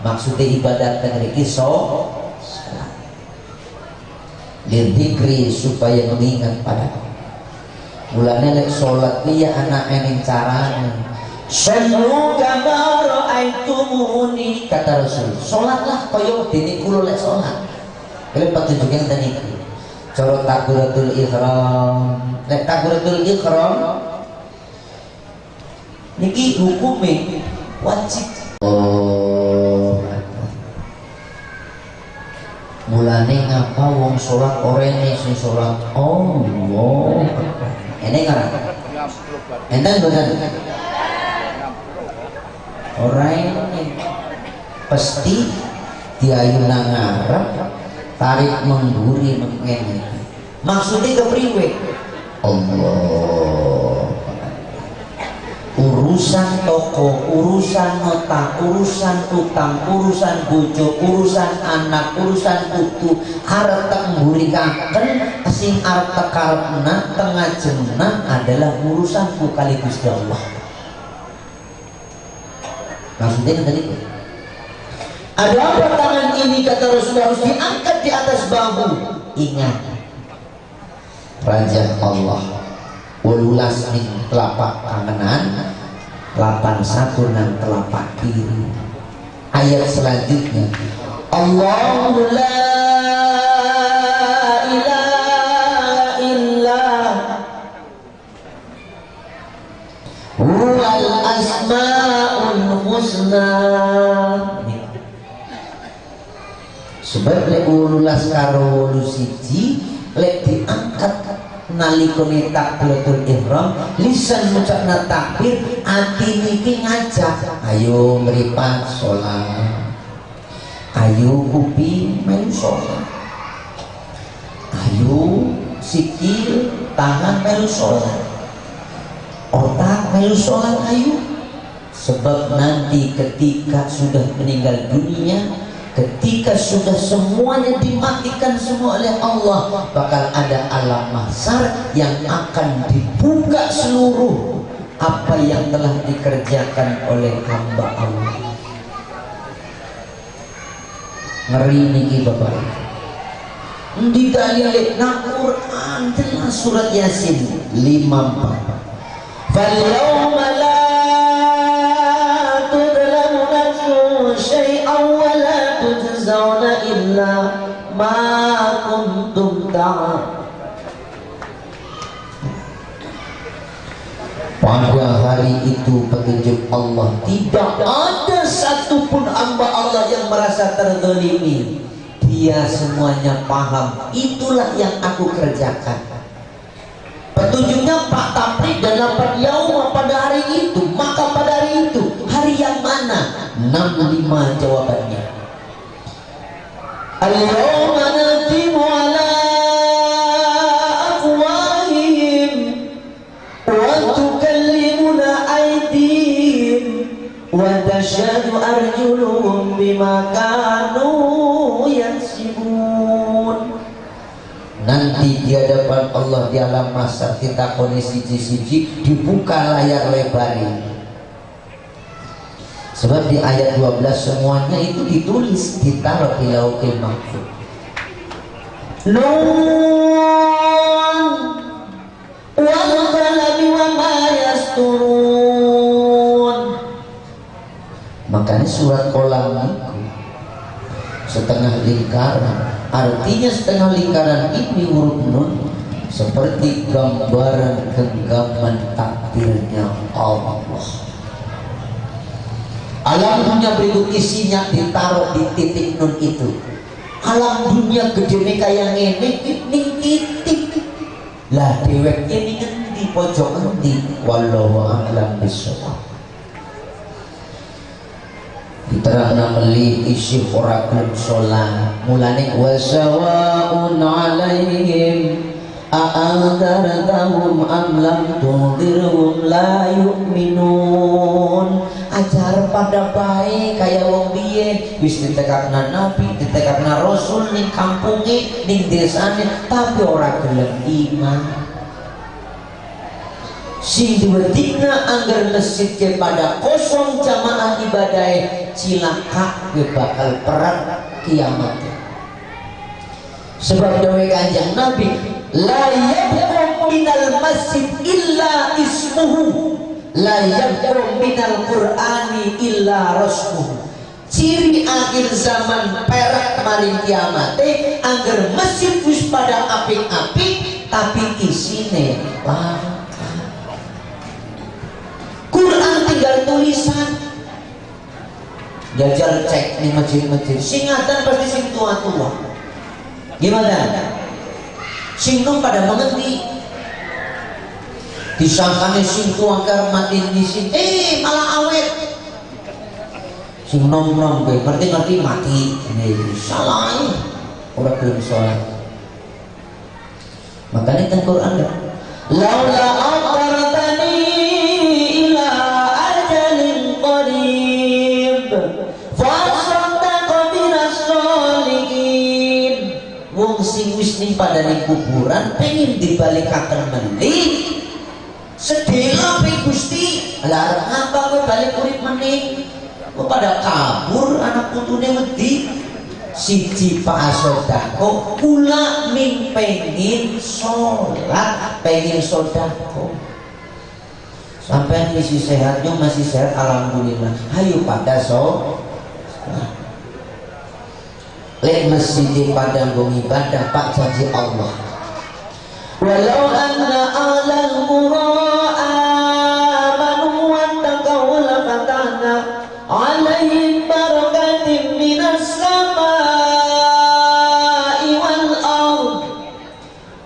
Maksudnya ibadah teng mriki salat. Lidzikri, supaya mengingat pada. Mulane lek salat ki ya anake ning carane. Sallu kama ra'aitumuni, kata Rasul. Salatlah kaya dene kula lek salat. Kene petunjuke ngeten iki. Cara takbiratul ihram. Lek takbiratul ihram niki hukume wajib. Oh. Mulane ngapa wong salat ora ene sing salat Allah. Eneng ora? Enten mboten? Ora eneng. Pasti diayu nang ngarep, tarik mengguri mengene. Maksudnya kepriwe? Allah. Urusan toko, urusan nota, urusan utang, urusan bojo, urusan anak, urusan putu, arep tek mburikaken sing arep tek karepna tengajengna adalah urusanku kali Gusti Allah. Maksudnya tadi ada apa tangan ini kata Rasulullah harus diangkat di atas bahu. Ingat Raja Allah 18 ning telapak kanan, 81 nang telapak kiri. Ayat selanjutnya, Allahu la ilaha illa huwal asmaul husna. Sebab lek 18 karo 81 lek diangkat nalikane takbiratul ihram, lisan ngucapna takbir, ati niki ngajak, ayo mripat salat, ayo kupi melu salat, ayo Sikil tangan melu sholat, otak melu sholat, ayo. Sebab nanti ketika sudah meninggal dunia, ketika sudah semuanya dimatikan semua oleh Allah, bakal ada alam mahsyar yang akan dibuka seluruh apa yang telah dikerjakan oleh hamba Allah. Ngeri niki Bapak. Di dalil nang Quran jelas surat Yasin 54. Fal yauma la tudlamu nafsun syai'an wa la tujzauna illa ma kuntum ta'malun. Pada hari itu petunjuk Allah, tidak ada satupun hamba Allah yang merasa terzalimi. Dia semuanya paham, itulah yang aku kerjakan. Petunjuknya Pak Taprik dan 8 yauma pada hari itu. Maka pada hari itu, hari yang mana? 65 jawabannya. Al-yawma natimu ala afwahihim wa tukallimuna aydihim wa tashhadu arjuluhum bima kanu yaksibun. Nanti di hadapan Allah di alam mahsyar kita kondisi siji-siji, dibuka layar lebar ini. Sebab di ayat 12 semuanya itu ditulis, ditaruh di Lauhil Mahfuz. Nun wal qalami wa ma yasturun. Makanya surat Qalam itu setengah lingkaran, artinya setengah lingkaran ini huruf nun seperti gambaran genggaman takdirnya Allah. Alam dunia berikut isinya ditaruh di titik nun itu. Alam dunia gedene kaya ngene ning titik. Lah dheweke ning ngendi, pojok endi? Wallahu a'lam bishawab. Diterangna meli isi ora gelem salat. Mulane wasawaun alaihim a'andzartahum am lam tunzirhum la yu'minun. Ajar pada baik kaya wong biyen wis ditekakna nabi, ditekakna rasul ning kampunge, ning desane, tapi ora gelem iman. Sing diwedikna angger masjid pada kosong jamaah ibadahe, cilaka kowe bakal perang kiamat. Sebab dawuh Kanjeng Nabi, la yabqa minal masjid illa ismuhu, la yabqa minal qur'ani illa rasmuhu. Ciri akhir zaman perak maring kiamate angger masjid wis pada apik-apik tapi isine langka. Quran tinggal tulisan. Jajal cek nih masjid-masjid, singatan pasti sing tua-tua. Gimana? Sing nom pada mengerti. Disangkane sing tua kar mati di sini, malah awet. Sing nom-nom kowe ngerti-ngerti mati. Ini salah. Ora gelem salat. Makanya teng Quran ya. Laula aqartani ila ajalin qarib fa saddaqa minas sholihin. Wong sing wis ning padane kuburan pengin dibalikaken meneh. Sedih pe Gusti, lah arep ngapa kowe balik urip meneh? Kok pada kabur anak putune wedi. Siji Pak sedekah, kula ming pengin salat, pengin sedekah. Sampean masih sehatnya masih sehat alhamdulillah. Ayo pada sholat. Lek masjid padang nggo ibadah Pak janji Allah. Walau anna ahlal qura amanu wattaqau lafatahna alaihim barakatin minas samai wal ard.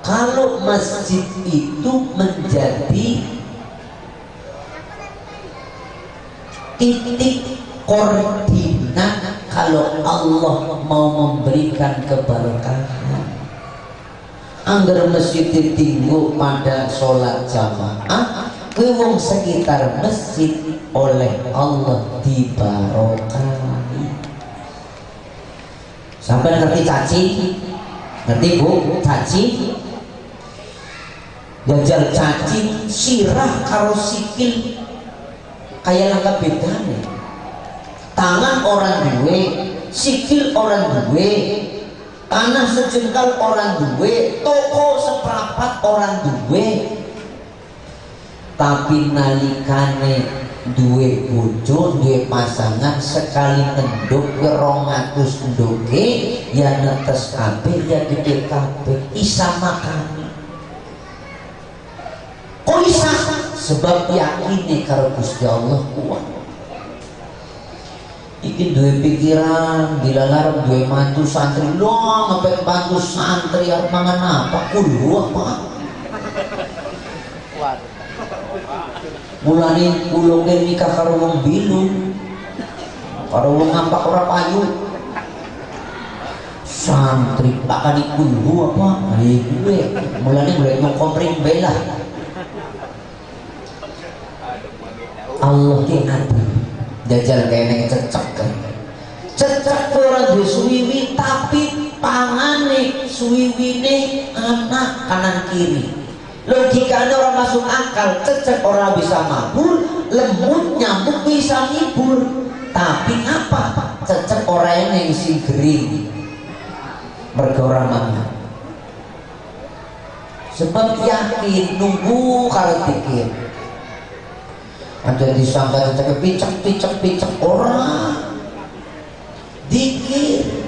Kalau masjid itu menjadi titik koordinat kalau Allah mau memberikan keberkahan, Angger masjid ditinggu pada sholat jamaah, kuwi wong sekitar masjid oleh Allah dibarokahi. Sampai ngerti cacing? Ngerti bu? Cacing? Jajal cacing sirah karo sikil kayak langkah bedane. Tangan orang duwe, sikil orang duwe, tanah sejengkal orang duwe, toko seprapat orang duwe. Tapi nalikane duwe bojo, duwe pasangan sekali ngenduk 200 nduke ya netes kabeh ya gede kabeh isa makane. Kok isa? Sebab yakine karo Gusti Allah kuat. Iki duwe pikiran, dilalar duwe mantu santri, lho ngepet mantu santri arep mangan apa? Kulo apa? Mulane kula nikah karo wong bilung, karo wong ngampak ora payu. Santri pakani kulo apa? Kuwe. Mulane golek wong kompring belah. Allah ki adil. Jajal kayaknya cecek kan. Cecek ora duwe suwiwi tapi pangane suwiwine anak kanan kiri. Logikanya orang masuk akal, cecek orang bisa mabur, lemut nyamuk bisa ngibur. Tapi apa? Cecek orang yang sing gering. Mergo ora mangan. Sebab yakin nunggu karo dikir. Aja disangka cecek picek-picek-picek ora. Dikir.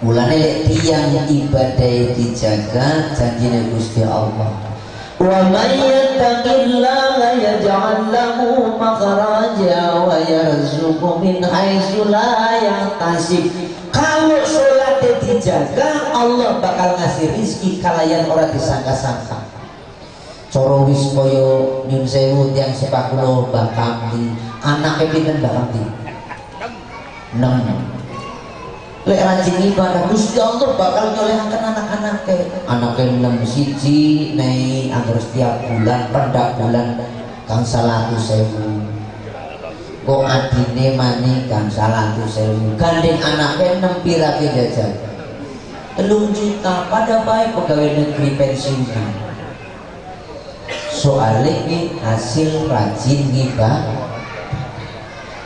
Mulane lek tiyang ibadah dijaga janjine Gusti Allah. Wa may yattaqillaha yaj'al lahu makhraja wa yarzuqhu min haitsu la yahtasib. Kalau sholatnya dijaga, Allah bakal ngasih rizki kalayan ora disangka-sangka. Coro wis kaya nyun sewu tiyang sepak kula Mbah Kamli, anake pinten Mbah Kamli? 6. Lek rajin ibadah Gusti Allah bakal nyolehaken anak-anake. Anake 6 siji nei anggar setiap bulan pendak bulan gangsal 100.000. Kok adine mani gangsal 100.000. Gandeng anake 6 pirake jajan. 3 juta pada bae pegawai negeri pensiunan. Soale iki hasil rajin ibadah.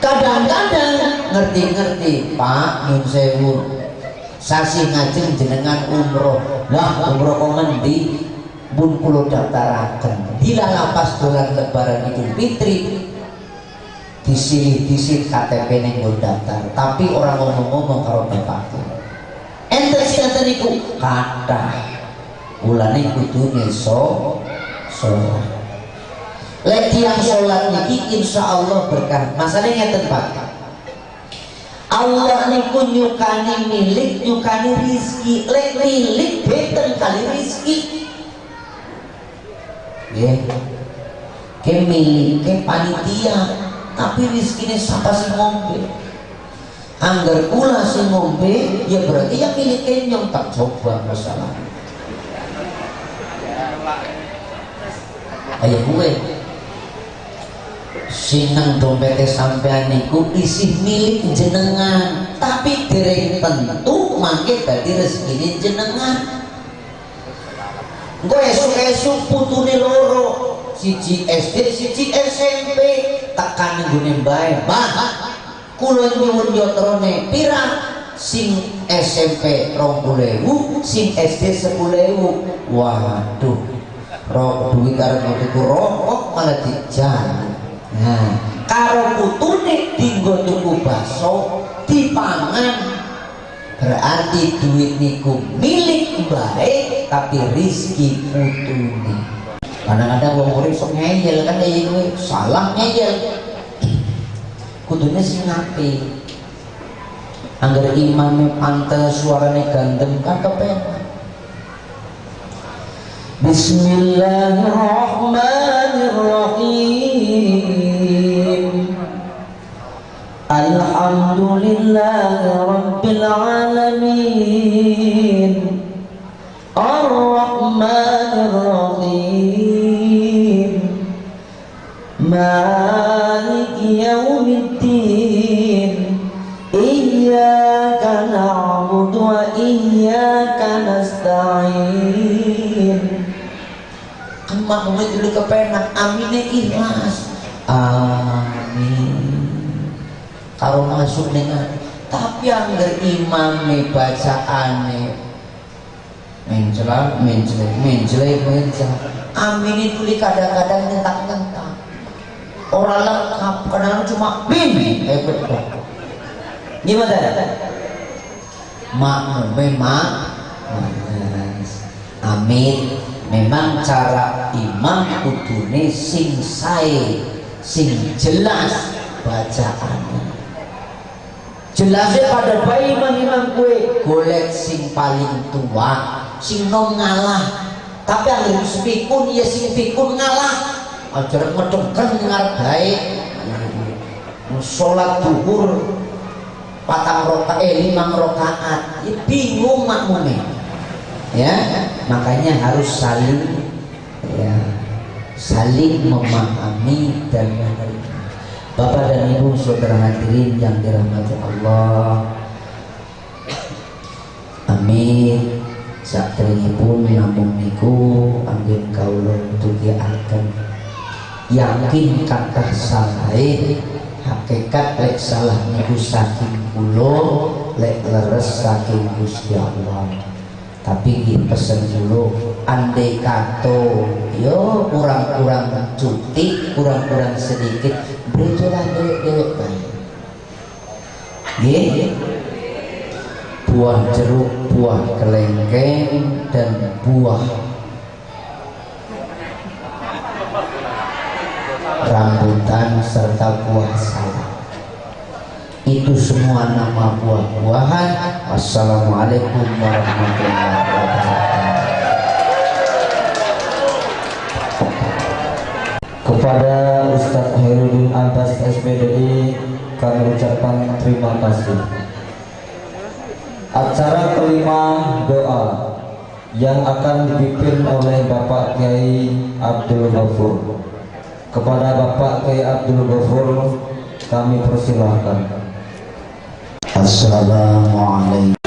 Kadang-kadang ngerti-ngerti Pak nyun sewu sasi ngajeng jenengan umroh. Lah umroh kok ngendi? Pun kula daftaraken. Dilalapas bulan lebaran Idul Fitri disilih-disilih KTP ning nggon daftar. Tapi orang ngomong-ngomong karo bapakku. Enten sing enten niku kathah. Mulane kudune sholat. Lek tiyang sholat niki insya Allah berkah. Masalahnya ngeten Pak, Allah niku nyukani milik, nyukani rizki. Lek milik benten kali rizki. Nggih. Ke milik, ke panitia, tapi rizkine siapa sing ngombe? Angger kula sing ngombe, ya berarti yang milike nyong tak coba masalah. Ayo gue sing nang dompete sampean niku isih milik jenengan, tapi dereng tentu mangke dadi rezekine jenengan. Engko esuk-esuk putune loro, siji SD, siji SMP, tekan nggone mbae. Mbah, kula nyuwun yatrane pira? Sing SMP 20.000, sing SD 10.000. Waduh, rok duit arep tuku rokok malah dijaluk. Nah, karo putune dinggo tuku bakso dipangan. Berarti duit niku milik bae tapi rizki putune. Kadang-kadang wong urip sok ngeyel kan kaya kowe, salah ngeyel. Kudune sing apik. Angger imame pantes, suarane gandeng kan kepenak. Bismillahirrahmanirrahim. Alhamdulillah. Alhamdulillahi rabbil alamin, Ar-Rahmanir Rahim, Maliki yaumiddin, Iyyaka na'budu wa iyyaka nasta'in. Kan makmum itu kepenak, amine ikhlas. Amin. Karo masuk dengan, tapi angger imame bacaane mencela, mencela, mencela, mencela. Amin itu kadang-kadang nyentak-nyentak. Orang lengkap, kadang-kadang cuma min. Gimana? Makmum memang amin. Memang cara imam kudune sing sae, sing jelas bacaannya. Jelasnya pada bayi imam kue golek sing paling tua, sing nom ngalah. Tapi yang wis pikun ya sing pikun ngalah. Aja ngedegen ngarep bae. Salat zuhur 4 rakaat, 5 rakaat, ya bingung makmume. Ya, makanya harus saling, ya, saling memahami dan menerima. Bapak dan Ibu saudara hadirin yang dirahmati Allah. Amin. Sakderengipun namung niku anggen kawula tugiaken. Yakin kathah salahe, hakikat lek salah niku saking kula, lek leres saking Gusti Allah. Tapi nggih pesen kula, andai kato yo kurang-kurang cuti, kurang-kurang sedikit, beritulah dewek-dewek bae. Nggih. Buah jeruk, buah kelengkeng, dan buah rambutan serta buah salak. Itu semua nama buah-buahan. Wassalamualaikum warahmatullahi wabarakatuh. Kepada Ustadz Hairudin Abbas SPDI kami ucapkan terima kasih. Acara kelima, doa yang akan dipimpin oleh Bapak Kiai Abdul Ghafur. Kepada Bapak Kiai Abdul Ghafur kami persilahkan. Assalamualaikum.